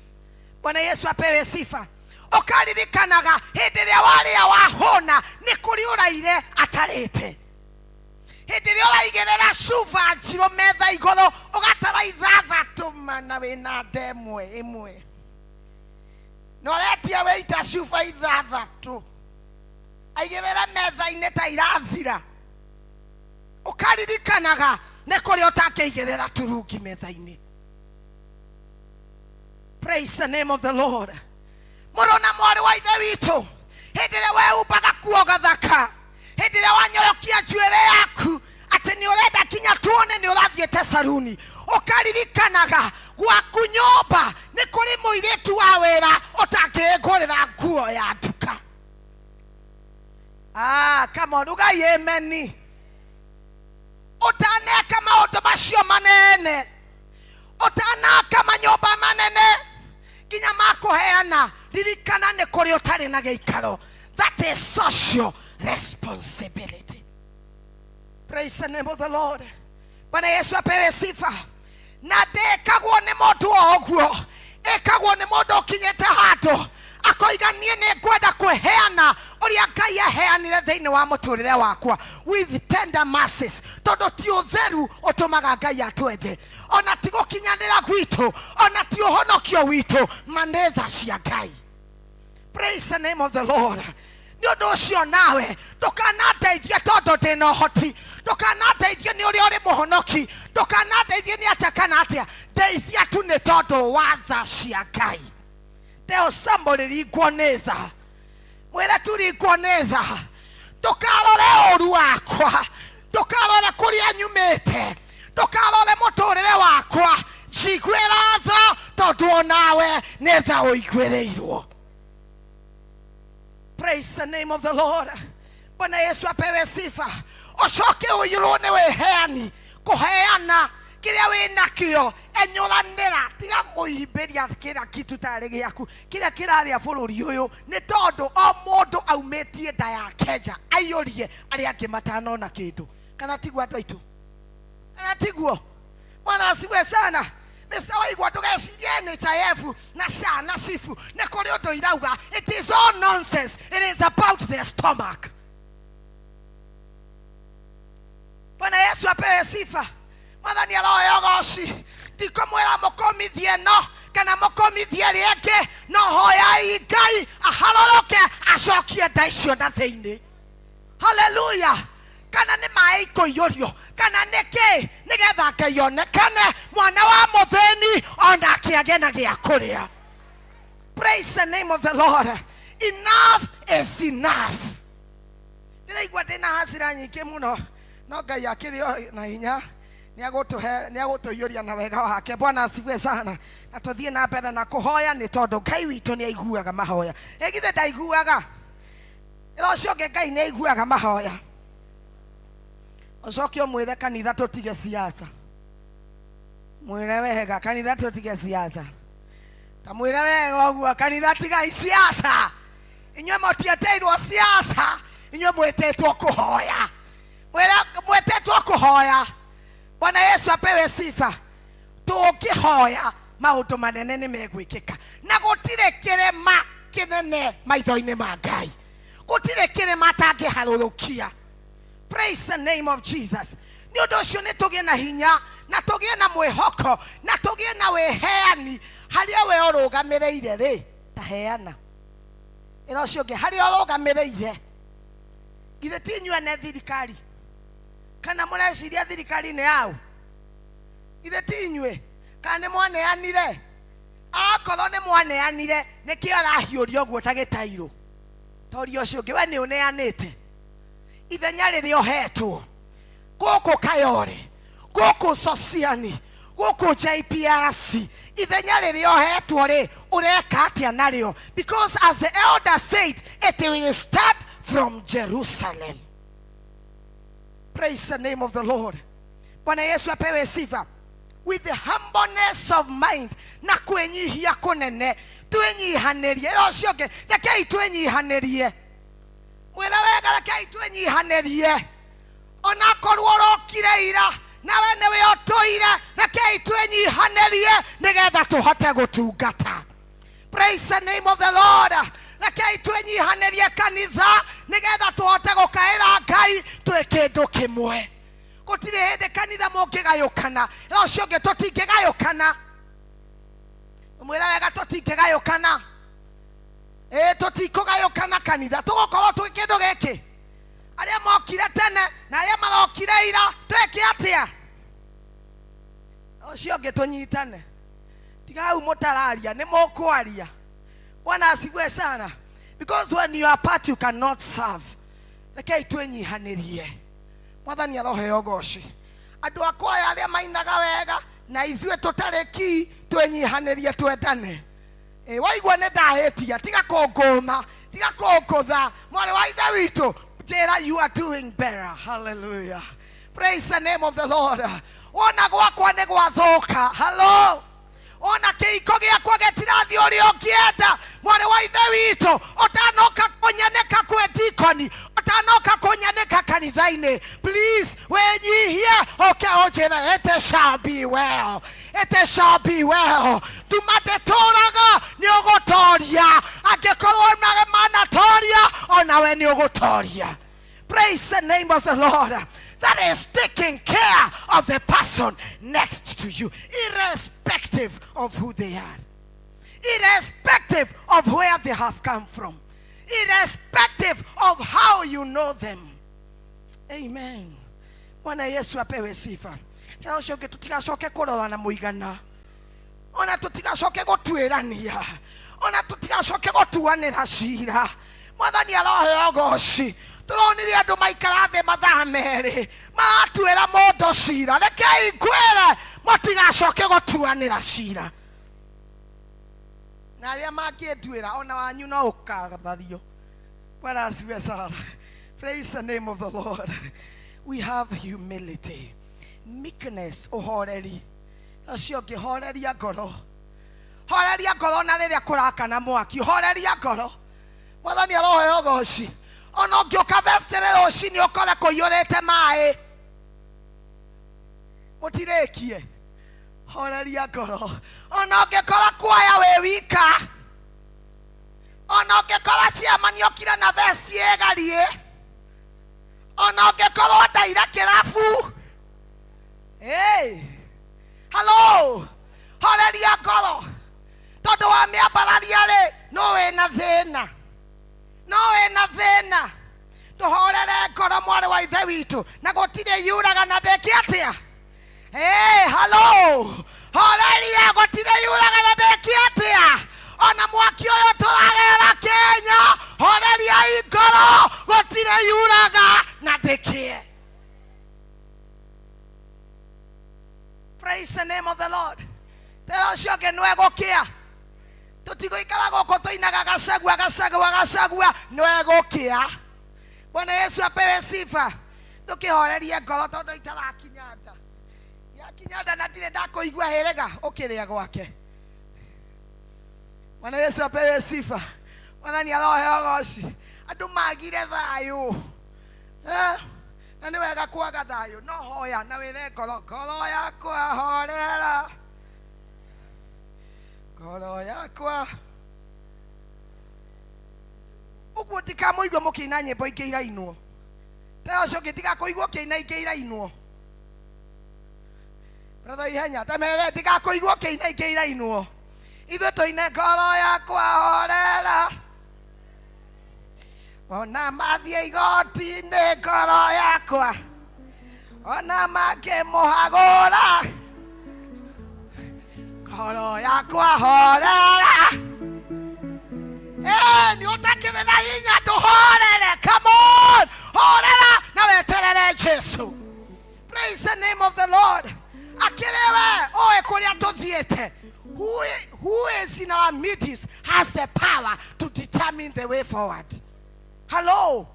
Bwana Yesu apewe sifa. Ũkaririkanaga hĩndĩ ĩrĩa warĩa wahũna nĩ kũrĩ ũraire atarĩte, hĩndĩ ĩrĩa ũraigĩrĩra cuba njirũ metha igũrũ ũgatara ithathatũ mana wĩna nda ĩmwe ĩmwe na ũretia wĩita cuba ithathatũ aigĩrĩre metha-inĩ ta irathira, ũkaririkanaga nĩ kũrĩa ũtakĩigĩrĩra turungi metha-inĩ. Praise the name of the Lord. Mũrũ na mwarĩ wa ithe witũ, hĩndĩ ĩrĩa weumbaga kuo gathaka, hĩndĩ ĩrĩa wanyorokia njuĩrĩ yaku atĩ nĩ ũrenda kinya tuone nĩ ũrathiĩte saruni, ũkaririkanaga gwaku nyũmba nĩ kũrĩ mũirĩtu wa wĩra ũtangĩngũrĩra nguo ya nduka. Ah, come on, ugai ameni. Ũtaneka maũndũ macio manene, ũtanaka manyũmba manene nginya makũheana, ririkana nĩ kũrĩ ũtarĩ na gĩikaro. That is social responsibility. Praise the name of the Lord. Bwana Yesu apewe sifa. Na ndĩkagwo nĩ mũndũ o ũguo, ĩkagwo nĩ mũndũ ũkinyĩte handũ akoiga niĩ nĩ ngwenda kũheana ũrĩa Ngai aheanire thĩinĩ wa mũtũrĩre wakwa with tender mercies, tondũ ti ũtheru ũtũmaga Ngai atwende, ona ti gũkinyanĩra gwitũ, ona ti ũhonokio witũ, ma nĩ tha cia Ngai. Praise the name of the Lord. Nĩ ũndũ ũcio nawe ndũkanandeithie tondũ ndĩna ũhoti, ndũkanandeithie nĩ ũrĩa ũrĩ mũhonoki, ndũkanandeithie nĩ atĩa kana atĩa, ndeithia tu nĩ tondũ wa tha cia Ngai. Tell somebody, ringwo nĩ tha, mwĩre tu ringwo nĩ tha. Ndũkarore ũru wakwa, ndũkarore kũrĩa nyumĩte, ndũkarore mũtũrĩre wakwa, njiguĩra tha tondũ onawe nĩ tha ũiguĩrĩirwo. Praise the name of the Lord. Bwana Yesu apewe sifa. Ũcoke ũiyũrwo nĩ wĩheani, kũheana kĩrĩa wĩ nakĩo, enyũranĩra, tiga kũimbĩria kĩra kitu tarĩ gĩaku, kĩrĩa kĩrarĩa bũrũri ũyũ nĩ tondũ o mũndũ aumĩtie nda yake nja aiyũrie arĩa angĩ matanona kĩndũ. Kana tiguo andũ aitũ? Kana tiguo? Bwana asifiwe sana. Mr. Waigwa, ndũgecirie NHIF na SHA na SHIF nĩ kũrĩ ũndũ irauga. It is all nonsense. It is about the stomach. Bwana Yesu apewe sifa. Mwathani aroe ũgoci. Ndikũmwĩra mũkũmithie ĩno kana mũkũmithie ĩrĩa ĩngĩ, no hoyai Ngai aharũrũke acokie nda icio na thĩinĩ. Haleluya. Kana nĩ maĩ ikũiyũrio kana nĩ kĩ, nĩgetha Ngai onekane mwana wa mũthĩni onake agĩe na gĩa kũrĩa. Praise the name of the Lord. Enough is enough. Ndĩraigua ndĩna hasira nyingĩ mũno, no Ngai akĩrĩ o na hinya, nĩ agũtũiyũria na wega wake. Bwana asifiwe sana. Na tũthiĩ na mbere na kũhoya nĩ tondũ Ngai witũ nĩ aiguaga mahoya. Ĩ githĩ ndaiguaga? Ĩra ũcio ũngĩ Ngai nĩ aiguaga mahoya. Ũcoke ũmwĩre kanitha tũtige siasa. Mwĩre wega kanitha tũtige siasa. Ta mwĩre wega ũguo kanitha tigai siasa. Inyuĩ mũtietĩirwo siasa, inyuĩ mwĩtĩtwo kũhoya. Mwĩtĩtwo kũhoya. Bwana Yesu apewe sifa. Tũngĩhoya maũndũ manene nĩ megwĩkĩka, na gũtirĩ kĩrĩma kĩnene maitho-inĩ ma Ngai, gũtirĩ kĩrĩma atangĩharũrũkia. Praise the name of Jesus. Nĩ ũndũ ũcio nĩ tũgĩe na hinya na tũgĩe na mwĩhoko na tũgĩe na wĩheani. Harĩa we ũrũgamĩrĩire rĩ, ta heana. Ĩra ũcio ũngĩ harĩa ũrũgamĩrĩire. Githĩ ti inyuĩ ene thirikari? Kana mũreciria thirikari nĩ yaũ? Githĩ ti inyuĩ? Kana nĩ mwaneanire? Akorwo nĩ mwaneanire, nĩkĩo arahiũria ũguo ta gĩtairũ. Toria ũcio ũngĩ, we nĩ ũneanĩte ithenya rĩrĩa ũhetwo gũkũ Kayore, gũkũ Sosiani, gũkũ JPRC. Ithenya rĩrĩa ũhetwo rĩ, ũreka atĩa narĩo? Because as the elder said, it will start from Jerusalem. Praise the name of the Lord. Bwana Yesu apewe sifa. With the humbleness of mind, na kwĩnyihia kũnene, twĩnyihanĩrie. Ĩra ũcio ũngĩ, rekei twĩnyihanĩrie. Mwĩre wega, rekei twĩnyihanĩrie. Onakorwo ũrokire ira nawe nĩwe ũtũire, rekei twĩnyihanĩrie nĩgetha tũhote gũtungata. Praise the name of the Lord. Rekei twĩnyihanĩrie kanitha nĩgetha tũhote gũkaĩra Ngai twĩ kĩndũ kĩmwe. Gũtirĩ hĩndĩ kanitha mũngĩgayũkana. Ĩra ũcio ũngĩ, tũtingĩgayũkana. Mwĩre wega, tũtingĩgayũkana. Ĩĩ, tũtikũgayũkana kanitha, tũgũkorwo twĩ kĩndũ gĩkĩ. Arĩa mokire tene na arĩa marokire ira, twĩke atĩa? Ũcio ũngĩ tũnyitane. Tiga hau mũtararia, nĩ mũkwaria. Bwana asifiwe sana. Because when you are part, you cannot serve. Rekei twĩnyihanĩrie. Mwathani aroheo goci. Andũ akwa aya arĩa mainaga wega na ithuĩ tũtarĩ ki, twĩnyihanĩrie, twendane. Ĩ, waigua nĩ ndahĩtia, tiga kũngũma, tiga kũngũtha. Mwarĩ wa ithe witũ, njĩra you are doing better. Hallelujah. Praise the name of the Lord. Wona gwakwa nĩ gwathũka. Hello. Ona kĩhiko gĩakwa gĩtirathiĩ ũrĩa ũngĩenda, mwarĩ wa ithe witũ, ũtanoka kũnyanĩka kwĩ dikoni, ũtanoka kũnyanĩka kanitha-inĩ, please wĩnyihie, ũke ũnjĩre it shall be well, it shall be well. Tuma ndĩtũraga nĩ ũgũtoria, angĩkorwo manatoria, onawe nĩ ũgũtoria. Praise the name of the Lord. That is taking care of the person next to you, irrespective of who they are, irrespective of where they have come from, irrespective of how you know them. Amen. Bwana Yesu apewe sifa. Na ũcio ũngĩ, tũtigacoke kũrora na mũigana, ona tũtigacoke gũtuĩrania, ona tũtigacoke gũtuanĩra cira. Mwathani aroheo goci. Tũronire andũ maikara thĩ mathaa merĩ maratuĩra mũndũ cira. Rekei ngwĩre, mũtigacoke gũtuanĩra cira, na arĩa mangĩnduĩra ona wanyu no ũkathario. Bwana asifiwe sana. Praise the name of the Lord. We have humility, meekness, ũhoreri. Ũcio ũngĩ, horeria ngoro, horeria ngoro, na rĩrĩa kũrakana mwaki, horeria ngoro. Mwathani aroheo goci. Ona ũngĩũka vestĩrĩ rũcinĩ ũkore kũiyũrĩte maĩ, mũtirĩkie, horeria ngoro. Ona ũngĩkora kwaya wĩ wika, ona ũngĩkora chairman okire na vesti ĩgariĩ, ona ũngĩkorwo ndaire kĩrabu. Hey, hello, horeria ngoro, tondũ wa mĩambararia rĩ, no wĩna thĩna, no wĩna thĩna. Ndũhorere ngoro, mwarĩ wa ithe witũ, na gũtirĩ yuraga na ndĩke atĩa. Hey, hello, horeria, gũtirĩ yuraga na ndĩke atĩa. Ona mwaki ũyũ tũragera Kenya, horeria ngoro, gũtirĩ yuraga na ndĩkĩe. Praise the name of the Lord. Tera ũcio ũngĩ, nĩwe gũkĩa. Tũtigũikara gũkũ tũinaga Gacagua, Gacagua, Gacagua, nĩwe gũkĩa. Bwana Yesu apewe sifa. Ndũkĩhorerie ngoro, tondũ itarakinya nda, irakinya nda na ndirĩ ndakũigua hĩrĩga ũkĩrĩa gwake. Bwana Yesu apewe sifa. Mwathani aroheo goci. Andũ magire thayũ. Eh, na nĩ wega kwaga thayũ no hoya na wĩre ngoro, ngoro yakwa horera, ngoro yakwa ũguo. Ndikamũigua mũkĩina nyĩmbo ingĩ irainwo tena ũcio ũngĩ, ndigakũigua ũkĩina ingĩ irainwo. Brother ihenya tamere, ndigakũigua ũkĩina ingĩ irainwo. Ithuĩ tũine ngoro yakwa horera, ona mathiĩ igoti-inĩ ngoro yakwa, ona makĩmũhagũra ngoro yakwa horera. Eh, nĩ ũtakĩrĩ na hinya ndũhorere. Come on, horera na weterere Jesu. Praise the name of the Lord. Akĩrĩ we ũĩ kũrĩa tũthiĩte. Who is in our midst has the power to determine the way forward. Hello,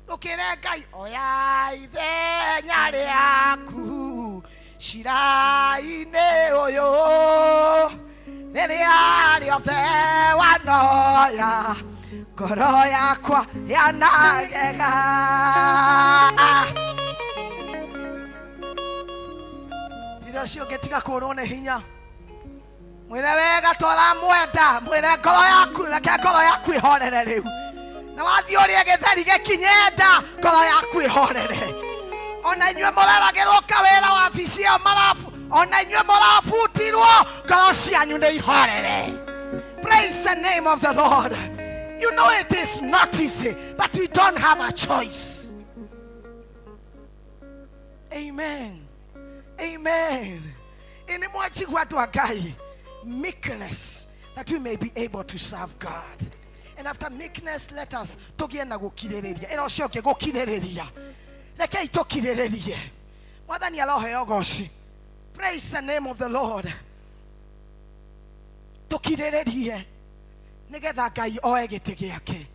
ndũkĩre Ngai oya ithenya rĩaku cira-inĩ ũyũ, rĩrĩa rĩothe wanoya ngoro yakwa yanagega. Thutha ũcio ũngĩ tiga kũrwo nĩ hinya, mwĩre wega tũramwenda, mwĩre ngoro yaku, reke ngoro yaku ĩhorere rĩu, na wathiĩ ũrĩe gĩtheri gĩkinye nda, ngoro yaku ĩhorere. Ona inyuĩ mũreragĩrwo kawĩra wabici ĩyo marabu, ona inyuĩ mũrabutirwo, ngoro cianyu nĩ ihorere. Praise the name of the Lord. You know it is not easy, but we don't have a choice. Amen, amen. Ĩnĩ mwachigua andũ a Ngai, meekness, that we may be able to serve God. And after meekness, let us tũgĩe na gũkirĩrĩria. Ĩra ũcio ũngĩ gũkirĩrĩria. Rekei tũkirĩrĩrie. Mwathani aroheo goci. Praise the name of the Lord. Tũkirĩrĩrie nĩgetha Ngai oe gĩtĩ gĩake.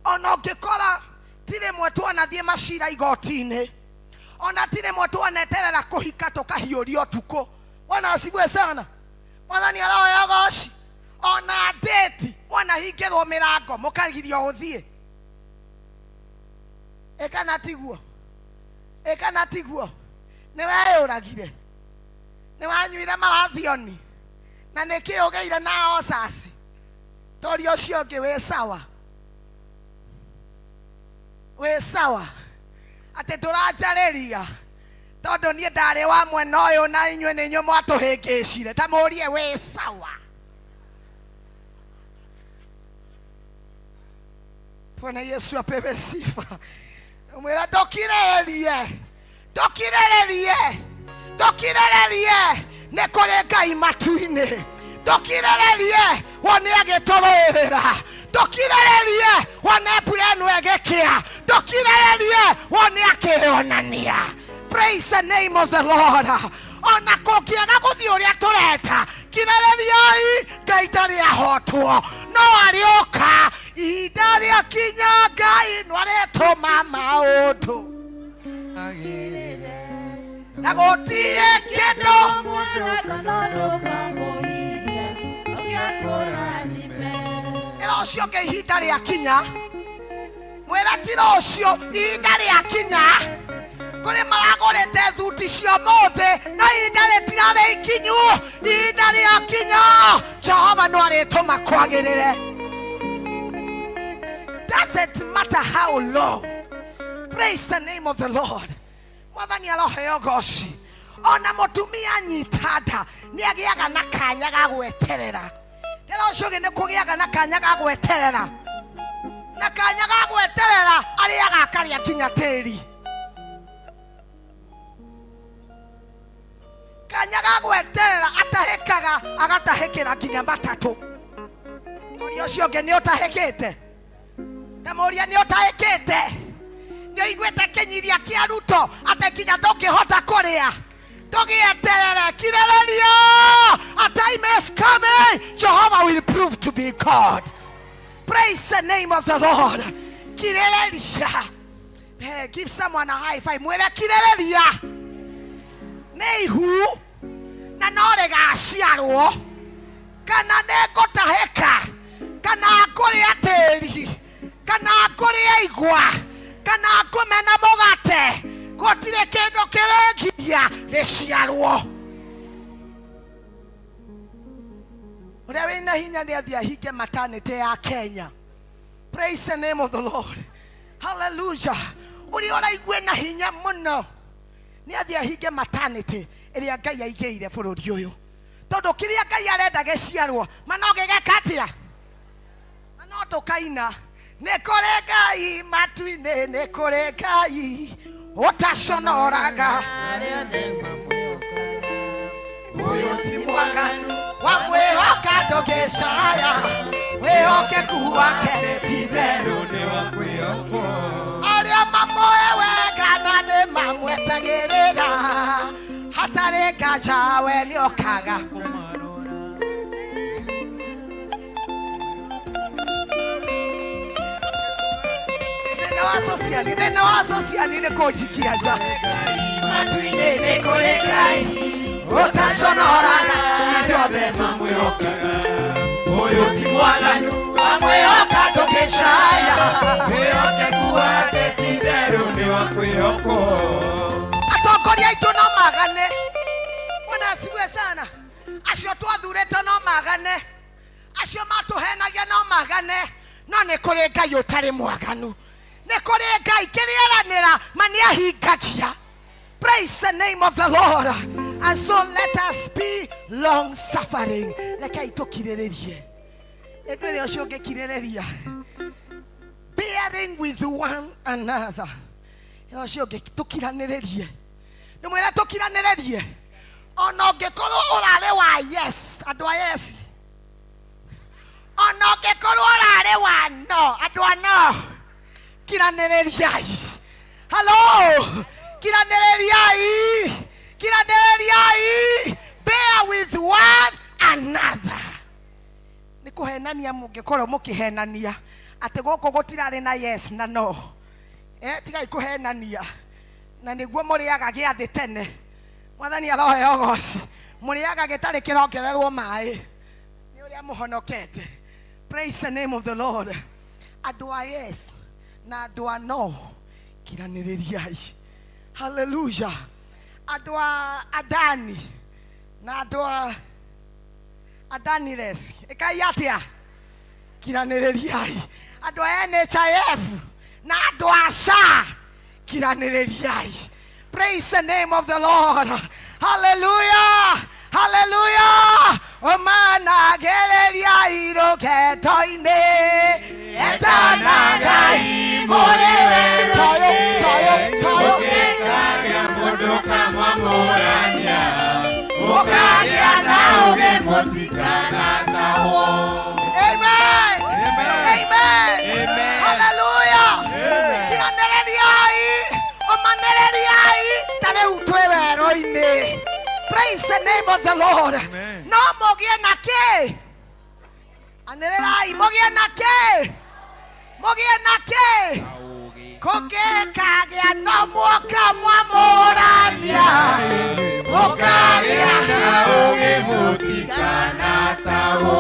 Ona ũngĩkora ti rĩmwe twanathiĩ macira igoti-inĩ, ona ti rĩmwe twaneterera kũhika tũkahiũria ũtukũ. Bwana asifiwe sana. Mwathani aroheo goci. Ona ndĩti mwanahingĩrwo mĩrango mũkagirio gũthiĩ, ĩkana tiguo? Ĩkana tiguo? Nĩ weyũragire, nĩ wanyuire marathioni, na nĩkĩ ũgĩire na osasi toria ũcio ũngĩ. Wĩ sawa, wĩ sawa atĩ ndũranjarĩria tondũ niĩ ndarĩ wa mwena ũyũ na inyuĩ nĩ inyuĩ mwatũhĩngĩcire. Ta mũrie wĩ sawa. Bwana Yesu apewe sifa. Mwĩra ndũkirĩrĩrie, ndũkirĩrĩrie, ndũkirĩrĩrie, nĩ kũrĩ Ngai matu-inĩ. Ndũkirĩrĩrie wone agĩtũrũĩrĩra, ndũkirĩrĩrie wone mbura ĩno ĩgĩkĩa, ndũkirĩrĩrie wone akĩyonania. Praise the name of the Lord. Ona kũngĩaga gũthiĩ ũrĩa tũrenda, kirĩrĩriai, Ngai ndarĩ ahotwo, no arĩũka ihinda rĩakinya. Ngai no arĩtũma maũndũ na gũtirĩ kĩndũ. Ĩra ũcio ũngĩ ihinda rĩakinya, mwĩra tira ũcio ihinda rĩakinya. Kũrĩ maragũrĩte thuti cia ũmũthĩ na ihinda rĩtirarĩ ikinyu. Ihinda rĩakinya Jehova no arĩtũma kwagĩrĩre. Doesn't matter how long. Praise the name of the Lord. Mwathani aroheo goci. Ona mũtumia anyita nda nĩ agĩaga na kanya ga gweterera. Rĩra ũcio ũngĩ nĩ kũgĩaga na kanya ga gweterera, na kanya ga gweterera arĩaga akarĩa nginya tĩri. Kanya ga gweterera atahĩkaga agatahĩkĩra nginya matatũ. Mũria ũcio ũngĩ nĩ ũtahĩkĩte, ta mũria nĩ ũtahĩkĩte, nĩ ũiguĩte kĩnyiria kĩa Ruto atĩ nginya ndũngĩhota kũrĩa. Ndũgĩeterere, kirĩrĩria. A time is coming Jehovah will prove to be God. Praise the name of the Lord. Kirĩrĩria. Hey, give someone a high five, mwĩre kirĩrĩria nĩ ihu na no rĩgaciarwo, kana nĩ ngũtahĩka. Kana ngũrĩa tĩri, kana ngũrĩa igwa, kana ngũmena mũgate, gũtirĩ kĩndũ kĩrĩngiria rĩciarwo. Ũrĩa wĩna hinya nĩ athiĩ ahinge maternity ya Kenya. Praise the name of the Lord. Hallelujah. Ũrĩa ũraigua na hinya mũno nĩ athiĩ ahinge maternity ĩrĩa Ngai aigĩire bũrũri ũyũ, tondũ kĩrĩa Ngai arenda gĩciarwo ma no gĩgeka atĩa? Ma no tũkaina nĩ kũrĩ Ngai matu-inĩ, nĩ kũrĩ Ngai ũtaconoraga. Ũyũ ti mwaganu wamwĩhoka ndũngĩcaya, wĩhokeku wake ti itherũ nĩ wa kwĩhokwo. Arĩa mamũĩ wega na nĩ mamwetagĩrĩra, hatarĩ nganja we nĩokaga. Thĩna wa sociali, thĩna wa sociali nĩ kũnjikia nja. Matu-inĩ nĩ kũrĩ Ngai ũtaconoraga, ithuothe tũmwĩhokaga. Ũyũ ti mwaganu wamwĩhoka ndũngĩcaya, wĩhokeku wake ti itherũ nĩ wa kwĩhokwo. Atongoria aitũ no magane. Bwana asifiwe sana. Acio twathurĩte no magane, acio matũhenagia no magane, no nĩ kũrĩ Ngai ũtarĩ mwaganu, nĩ kũrĩ Ngai kĩrĩeranĩra ma nĩ ahingagia. Praise the name of the Lord. And so let us be long suffering. Rekei tũkirĩrĩrie. Ĩndĩ ĩrĩa ũcio ũngĩkirĩrĩria, bearing with one another. Ĩrĩa ũcio ũngĩ tũkiranĩrĩrie. Ndĩmwĩre tũkiranĩrĩrie. Ona ũngĩkorwo ũrarĩ wa yes, andũ a yes. Ona ũngĩkorwo ũrarĩ wa no, andũ a no. Kiranĩrĩriai. Hello. Kiranĩrĩriai. Kiranĩrĩriai. Bear with one another. Nĩ kũhenania mũngĩkorwo mũkĩhenania atĩ gũkũ gũtirarĩ na yes na no. Tigai kũhenania. Na nĩguo mũrĩaga gĩathĩ tene. Mwathani aroheo ũgoci. Mũrĩaga gĩtarĩ kĩrongererwo maĩ. Nĩ ũrĩa mũhonokete. Praise the name of the Lord. Andũ a yes na andũ a no, kiranĩrĩriai. Hallelujah. Andũ a Adani na andũ a Adaniles, ĩkai atĩa? Kiranĩrĩriai. Andũ a NHIF na andũ a SHA, kiranĩrĩriai. Praise the name of the Lord. Hallelujah. Hallelujah. Ũmanagereria irũgendo-inĩ. Etanagai mũrĩ toyo toyo toyo. Ũkĩkagĩa mũndũ kamwamũrania, Ũkagĩa na ũgĩ mũtikanatahwo. Amen. Amen. Amen. Hallelujah. Kiranĩrĩriai, ũmanĩrĩriai ta rĩu twĩ werũ-inĩ. Praise the name of the Lord. No mũgĩe na kĩ? Anĩrĩrai mũgĩe na kĩ? Mũgĩe na kĩ? Kũngĩkagĩa no muoka mwamũrania, mũkagĩa na ũgĩ mũtikanatahwo.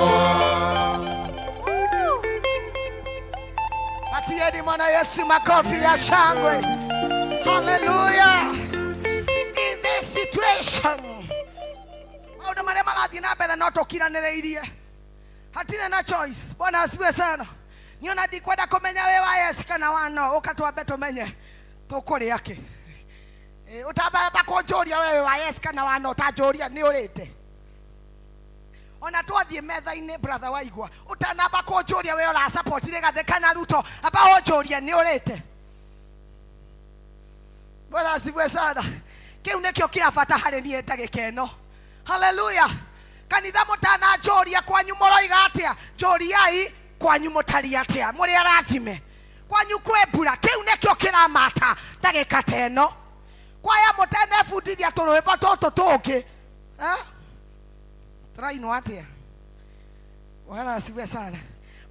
Patieni Bwana Yesu makofi ya shangwe. Hallelujah. In this situation, maũndũ marĩa marathiĩ na mbere no tũkiranĩrĩirie. Hatirĩ na choice. Bwana asifiwe sana. Niĩ ona ndikwenda kũmenya wĩ wa yes kana wa no, ũka twambe tũmenye tũkũrĩa kĩ. Ũtambamba kũnjũria we wĩ wa yes kana wa no, ũtanjũria nĩ ũrĩte. Ona twathiĩ metha-inĩ brother waigua, ũtanamba kũnjũria we ũra support Rigathĩ kana Ruto, amba ũnjũrie nĩ ũrĩte. Bwana asifiwe sana. Kĩu nĩkĩo kĩa bata harĩ niĩ ndagĩka ĩno. Hallelujah. Kanitha mũtananjũria kwanyu mũroiga atĩa, njũriai kwanyu mũtariĩ atĩa, mũrĩ arathime. Kwanyu kwĩ mbura, kĩu nĩkĩo kĩramata ndagĩka ta ĩno. Kwaya mũtenebundithia tũrwĩmbo tũtũ tũngĩ. Tũrainwo atĩa? Bwana asifiwe sana.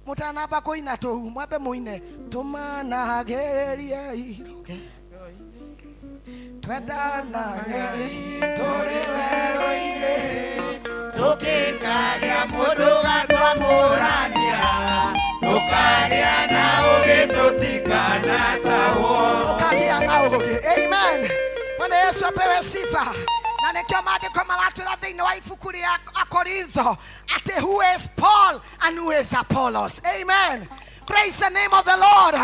Mũtanamba kũina tũu, mwambe mũine tũmanagĩrĩrie iruge. Twendanage tũrĩ werũ-inĩ. Tũkĩkagĩa mũndũ gatwamũrania, Tũkagĩa na ũũgĩ tũtikanatahwo. Ũkagĩa na ũũgĩ. Amen. Bwana Yesu apewe sifa. Na nĩkĩo maandĩko maratwĩra thĩinĩ wa ibuku rĩa Akorintho atĩ who is Paul and who is Apollos. Amen. Praise the name of the Lord.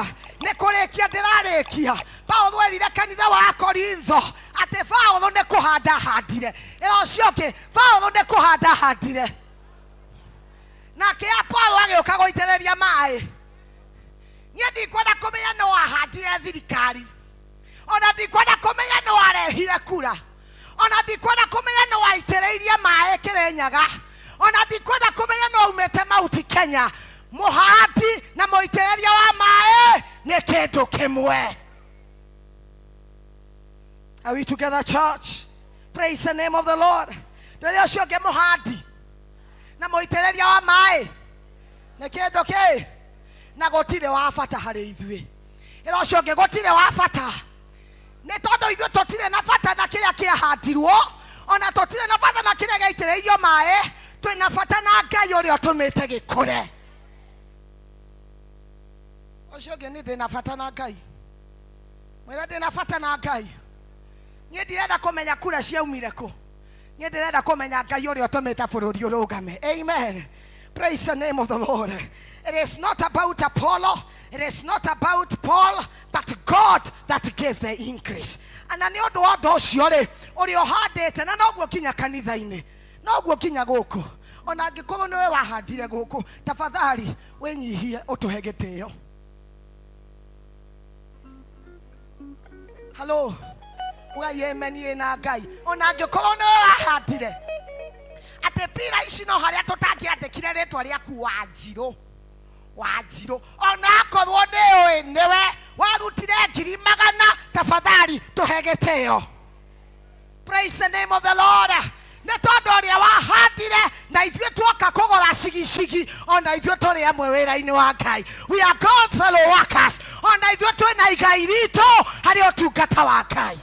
Nĩ kũrĩkia ndĩrarĩkia. Paulo erire kanitha wa Akorintho atĩ Paulo nĩ kũhanda ahandire. Ĩra ũcio ũngĩ, Paulo nĩ kũhanda ahandire. Nake Apollo agĩũka gũitĩrĩria maĩ. Niĩ ndikwenda kũmenya nũ wahandire thirikari, ona ndikwenda kũmenya nũ warehire kura, ona ndikwenda kũmenya nũ waitĩrĩirie maĩ Kĩrĩnyaga, ona ndikwenda kũmenya nũ waumĩte Mauti Kenya. Mũhandi na mũitĩrĩria wa maĩ nĩ kĩndũ kĩmwe. Are we together, church? Praise the name of the Lord. Ndũrĩ ũcio ũngĩ mũhandi na mũitĩrĩria wa maĩ nĩ kĩndũ kĩ na gũtirĩ wa bata harĩ ithuĩ. Ĩra ũcio ũngĩ gũtirĩ wa bata, nĩ tondũ ithuĩ tũtirĩ na bata na kĩrĩa kĩahandirwo, ona tũtirĩ na bata na kĩrĩa gĩaitĩrĩirio maĩ, twĩna bata na Ngai ũrĩa ũtũmĩte gĩkũre. Ũcio ũngĩ, niĩ ndĩna bata na Ngai. Mwĩre ndĩna bata na Ngai. Niĩ ndirenda kũmenya kura ciaumire kũ, niĩ ndĩrenda kũmenya Ngai ũrĩa ũtũmĩte bũrũri ũrũgame. Amen. Praise the name of the Lord. It is not about Apollo, it is not about Paul, but God that gave the increase. Na nĩ ũndũ wa ũndũ ũcio rĩ, ũrĩa ũhandĩte, na noguo kinya kanitha-inĩ, noguo kinya gũkũ, ona angĩkorwo nĩwe wahandire gũkũ, tafadhali wĩnyihie ũtũhe gĩtĩo. Halo, ugai amen ĩ na Ngai. Ona angĩkorwo nĩwe wahandire atĩ pira ici, no harĩa tũtangĩandĩkire rĩtwa rĩaku, Wanjirũ, Wanjirũ, ona akorwo nĩ ũĩ nĩwe warutire 100,000, tafadhali tũhe gĩtĩo. Praise the name of the Lord. Nĩ tondũ ũrĩa wahandire na ithuĩ tuoka kũgũra cigicigi, ona ithuĩ tũrĩ amwe wĩra-inĩ wa Ngai. We are God's fellow workers. Ona ithuĩ twĩna igai ritũ harĩ ũtungata wa Ngai.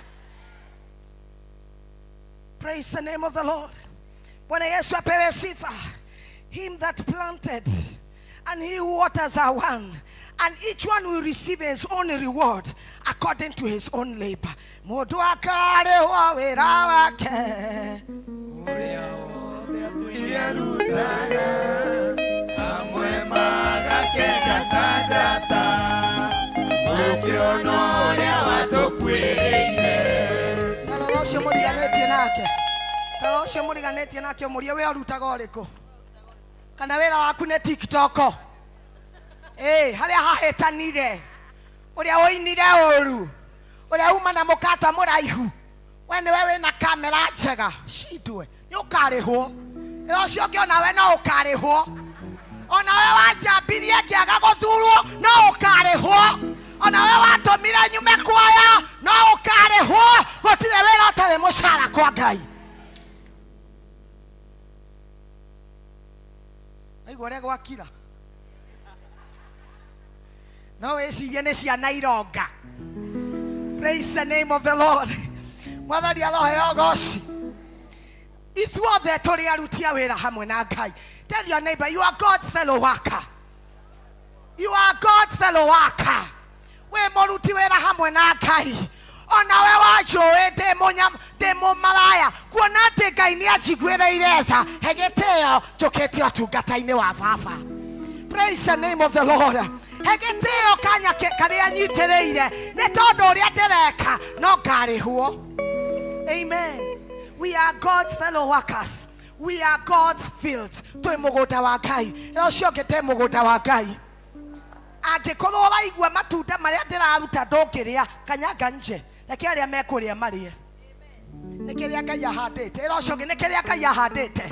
Praise the name of the Lord. Bwana Yesu apewe sifa. Him that planted and he who waters are one, and each one will receive his own reward according to his own labor. Mũndũ akarĩhwo wĩra wake. Arutaga amwe magakenga ta njata ũkĩona ũrĩa watũkuĩrĩire. Tarora ũcio mũriganĩtie nake, tarora ũcio mũriganĩtie nake, ũmũrie we ũrutaga ũrĩkũ, kana wĩra waku nĩ TikTok ĩ harĩa hahĩtanire, ũrĩa ũinire ũru, ũrĩa uma na mũkata mũraihu, we nĩwe wĩna kamera njega, cindwe nĩ ũkarĩhwo. Ĩra ũcio ũngĩ onawe no ũkarĩhwo, onawe wanjambirie ngĩaga gũthurwo no ũkarĩhwo, onawe watũmire nyume kwaya no ũkarĩhwo. Gũtirĩ wĩra ũtarĩ mũcara kwa Ngai. Aigua ũrĩa gwakira, no wĩcirie nĩ ciana ironga. Praise the name of the Lord. Mwathani aroheo goci. Ithuothe tũrĩ aruti a wĩra hamwe na Ngai. Tell your neighbor, you are God's fellow worker. You are God's fellow worker. Wĩ mũruti wĩra hamwe na Ngai. Onawe wanjũĩ ndĩ mũnyam ndĩ mũmaraya, kuona atĩ Ngai nĩ anjiguĩrĩire tha, he gĩtĩo njũkĩte ũtungata-inĩ wa baba. Praise the name of the Lord. He gĩtĩo kanya karĩa nyitĩrĩire, nĩ tondũ ũrĩa ndĩreka no ngarĩhwo. Amen. We are God's fellow workers. We are God's fields. Twĩ mũgũnda wa Ngai. Ĩra ũcio ũngĩ, ndĩ mũgũnda wa Ngai. Angĩkorwo ũraigua matunda marĩa ndĩraruta ndũngĩrĩa, kanyanga nje, reke arĩa mekũrĩa marĩe. Nĩ kĩrĩa Ngai ahandĩte. Ĩra ũcio ũngĩ, nĩ kĩrĩa Ngai ahandĩte.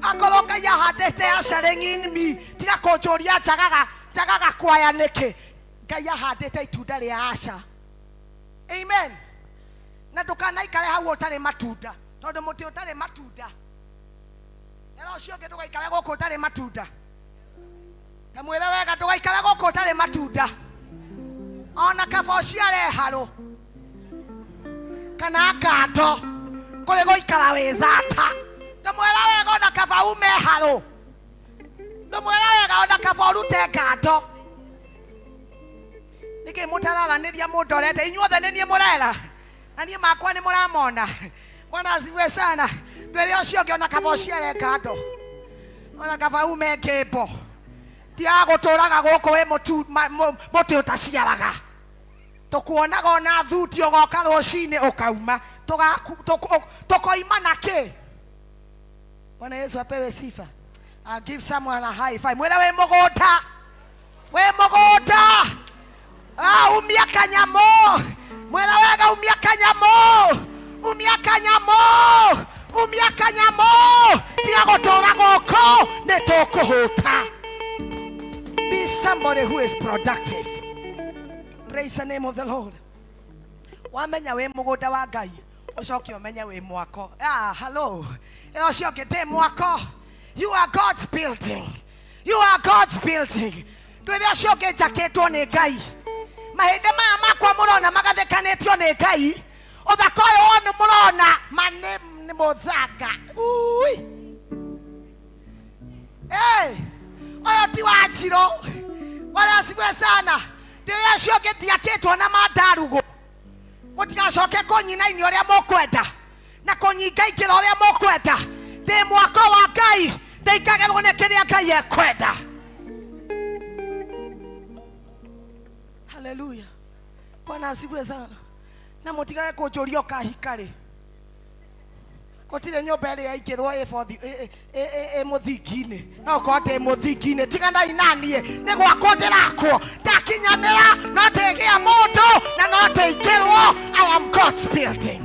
Akorwo Ngai ahandĩte ushering in me, tiga kũnjũria njagaga njagaga kwaya nĩkĩ. Ngai ahandĩte itunda rĩa aca. Amen. Na ndũkanaikare hau ũtarĩ matunda, tondũ mũtĩ ũtarĩ matunda. Ĩra ũcio ũngĩ, ndũgaikare gũkũ ũtarĩ matunda. Ta mwĩre wega, ndũgaikare gũkũ ũtarĩ matunda. Ona kaba ũciare harũ kana ngando kũrĩ gũikara wĩ thata. Ndamwĩra wega, ona kaba ume harũ. Ndũmwĩra wega ona kaba ũrute ngando. Nĩkĩ mũtararanĩria mũndorete? Inyuothe nĩ niĩ mũrera. Na niĩ makwa nĩ mũramona. Bwana asifiwe sana. Ndwĩre ũcio ũngĩ ona kaba ũciare ngando. Ona kaba ume ngĩmbo. Tigaga gũtũraga gũkũ wĩ mũtu mũtĩ ũtaciaraga. Tũkuonaga ona thuti ũgoka rũcinĩ ũkauma. Tũkoima na kĩ? Bwana Yesu apewe sifa. Give someone a high five. Mwĩre wĩ mũgũnda. Wĩ mũgũnda. Umia kanyamũ. Mwĩre wega umia kanyamũ. Umia kanyamũ. Umia kanyamũ. Tiga gũtũra gũkũ nĩ tũkũhũta. Be somebody who is productive. Praise the name of the Lord. Wamenya wĩ mũgũnda wa Ngai, ũcoke ũmenye wĩ mwako. Hello. Ĩno ũcio ũngĩ ndĩ mwako. You are God's building. You are God's building. Ndwĩre ũcio ũngĩ njakĩtwo nĩ Ngai. Mahĩndĩ maya makwa mũrona magathĩkanĩtio nĩ Ngai. Ũthaka ũyũ wothe mũrona ma nĩ mũthanga. Ui. Hey, ũyũ ti wa njirũ. Bwana asifiwe sana. Ndĩrĩa ũcio ũngĩ ndiakĩtwo na mandarugũ. Mũtigacoke kũnyinaini ũrĩa mũkwenda na kũnyingaingĩra ũrĩa mũkwenda. Ndĩ mwako wa Ngai, ndĩikagĩrwo nĩ kĩrĩa Ngai ekwenda. Haleluya. Bwana asifiwe sana. Na mũtigage kũnjũria ũkahika rĩ. Gũtirĩ nyũmba ĩrĩa yaingĩrwo ĩ mũthingi-inĩ. No ũkorwo ndĩ mũthingi-inĩ, tiganai na niĩ, nĩ gwakwo ndĩrakwo. Ndakinyanĩra, no ndĩgĩa mũndũ na no ndĩingĩrwo. I am God's building.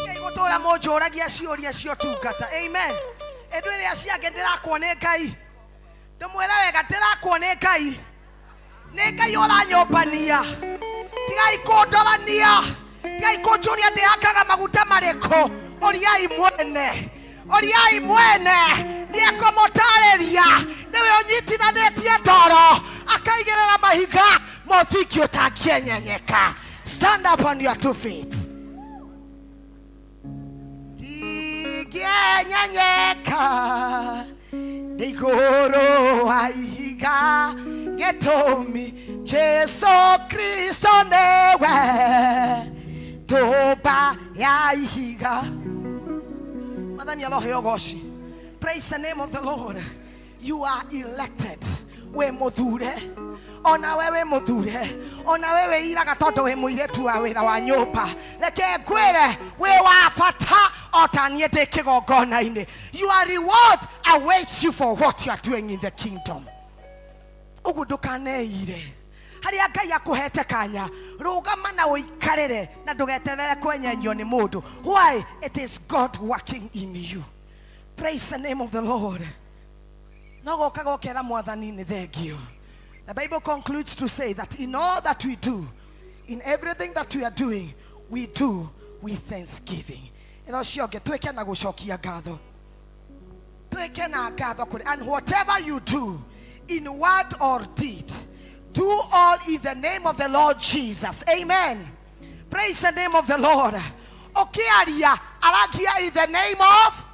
Tigai gũtũra mũnjũragia ciũria cia ũtungata. Amen. Ĩndũ ĩrĩa ciangĩ ndĩrakwo nĩ Ngai. Ndĩmwĩre wega, ndĩrakwo nĩ Ngai. Nĩ Ngai ũranyũmbania. Tigai kũndorania. Tigai kũnjũria ndĩhakaga maguta marĩkũ. Ũriai mwene. Ũriai mwene. Nĩ ekũmũtarĩria. Nĩwe ũnyitithanĩtie ndoro. Akaigĩrĩra mahiga. Mũthingi ũtangĩenyenyeka. Stand up on your two feet. Ndingĩenyenyeka nĩ igũrũ wa ihiga gĩtũmi Jesu Kristo nĩwe ndũmba ya ihiga. Mwathani aroheo ũgoci. Praise the name of the Lord. You are elected. Wĩ mũthure. Ona we wĩ mũthure. Ona we wĩiraga tondũ wĩ mũirĩtu wa wĩra wa nyũmba. Reke ngwĩre wĩ wa bata o ta niĩ ndĩ kĩgongona-inĩ. Your reward awaits you for what you are doing in the kingdom. Ũguo ndũkaneire. Harĩa Ngai akũhete kanya, rũgama na ũikarĩre na ndũgeterere kwenyenyio nĩ mũndũ. Why? It is God working in you. Praise the name of the Lord. No goka gokera mwathani nĩ thengio. The Bible concludes to say that in all that we do, in everything that we are doing, we do with thanksgiving. Ĩno ũcio ũngĩ twĩke na gũcokia ngatho. Twĩke na ngatho kũrĩ. And whatever you do, in word or deed, do all in the name of the Lord Jesus. Amen. Praise the name of the Lord. Ũkĩaria, aragia in the name of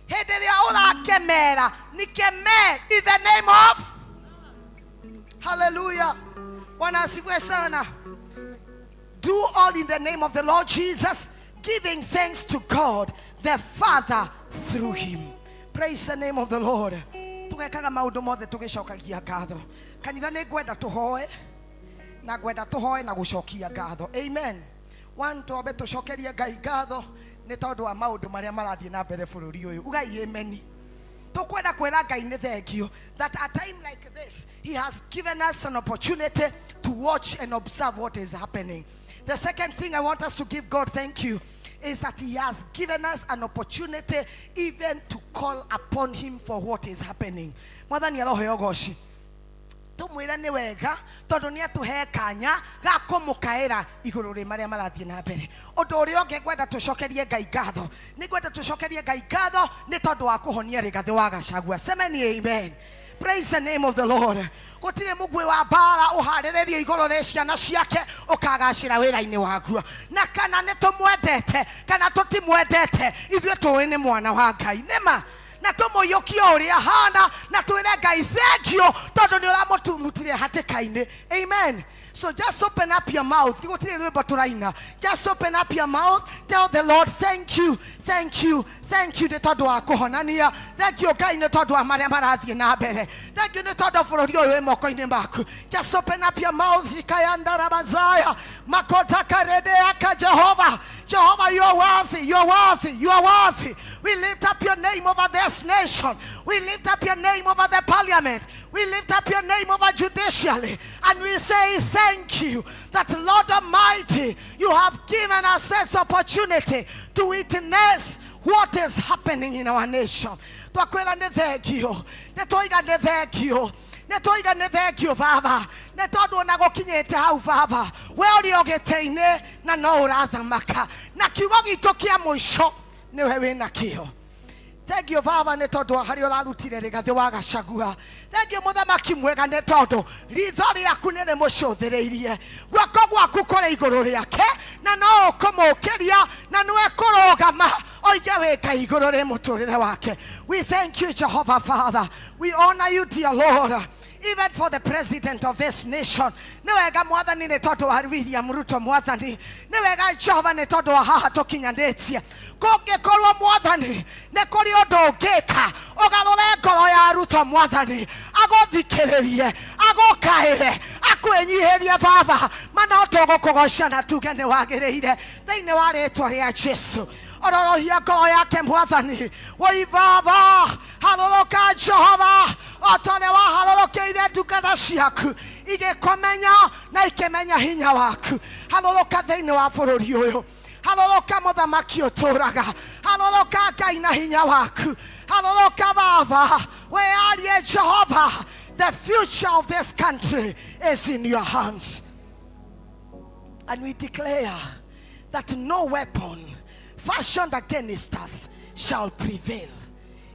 hĩndĩ ĩrĩa ũrakemera, nikemee in the name of Hallelujah. Bwana asifiwe sana. Do all in the name of the Lord Jesus, giving thanks to God the Father through him. Praise the name of the Lord. Tugekaga maũndũ mothe tũgĩcokagia ngatho. Kanitha nĩ ngwenda tũhoe na ngwenda tũhoe na gũcokia ngatho. Amen. One, twambe tũcokerie Ngai ngatho nĩ tondũ wa maũndũ marĩa marathiĩ na mbere bũrũri ũyũ. Ugai amen. Tũkwenda kwĩra Ngai nĩ thengio that a time like this he has given us an opportunity to watch and observe what is happening. The second thing I want us to give God thank you is that he has given us an opportunity even to call upon him for what is happening. Mwathani aroheo goci. Tumwĩre nĩ wega tondũ nĩ atũhe kanya ga kũmũkaĩra igũrũ rĩ marĩa marathiĩ na mbere. Ũndũ ũrĩa ũngĩ ngwenda tũcokerie Ngai ngatho, nĩ ngwenda tũcokerie Ngai ngatho nĩ tondũ wa kũhonia Rigathĩ wa Gachagua. Semeni amen. Praise the name of the Lord. Gũtirĩ mũguĩ wa mbara ũharĩrĩrio igũrũ rĩ ciana ciake ũkagacĩra wĩra-inĩ waguo. Na kana nĩ tũmwendete kana tũtimwendete, ithuĩ tũĩ nĩ mwana wa Ngai. Nĩma na tũmũiyũkie o ũrĩa ahana na twĩre Ngai thank you tondũ nĩ ũramũtumutire hatĩka-inĩ. Amen. So just open up your mouth. Gũtirĩ rwĩmbo tũraina. Just open up your mouth. Tell the Lord thank you, thank you, thank you nĩ tondũ wa kũhonania. Thank you Ngai nĩ tondũ wa marĩa marathiĩ na mbere. Thank you nĩ tondũ bũrũri ũyũ wĩ moko-inĩ maku. Just open up your mouth. Shikayandarabazaya makotakaredeaka Jehovah. Jehovah, you are worthy, you are worthy, you are worthy. We lift up your name over this nation. We lift up your name over the parliament. We lift up your name over judicially. And we say thank you that, Lord Almighty, you have given us this opportunity to witness what is happening in our nation. Twakwĩra nĩ thengio, nĩ twoiga nĩ thengio, nĩ twoiga nĩ thengio baba, nĩ tondũ ona gũkinyĩte hau baba, we ũrĩ o gĩtĩ-inĩ na no ũrathamaka, na kiugo gitũ kĩa mũico nĩwe wĩna kĩo. Thengio baba nĩ tondũ wa harĩa ũrarutire Rigathĩ wa Gachagua. Thengio mũthamaki mwega nĩ tondũ ritho rĩaku nĩ rĩmũcũthĩrĩirie, guoko gwaku kũrĩ igũrũ rĩake na no ũkũmũkĩria na nĩwe kũrũgama oige wĩ Ngai igũrũ rĩ mũtũrĩre wake. We thank you Jehovah Father. We honor you dear Lord. Even for the president of this nation, nĩ wega mwathani nĩ tondũ wa William Ruto mwathani, nĩ wega Jehova nĩ tondũ wa haha tũkinyanĩtie. Kũngĩkorwo mwathani nĩ kũrĩ ũndũ ũngĩka ũgarũre ngoro ya Ruto mwathani, agũthikĩrĩrie, agũkaĩre, akwĩnyihĩrie baba, ma no tũgũkũgoca na tuge nĩ wagĩrĩire thĩinĩ wa rĩtwa rĩa Jesu. Ororohia ngoro yake mwathani, woi baba, harũrũka Jehova o ta ũrĩa waharũrũkĩire ndungata ciaku igĩkũmenya na ikĩmenya hinya waku. Harũrũka thĩinĩ wa bũrũri ũyũ, harũrũka mũthamaki ũtũraga, harũrũka Ngai na hinya waku, harũrũka baba, wĩyarie Jehova. The future of this country is in your hands. And we declare that no weapon fashioned against us shall prevail.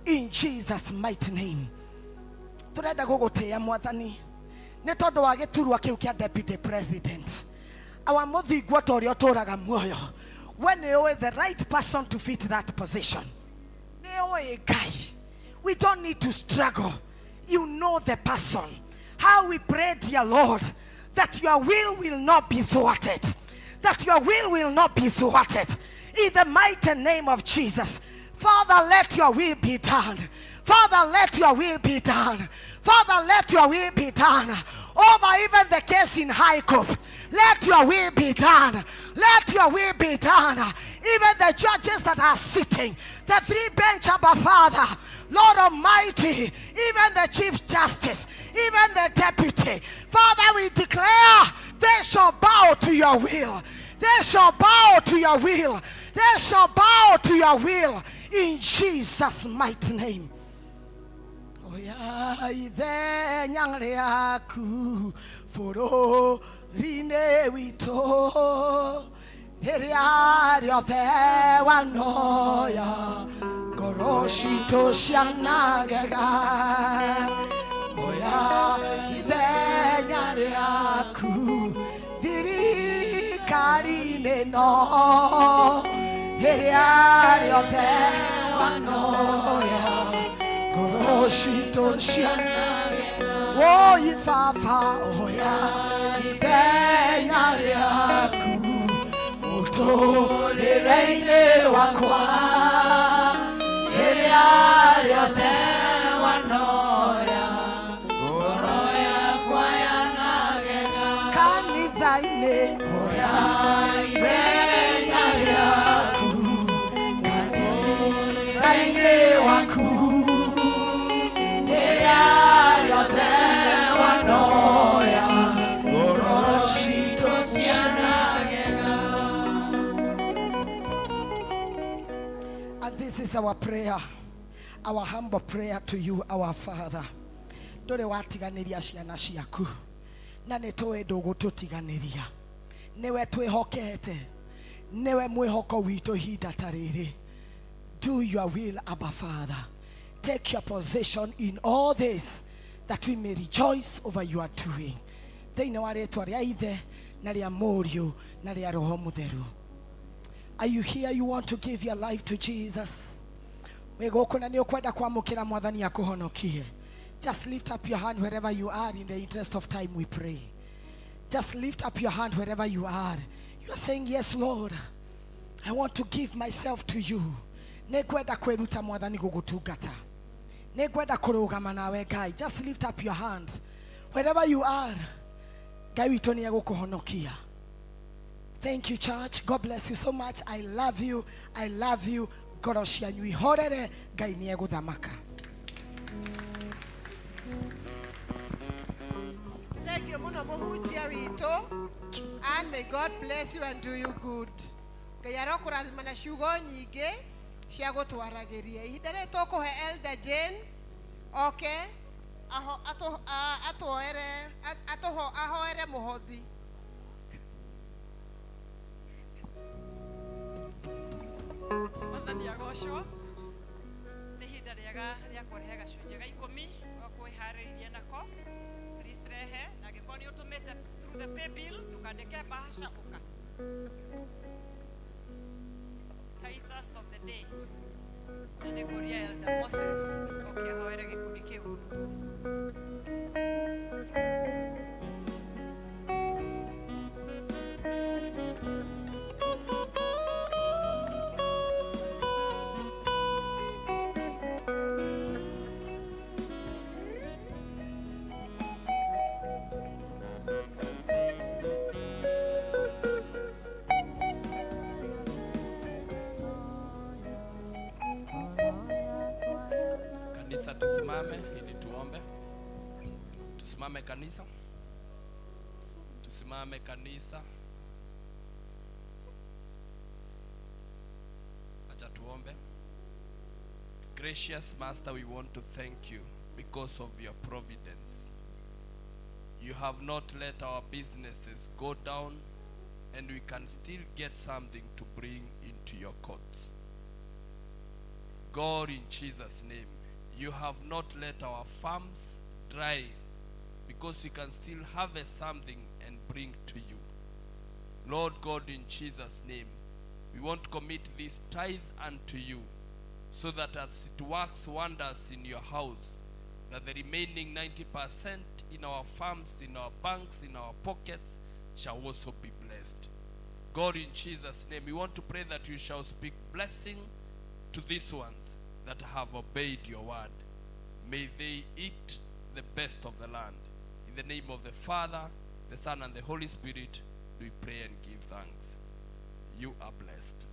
In Jesus' mighty name. Turenda gũgũtĩĩa mwathani nĩ tondũ wa gĩturwa kĩu kĩa deputy president. Awa mũthingwa ta ũrĩa ũtũraga muoyo, we nĩ ũĩ the right person to fit that position. Nĩ ũĩ Ngai. We don't need to struggle. You know the person. How we pray, dear Lord, that your will will not be thwarted. That your will will not be thwarted. In the mighty name of Jesus. Father, let your will be done. Father, let your will be done. Father, let your will be done. Over even the case in High Court. Let your will be done. Let your will be done. Even the judges that are sitting, the three bench, Abba Father, Lord Almighty, even the Chief Justice, even the deputy. Father, we declare they shall bow to your will. They shall bow to your will. They shall bow to your will. In Jesus' mighty name. Oya ithenya rĩaku bũrũri-inĩ witũ rĩrĩa rĩothe wanoya ngoro citũ cianagega. Oya ithenya rĩaku thirikari-inĩ no rĩrĩa rĩothe wanoya ngoro citũ cianagega. Woi baba, oya ithenya rĩaku mũtũrĩre-inĩ wakwa rĩrĩa rĩothe wanoya ngoro yakwa yanagega. Kanitha-inĩ oya ithenya rĩaku kanitha-inĩ waku rĩrĩa rĩothe wanoya ngoro citũ cianagega. And this is our prayer, our humble prayer to you, our Father. Ndũrĩ watiganĩria ciana ciaku, na nĩ tũĩ ndũgũtũtiganĩria. Nĩwe twĩhokete, nĩwe mwĩhoko witũ ihinda ta rĩrĩ. Do your will, Abba Father. Take your position in all this. that we may rejoice over your doing. Thĩinĩ wa rĩtwa rĩa Ithe na rĩa Mũriũ na rĩa Roho Mũtheru. Are you here? You want to give your life to Jesus? Wĩ gũkũ na nĩ ũkwenda kwamũkĩra Mwathani akũhonokie. Just lift up your hand wherever you are. In the interest of time, we pray. Just lift up your hand wherever you are. You are saying, yes, Lord, I want to give myself to you. Nĩngwenda kwĩruta Mwathani gũgũtungata. Nĩngwenda kũrũgama nawe Ngai. Just lift up your hand wherever you are. Ngai witũ nĩ egũkũhonokia. Thank you, church. God bless you so much. I love you. I love you. Ngoro cianyu ihorere. Ngai nĩ egũthamaka. Thank you muno mũhunjia witũ, and may God bless you and do you good. Ngai arokũrathima na ciugo nyingĩ cia gũtwaragĩria. Ihinda rĩrĩ tũkũhe Elder Jane oke aho atũ atwoere atũho ahoere mũhothi. Mwathani agocwo. Nĩ ihinda rĩega rĩa kũrehe gacunjĩ ga ikũmi ga kwĩharĩrĩria nako. Please rehe, na angĩkorwo nĩ ũtũmĩte through the pay bill, ndũkandĩke bahasha, ũka. Tithers of the day. Na nĩ ngũria Elder Moses oke ahoere gĩkundi kĩu. Kanisa, tusimame ili tuombe. Tusimame kanisa. Tusimame kanisa. Acha tuombe. Gracious Master, we want to thank you because of your providence. You have not let our businesses go down, and we can still get something to bring into your courts. God, in Jesus' name, you have not let our farms dry because we can still harvest something and bring to you. Lord God, in Jesus' name, we want to commit this tithe unto you so that as it works wonders in your house, that the remaining 90% in our farms, in our banks, in our pockets shall also be blessed. God, in Jesus' name, we want to pray that you shall speak blessing to these ones that have obeyed your word. May they eat the best of the land. In the name of the Father, the Son, and the Holy Spirit, we pray and give thanks. You are blessed.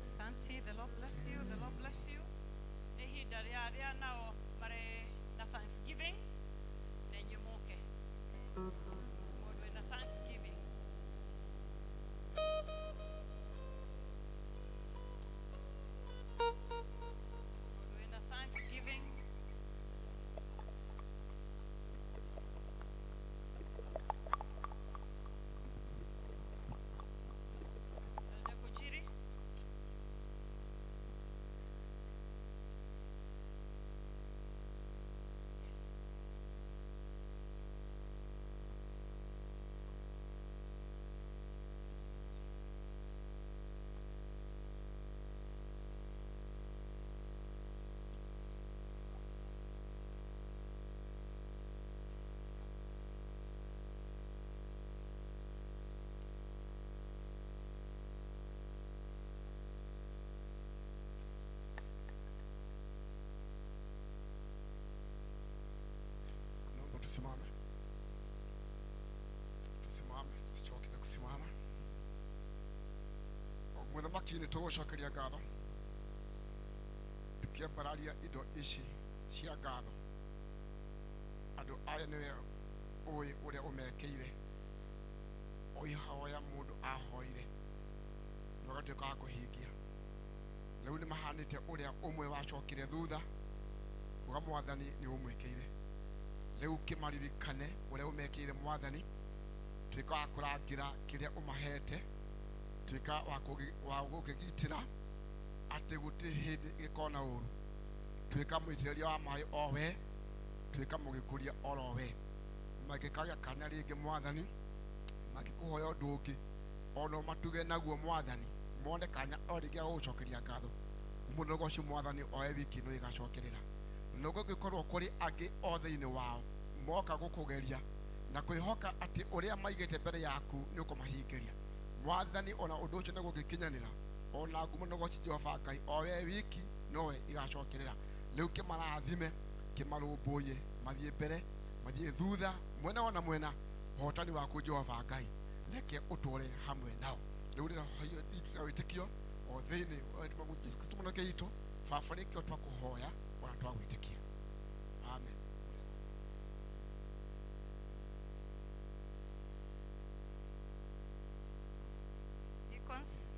Asante, the Lord bless you, the Lord bless you. Nĩ ihinda rĩa arĩa nao marĩ na Thanksgiving, na inyuĩ mũke. Mũndũ wĩna Thanksgiving. Mũndũ wĩna Thanksgiving. Elder Kujiri. Naomba tusimame, tusimame, tusichoke na kusimama. Mũthamaki, nĩ tũgũcokeria ngatho tũkĩambararia indo ici Cia ngatho andũ aya nĩwe ũĩ ũrĩa ũmekĩire o ihoya mũndũ ahoire na ũgatuĩka wa kũhingia. Rĩu nĩ mahanĩte ũrĩa ũmwe wacokire thutha kuga mwathani nĩ ũmwĩkĩire. Rĩu kĩmaririkane ũrĩa ũmekĩire mwathani, tuĩka wa kũrangĩra kĩrĩa ũmahete, tuĩka wa gũkĩgitĩra atĩ gũtirĩ hĩndĩ gĩkona ũru. Tuĩka mũitĩrĩria wa maĩ o we, tuĩka mũgĩkũria oro we. Mangĩkagĩa kanya rĩngĩ mwathani, mangĩkũhoya ũndũ ũngĩ ono matuge naguo mwathani, mone kanya o rĩngĩ ga gũgũcokeria ngatho. Mũno ũcio mwathani oe wiki ĩno ĩgacokerera. No gũgĩkorwo kũrĩ angĩ o thĩinĩ wao moka gũkũgeria na kwĩhoka atĩ ũrĩa maigĩte mbere yaku nĩ ũkũmahingĩria mwathani, ona ũndũ ũcio nĩ gũgĩkinyanĩra. Ona ngumo no goci Jehova Ngai o we wiki nowe igacokerera. Rĩu kĩmarathime, kĩmarũmbũiye, mathiĩ mbere mathiĩ thutha, mwena ona mwena, ũhotani waku Jehova Ngai reke ũtũre hamwe nao. Rĩu rĩrĩa wĩtĩkio o thĩinĩ wa Jesu Kristo mũnoke witũ, baba nĩkĩo twakũhoya ona twagwĩtĩkia. Amen. Deacons.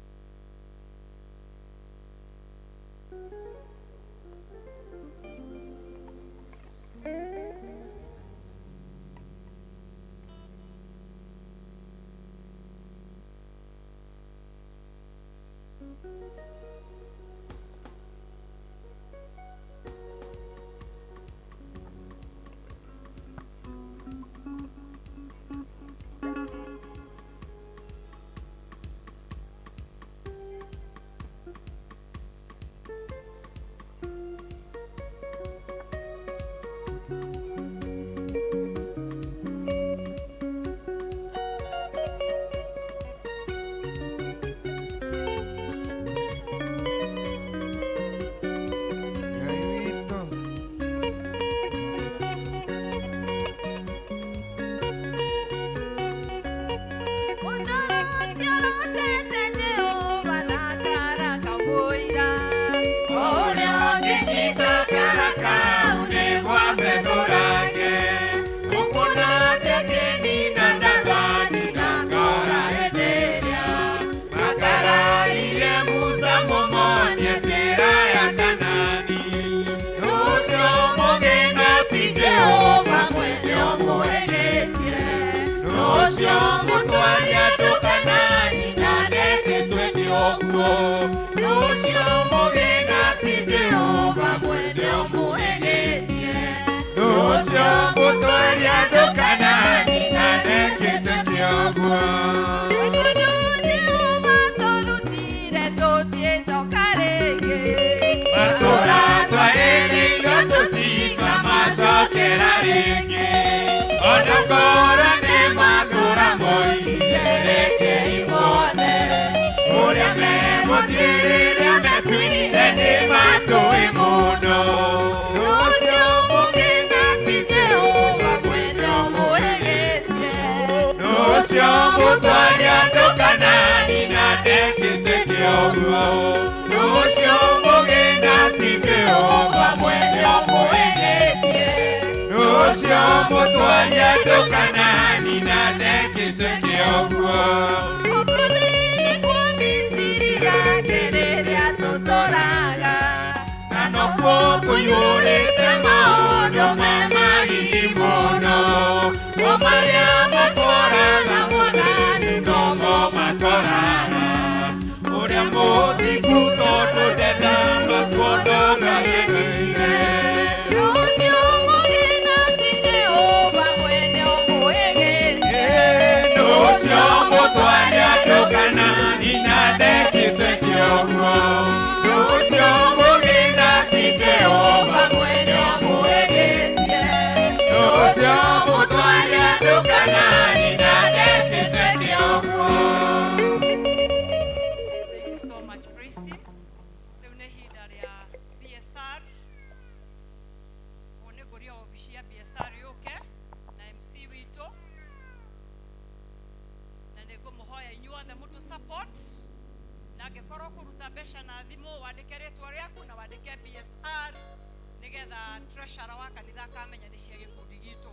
Nĩgetha treasurer wa kanitha akamenya nĩ cia gĩkundi gitũ.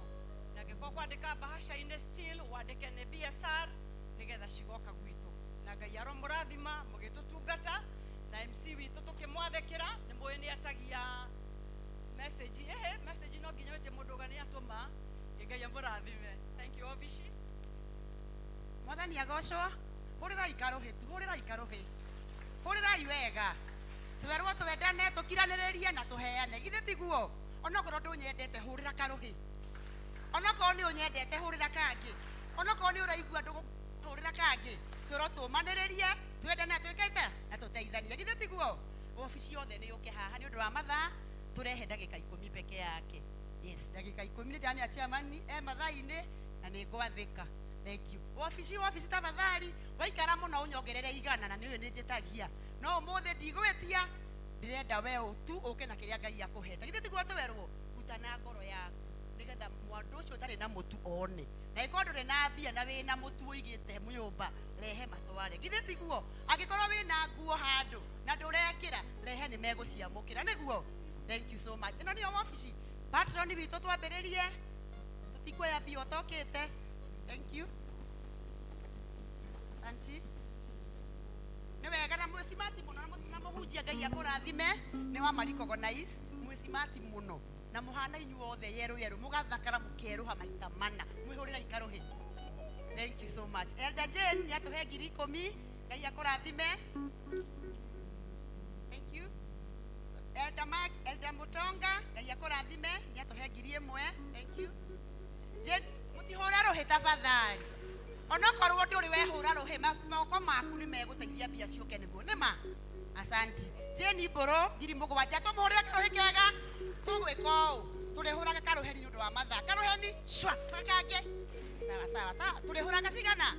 Na angĩkorwo kwandĩka bahasha-inĩ still wandĩke nĩ BSR nĩgetha cigoka gwitũ. Na Ngai aromũrathima mũgĩtũtungata na MC witũ tũkĩmwathĩkĩra nĩ mũĩ nĩ atagia message ehe message no nginya wĩtie mũndũ ũga nĩ atũma. Ngai amũrathime. Thank you, obici. Mwathani agocwo. Hũrĩrai karũhĩ tu, hũrĩrai karũhĩ, hũrĩrai wega. Twerwo twendane, tũkiranĩrĩrie na tũheane, githĩ tiguo? Onokorwo ndũnyendete, hũrĩra karũhĩ. Onokorwo nĩ ũnyendete, hũrĩra kangĩ. Onokorwo nĩ ũraigua ndũgũ, hũrĩra kangĩ. Twerwo tũmanĩrĩrie, twendane, twĩkĩte na tũteithanie, githĩ tiguo? Obici yothe nĩ yũke haha nĩ ũndũ wa mathaa, tũrehe ndagĩka 10 peke yake. Yes, ndagĩka 10 nĩ ndamĩa chairman e mathaa-inĩ na nĩ ngwathĩka. Thank you. Wabici, wabici, tafadhali, waikara mũno ũnyongerere 100 na nĩũĩ nĩ njĩtagia, no ũmũthĩ ndigwĩtia, ndĩrenda we tu ũke na kĩrĩa Ngai akũhete, githĩ tiguo twerwo? Ruta na ngoro yaku nĩgetha mwandũ ũcio ũtarĩ na mũtu one, na ĩkorwo ndũrĩ na mbia na wĩna mũtu ũigĩte nyũmba, rehe matware, githĩ tiguo? Angĩkorwo wĩna nguo handũ na ndũrekĩra, rehe, nĩ megũciamũkĩra, nĩguo. Thank you so much. Ĩno nĩyo wabici patron witũ, twambĩrĩrie, tũtikuoya mbia ũtokĩte. Thank you, asanti, nĩ wega na mwĩcimati mũno na mũhunjia. Ngai akũrathime, nĩ wa marecognize mwĩcimati mũno na mũhana inyuothe yerũ yerũ, mũgathakara, mũkerũha maita mana. Mwĩhũrĩra ikarũhĩ. Thank you so much. Elder Jane nĩ atũhe 10,000. Ngai akũrathime. Thank you. So, Elder Mark, Elder Mutonga, Ngai akũrathime, nĩ atũhe 1,000. Thank you. Jane, mũtihũre rũhĩ tafadhali. Onokorwo ndũrĩ wehũra rũhĩ, moko maku nĩ megũteithia mbia ciũke, nĩguo nĩ ma. Asanti. Jane Mbũrũ 7,000. Tũmũhũrĩre karũhĩ kega. Tũgwĩka ũũ, tũrĩhũraga karũheni nĩ ũndũ wa mathaa. Karũheni cwa kakangĩ, sawa sawa. Ta tũrĩhũraga cigana?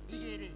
Igĩrĩ.